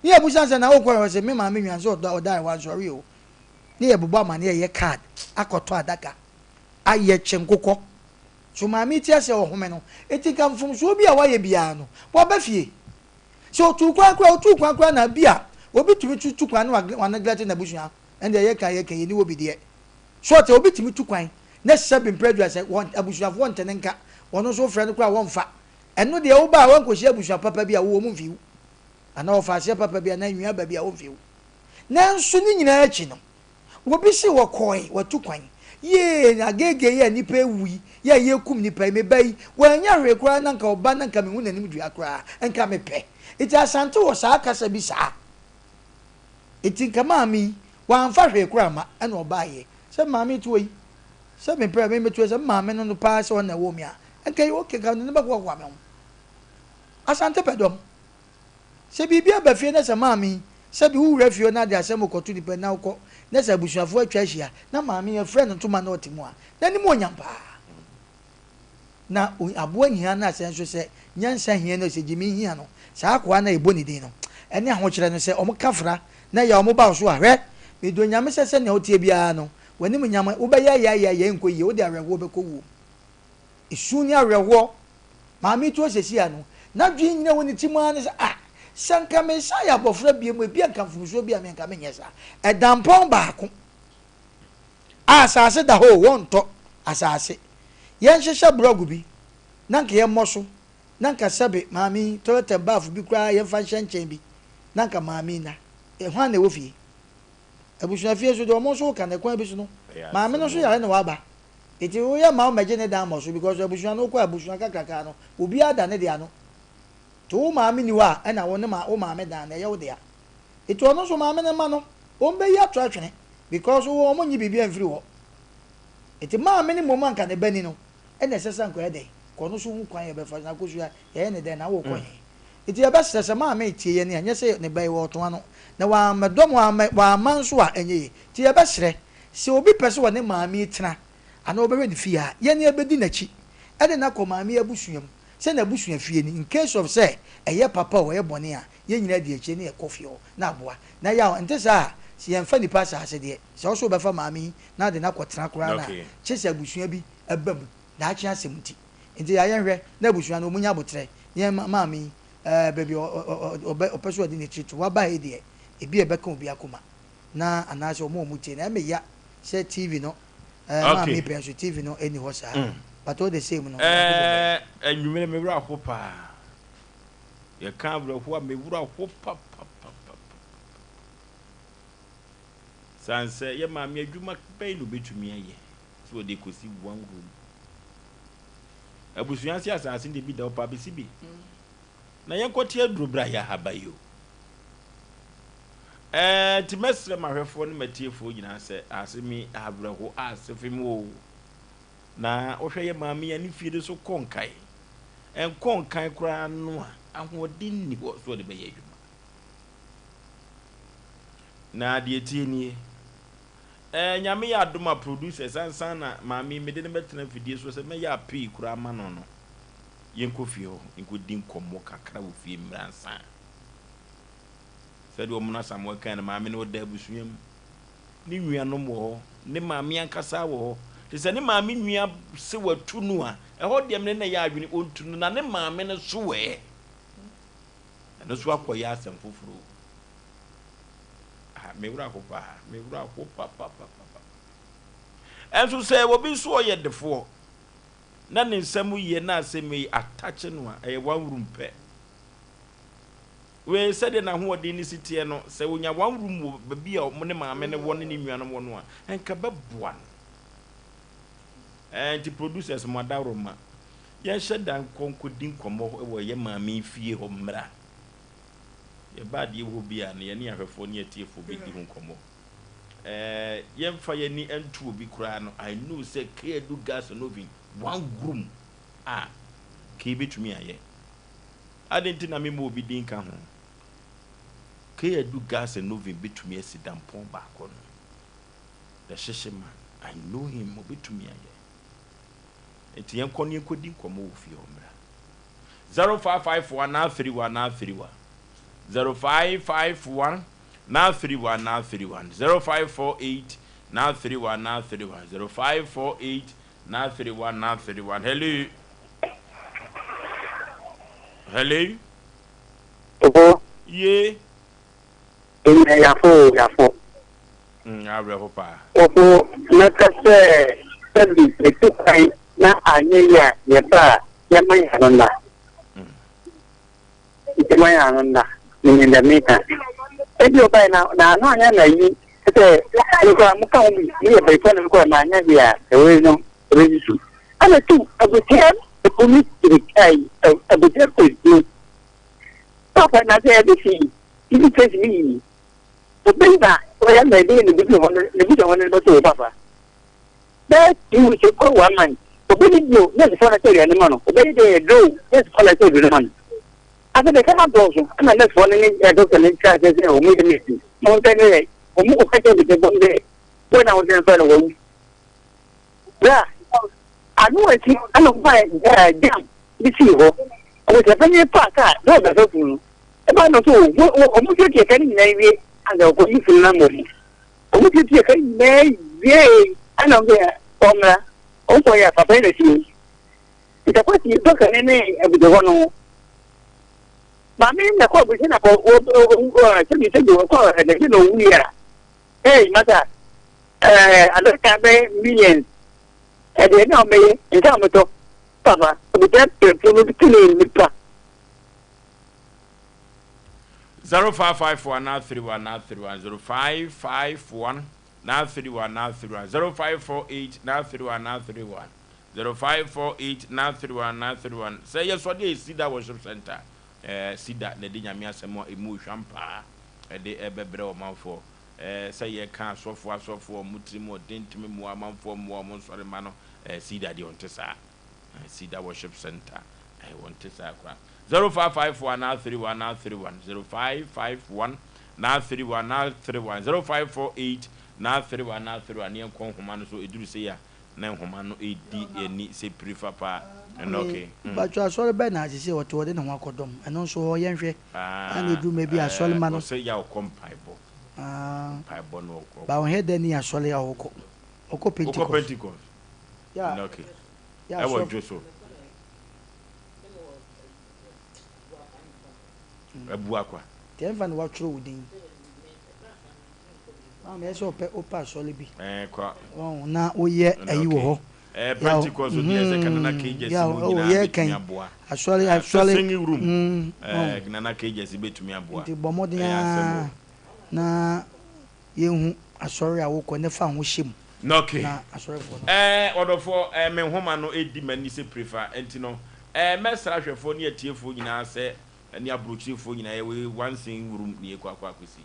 Ne yɛbusa no sɛ na wokɔ he? Ɔse me maame nwan sɛ ɔdaeɛ wansɔre o. Ne yɛbobɔ amaneɛ yɛ card akɔtɔ adaka ayɛ kye nkokɔ. So maame yi te aseɛ ɔhome no? Enti nka mfomsoɔ bi a wayɛ biara no waba fie. Sɛ ɔtuu kwan koraa ɔtuu kwan koraa na bi a obi tumi tu tu kwan na wa neglect n'abusua ɛndeɛ yɛka yɛka yɛni wɔ bi deɛ. So ɔte obi tumi tu kwan na sɛbi mprɛ aduasa wɔn abusuafoɔ nte ne nka ɔno nso wofrɛ no koraa wɔmfa. Ɛno deɛ woba a woankɔhyia abusua papa bi a wowɔ mu mfi wo. Anaa ɔfa aseɛ papa bi anaa nua ba bi a ɔmfi wo. Nanso ne nyinaa akyi no, obi se wɔkɔe, watu kwan. Yee, ageegee yi a nnipa awu yi, yɛ a yɛrekum nnipa yi, me ba yi, wannya hwee koraa na nka ɔba na nka mehu n'anim dua koraa, nka mepɛ. Nti Asante wɔ saa kasa bi saa. Nti nka maame yi, wamfa hwee koraa amma, ɛna ɔbaeɛ. Sɛ maame yi te hɔ yi, sɛ mepɛ a, me mete hɔ yi, sɛ me maame no no paa sɛ ɔno na ɛwoo me a, nka ɛyɛ okay, nka mede no bɛhoahoa me ho. Asante pɛ dɔm. Sɛ biribi aba fie na sɛ maame yi, sɛbi wo wura fie hɔ na ade asɛm rekɔto nipa na wokɔ na sɛ abusuafoɔ atwa ahyia na maame yi afira ne ntoma na ɔte mu a, n'anim onyam paa. Na aboa nhia no asɛ nso sɛ nyansa hia no sɛ gyimi hia no, saa akoa no a yɛbɔ ne din no ɛne ahokyerɛ no sɛ wɔn ka fra na ɛyɛ a wɔn ba wo so a, hwɛ, medɔ Nyame sɛ sɛnea woteɛ biara no, w'anim nyam, wobɛyɛ ayɛayɛayɛ ɛnkɔ yie, wode awerɛhoɔ bɛkɔ wuo mu. Esu ne awerɛhoɔ. Maame tuo seesei a no, n'adwene nyina wɔ ne tirim ara ne sɛ, Ah, sɛ anka mesan yɛ abɔfra bio a, ebia anka mfomsoɔ bi a me anka menyɛ saa. Ɛdampɔn baako a asase da hɔ o, wɔntɔ asase. Yɛnhyehyɛ brɔgo bi na anka yɛmmɔ so, na anka sɛbe maame yi, toilet and bath bi koraa yɛmfa nhyɛ nkyɛn bi, na anka maame yi nna. Hwan na ɛwɔ fie? Abusua fie nso deɛ wɔn nso reka no, ɛkwan bi so no, maame no nso yare na waba. Enti wo yɛ ma wo mɛgye ne dan mɔ so because abusua no wokɔ abusua kakraka no obiara da ne de ano. Nti wo maame ni hɔ a ɛna wo ne ma wo maame dan no ɛyɛ wo dea. Nti ɔno nso maame no mma no wɔn bɛyi ato atwene because wɔn nnye biribiara mfiri hɔ. Nti maame no mmom anka ne ba ni no ɛna ɛsɛ sɛ anka ɔyɛ dɛn? Ka ɔno nso hu kwan a yɛbɛfa so na akosua yɛyɛ ne dɛn na wokɔ he? Nti yɛbɛsrɛ sɛ maame retie yɛn a ɛnyɛ sɛ ne ba yi wɔɔto ano na wammɛdɔm wammɛ wamma nso a ɛnyɛ yie. Nti yɛbɛsrɛ sɛ obi pɛ sɛ ɔne maame yi tena anaa ɔbɛhwɛ ne fie a yɛn yɛbɛdi n'akyi ɛde no akɔ maame yi abusua mu sɛ n'abusua fie ni in case of sɛ ɛyɛ papa o ɛyɛ bɔne a yɛn nyinaa di akyire na yɛkɔ fie hɔ na aboa na yaw ɛnte saa a sɛ yɛnfa nipa asaase deɛ sɛ wo so wobɛfa maame yi na ade no akɔtena koraa no a kyesɛ abusua bi ba mu daakye asɛm nti nti ya yɛnhwɛ na abusua no wɔn nya aboterɛ na yɛn maame yi ɛɛ baabi ɔbɛ ɔpɛ sɛ ɔde ne tiri to waba ha yi deɛ ebi a ɛbɛka obi akoma na anaasɛ wɔn a wɔn tie no ɛmɛ ya sɛ TV no ɛɛ maame yi pɛ nso TV no ɛni hɔ saa but all the same no ɛɛ ɛnwumire me werɛ aho paa. Yɛka awerɛhoɔ a, me werɛ ho papapapapa. Sane sɛ yɛ maame adwuma bɛn na obetumi ayɛ sɛ ɔde kɔsi one room. Abusua ase asase no deɛ bi da hɔ paa bɛsi bi. Na yɛnkɔte aduro bra yɛ ahaba yi o. Ɛɛ nti mɛsrɛ m'ahwɛfoɔ ne m'atiefoɔ nyinaa sɛ ase mi awerɛho ase fem o. Na wohwɛ yɛ maame yi a ne fie no so kɔ nkae. Ɛnkɔ nkan koraa no a, ahoɔden nni hɔ sɛ ɔde bɛyɛ adwuma. Na deɛ ɛteɛ nie, ɛɛ Nyame yɛ adom a producers ansa na maame yi mede no bɛtena afidie so sɛ mɛyɛ appeal koraa ama no no, yɛnkɔ fie hɔ nkɔdi nkɔmmɔ kakra wɔ fie mmerɛ ansa. Sɛdeɛ Ɔmono Asamoah kae no, maame no ɔda abusua mu. Ne nuanom wɔ hɔ, ne maame ankasa wɔ hɔ. Te sɛ ne maame nua se watu no a, ɛhɔ deɛ mene na ɛyɛ adwene, ɔntu no, na ne maame no so ɛ? Ɛno nso akɔyɛ asɛm foforɔ o. Ah, me werɛ aho paa, me werɛ aho papapapapa. Ɛnso sɛ obi nso ɔyɛ defoɔ na ne nsɛm yɛ na asɛm yi atakye no a, ɛyɛ one room pɛ. Wei, sɛdeɛ n'ahoɔden no si teɛ no, sɛ ɔnya one room wɔ baabi a ne maame no wɔ ne ne nuanom wɔ no a, nka ɛbɛboa no. Ɛɛ, nti producers mo adaworoma, yɛnhyɛ da nkɔ nkɔdi nkɔmmɔ wɔ yɛ maame yi fie hɔ mmra. Yɛba adeɛ wɔ hɔ bi a, na yɛne ahwɛfoɔ ne atiefoɔ bɛdi ho nkɔmmɔ. Ɛɛ, yɛmfa yɛn ani nto obi koraa no, I know sɛ Kadu gas and oven, one room a, Kay bɛtumi ayɛ. Adɛn nti na memmɔ obi din nka ho? Kay Adu Gas and Oven bɛtumi asi dampɔn baako no. The Hyehye Man, I know him, ɔbɛtumi ayɛ. Nti yɛnkɔ na yɛnkɔdi nkɔmmɔ wɔ fie hɔ mmra. 0551 931 931 0551 931 931 0548 931 931 0548 931 931 Hello. Hello. Obo. Ye. Enya yafo o yafo. Awerɛho paa. Obo mɛka sɛ sɛbi yɛtu kwan na anyɛ yie a yɛba a yɛma yɛn ano nna. Yɛma yɛn ano nna. Menim deɛ meka. Ebi ɔbae na n'ano anyɛ na yi sɛ me koraa moka ho bi meyɛ bɛyifoɔ na me koraa manyɛ hwee a ɛwei no ɛbɛsusu. Ɛna tu abusua ɛkumi ayi abusua kɔduro papa na sɛ ɛde fi tv face mi yi obi na ɔyɛ na ɛde ne busu hɔ ne busu hɔ ne bɛto wɔ papa bɛɛ 2 weeks kɔ one month obi ne bio nurse fɔ na sɛ aduane ma no obi ne deɛ yɛ duro nurse fɔ na sɛ aduane ma no afei de kama dɔɔso ɛna nurse fɔ ne ne doctor ne kyerɛ sɛ sɛ wɔn yɛ nurse na wɔn sɛ ne yɛ wɔn kɔ kɛkyɛ bi sɛ bɔn dɛ wɔn na wɔn sɛ nfa na wɔwu. Bra, ano akyi ɛna ɔfaa ɛɛ jam bi sii hɔ. Abusuapanyin faa kaa na ɔbɛfa funu no. Ɛbaa no so wɔn tuatua ka no nyinaa wie ansa ɔkɔyi funu no ama wɔn. Wɔn tuatua ka no nyinaa wie ɛna wɔn sɛ ɔmmra. Wɔn kɔ yɛ papa yi na sie. Ntakwa si dɔkta ne ne abusuafo no ho. Maame na kɔ abusua na kɔ wɔ wɔ sɛbi sɛbi wɔkɔ ɛdɛbi na owu yɛ a. Hey, masa. Ɛɛ adaka bɛyɛ millions ɛdeɛ na ɔmɛyɛ nsa ɔmɛtɔ papa ɔbɛtɛ pɛpɛ no tumi nipa. 0551 931 931 0551 931 931 0548 931 931 0548 931 931 Sɛ yɛ sɔde a Cedar Worship Center ɛɛ Cedar na ɛde Nyame asɛm a ɛmu hwam paa. de rebɛbrɛ ɔmanfoɔ. Sɛ yɛka asɔfoɔ asɔfoɔ a wɔn tirim ɔden ntumi mmoa amanfoɔ mmoa wɔn nsɔre mma no, Cedar deɛ ɔnte saa. Cedar Worship Center, wɔnte saa koraa. 0554 931 931, 0551 931 931, 0548 931 931, ne yɛnkɔ nhoma no so, ɛduru sei a na nhoma no redi ani sɛ piri fa paa. Ɛnna okay. Mm. Mpatsɔ asɔre bɛn na sese ɔte ɔde ne ho akɔdɔm? Ɛno nso hɔ yɛnhwɛ. Ah, Ana eduru ma bi asɔre ma no. Ɔsɛ yɛ ɔkɔ mpaebɔ. Ah. Mpaebɔ no ɔkɔ. Ba ɔhɛ dɛ ni asɔre a ɔkɔ. Ɔkɔ Pentecost. Ɔkɔ Pentecost. Yeah. Ɛnna okay. Yeah, Ɛwɔ dwo so. Abuakwa. Nti ɛnfa na watwerɛ wo din. Maame ɛsɛ ɔpɛ wopɛ asɔre bi. Ɛɛ kɔ. Wɔn na woyɛ ayi wɔ hɔ. Ɛɛ Pentecost deɛ sɛ kanana kejɛsi mu nyinaa betumi aboa. Asɔre asɔre. Singing room. Ɛɛ nana kejɛsi betumi aboa. Nti bɔ mmɔden ara na yɛnhu asɔre a wokɔ ne fa ho hyɛ mu. Okay. Na asɔrefoɔ no. Ɛɛ ɔdɔfoɔ ɛɛ me nhoma no edi m'ani sɛ prefa nti no ɛɛ mɛsrɛ ahwɛfoɔ ne atiefoɔ nyinaa sɛ ɛne aburokyirefoɔ nyinaa yɛwɔ one singing room ne yɛkɔ akɔ akɔsi.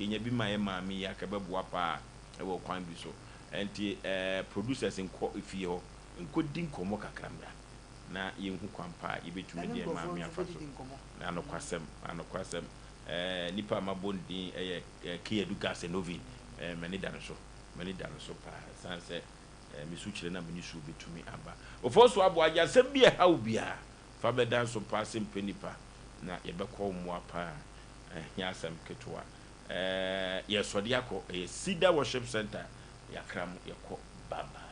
Yɛnya bi ma yɛ maame yi a anka ɛbɛboa paa wɔ kwan bi so. Ɛnti eh, producers nkɔ fie hɔ nkɔdi nkɔmmɔ kakra mmra na yɛnhu kwan pa a yɛbɛtumi de yɛn maame afa so. Na nokwasɛm, anokwasɛm, eh, nipa a mabɔ ne din yɛ eh, Kay Adu Gas and Oven, eh, m'ani da no so, m'ani da no so paa, ɛsiane sɛ eh, me su kyerɛ na me nisuo bɛtumi aba. Ofosu Aboagye, asɛm bi a ɛha wo biara, fa bɛda nso paa sɛ mpɛ nipa na yɛbɛkɔ wo mmoa paa. Ɛnyɛ asɛm ketewa. Ɛɛ yɛsɔde akɔ ɛyɛ Cedar Worship Center Yakra mu yɛkɔ bye bye.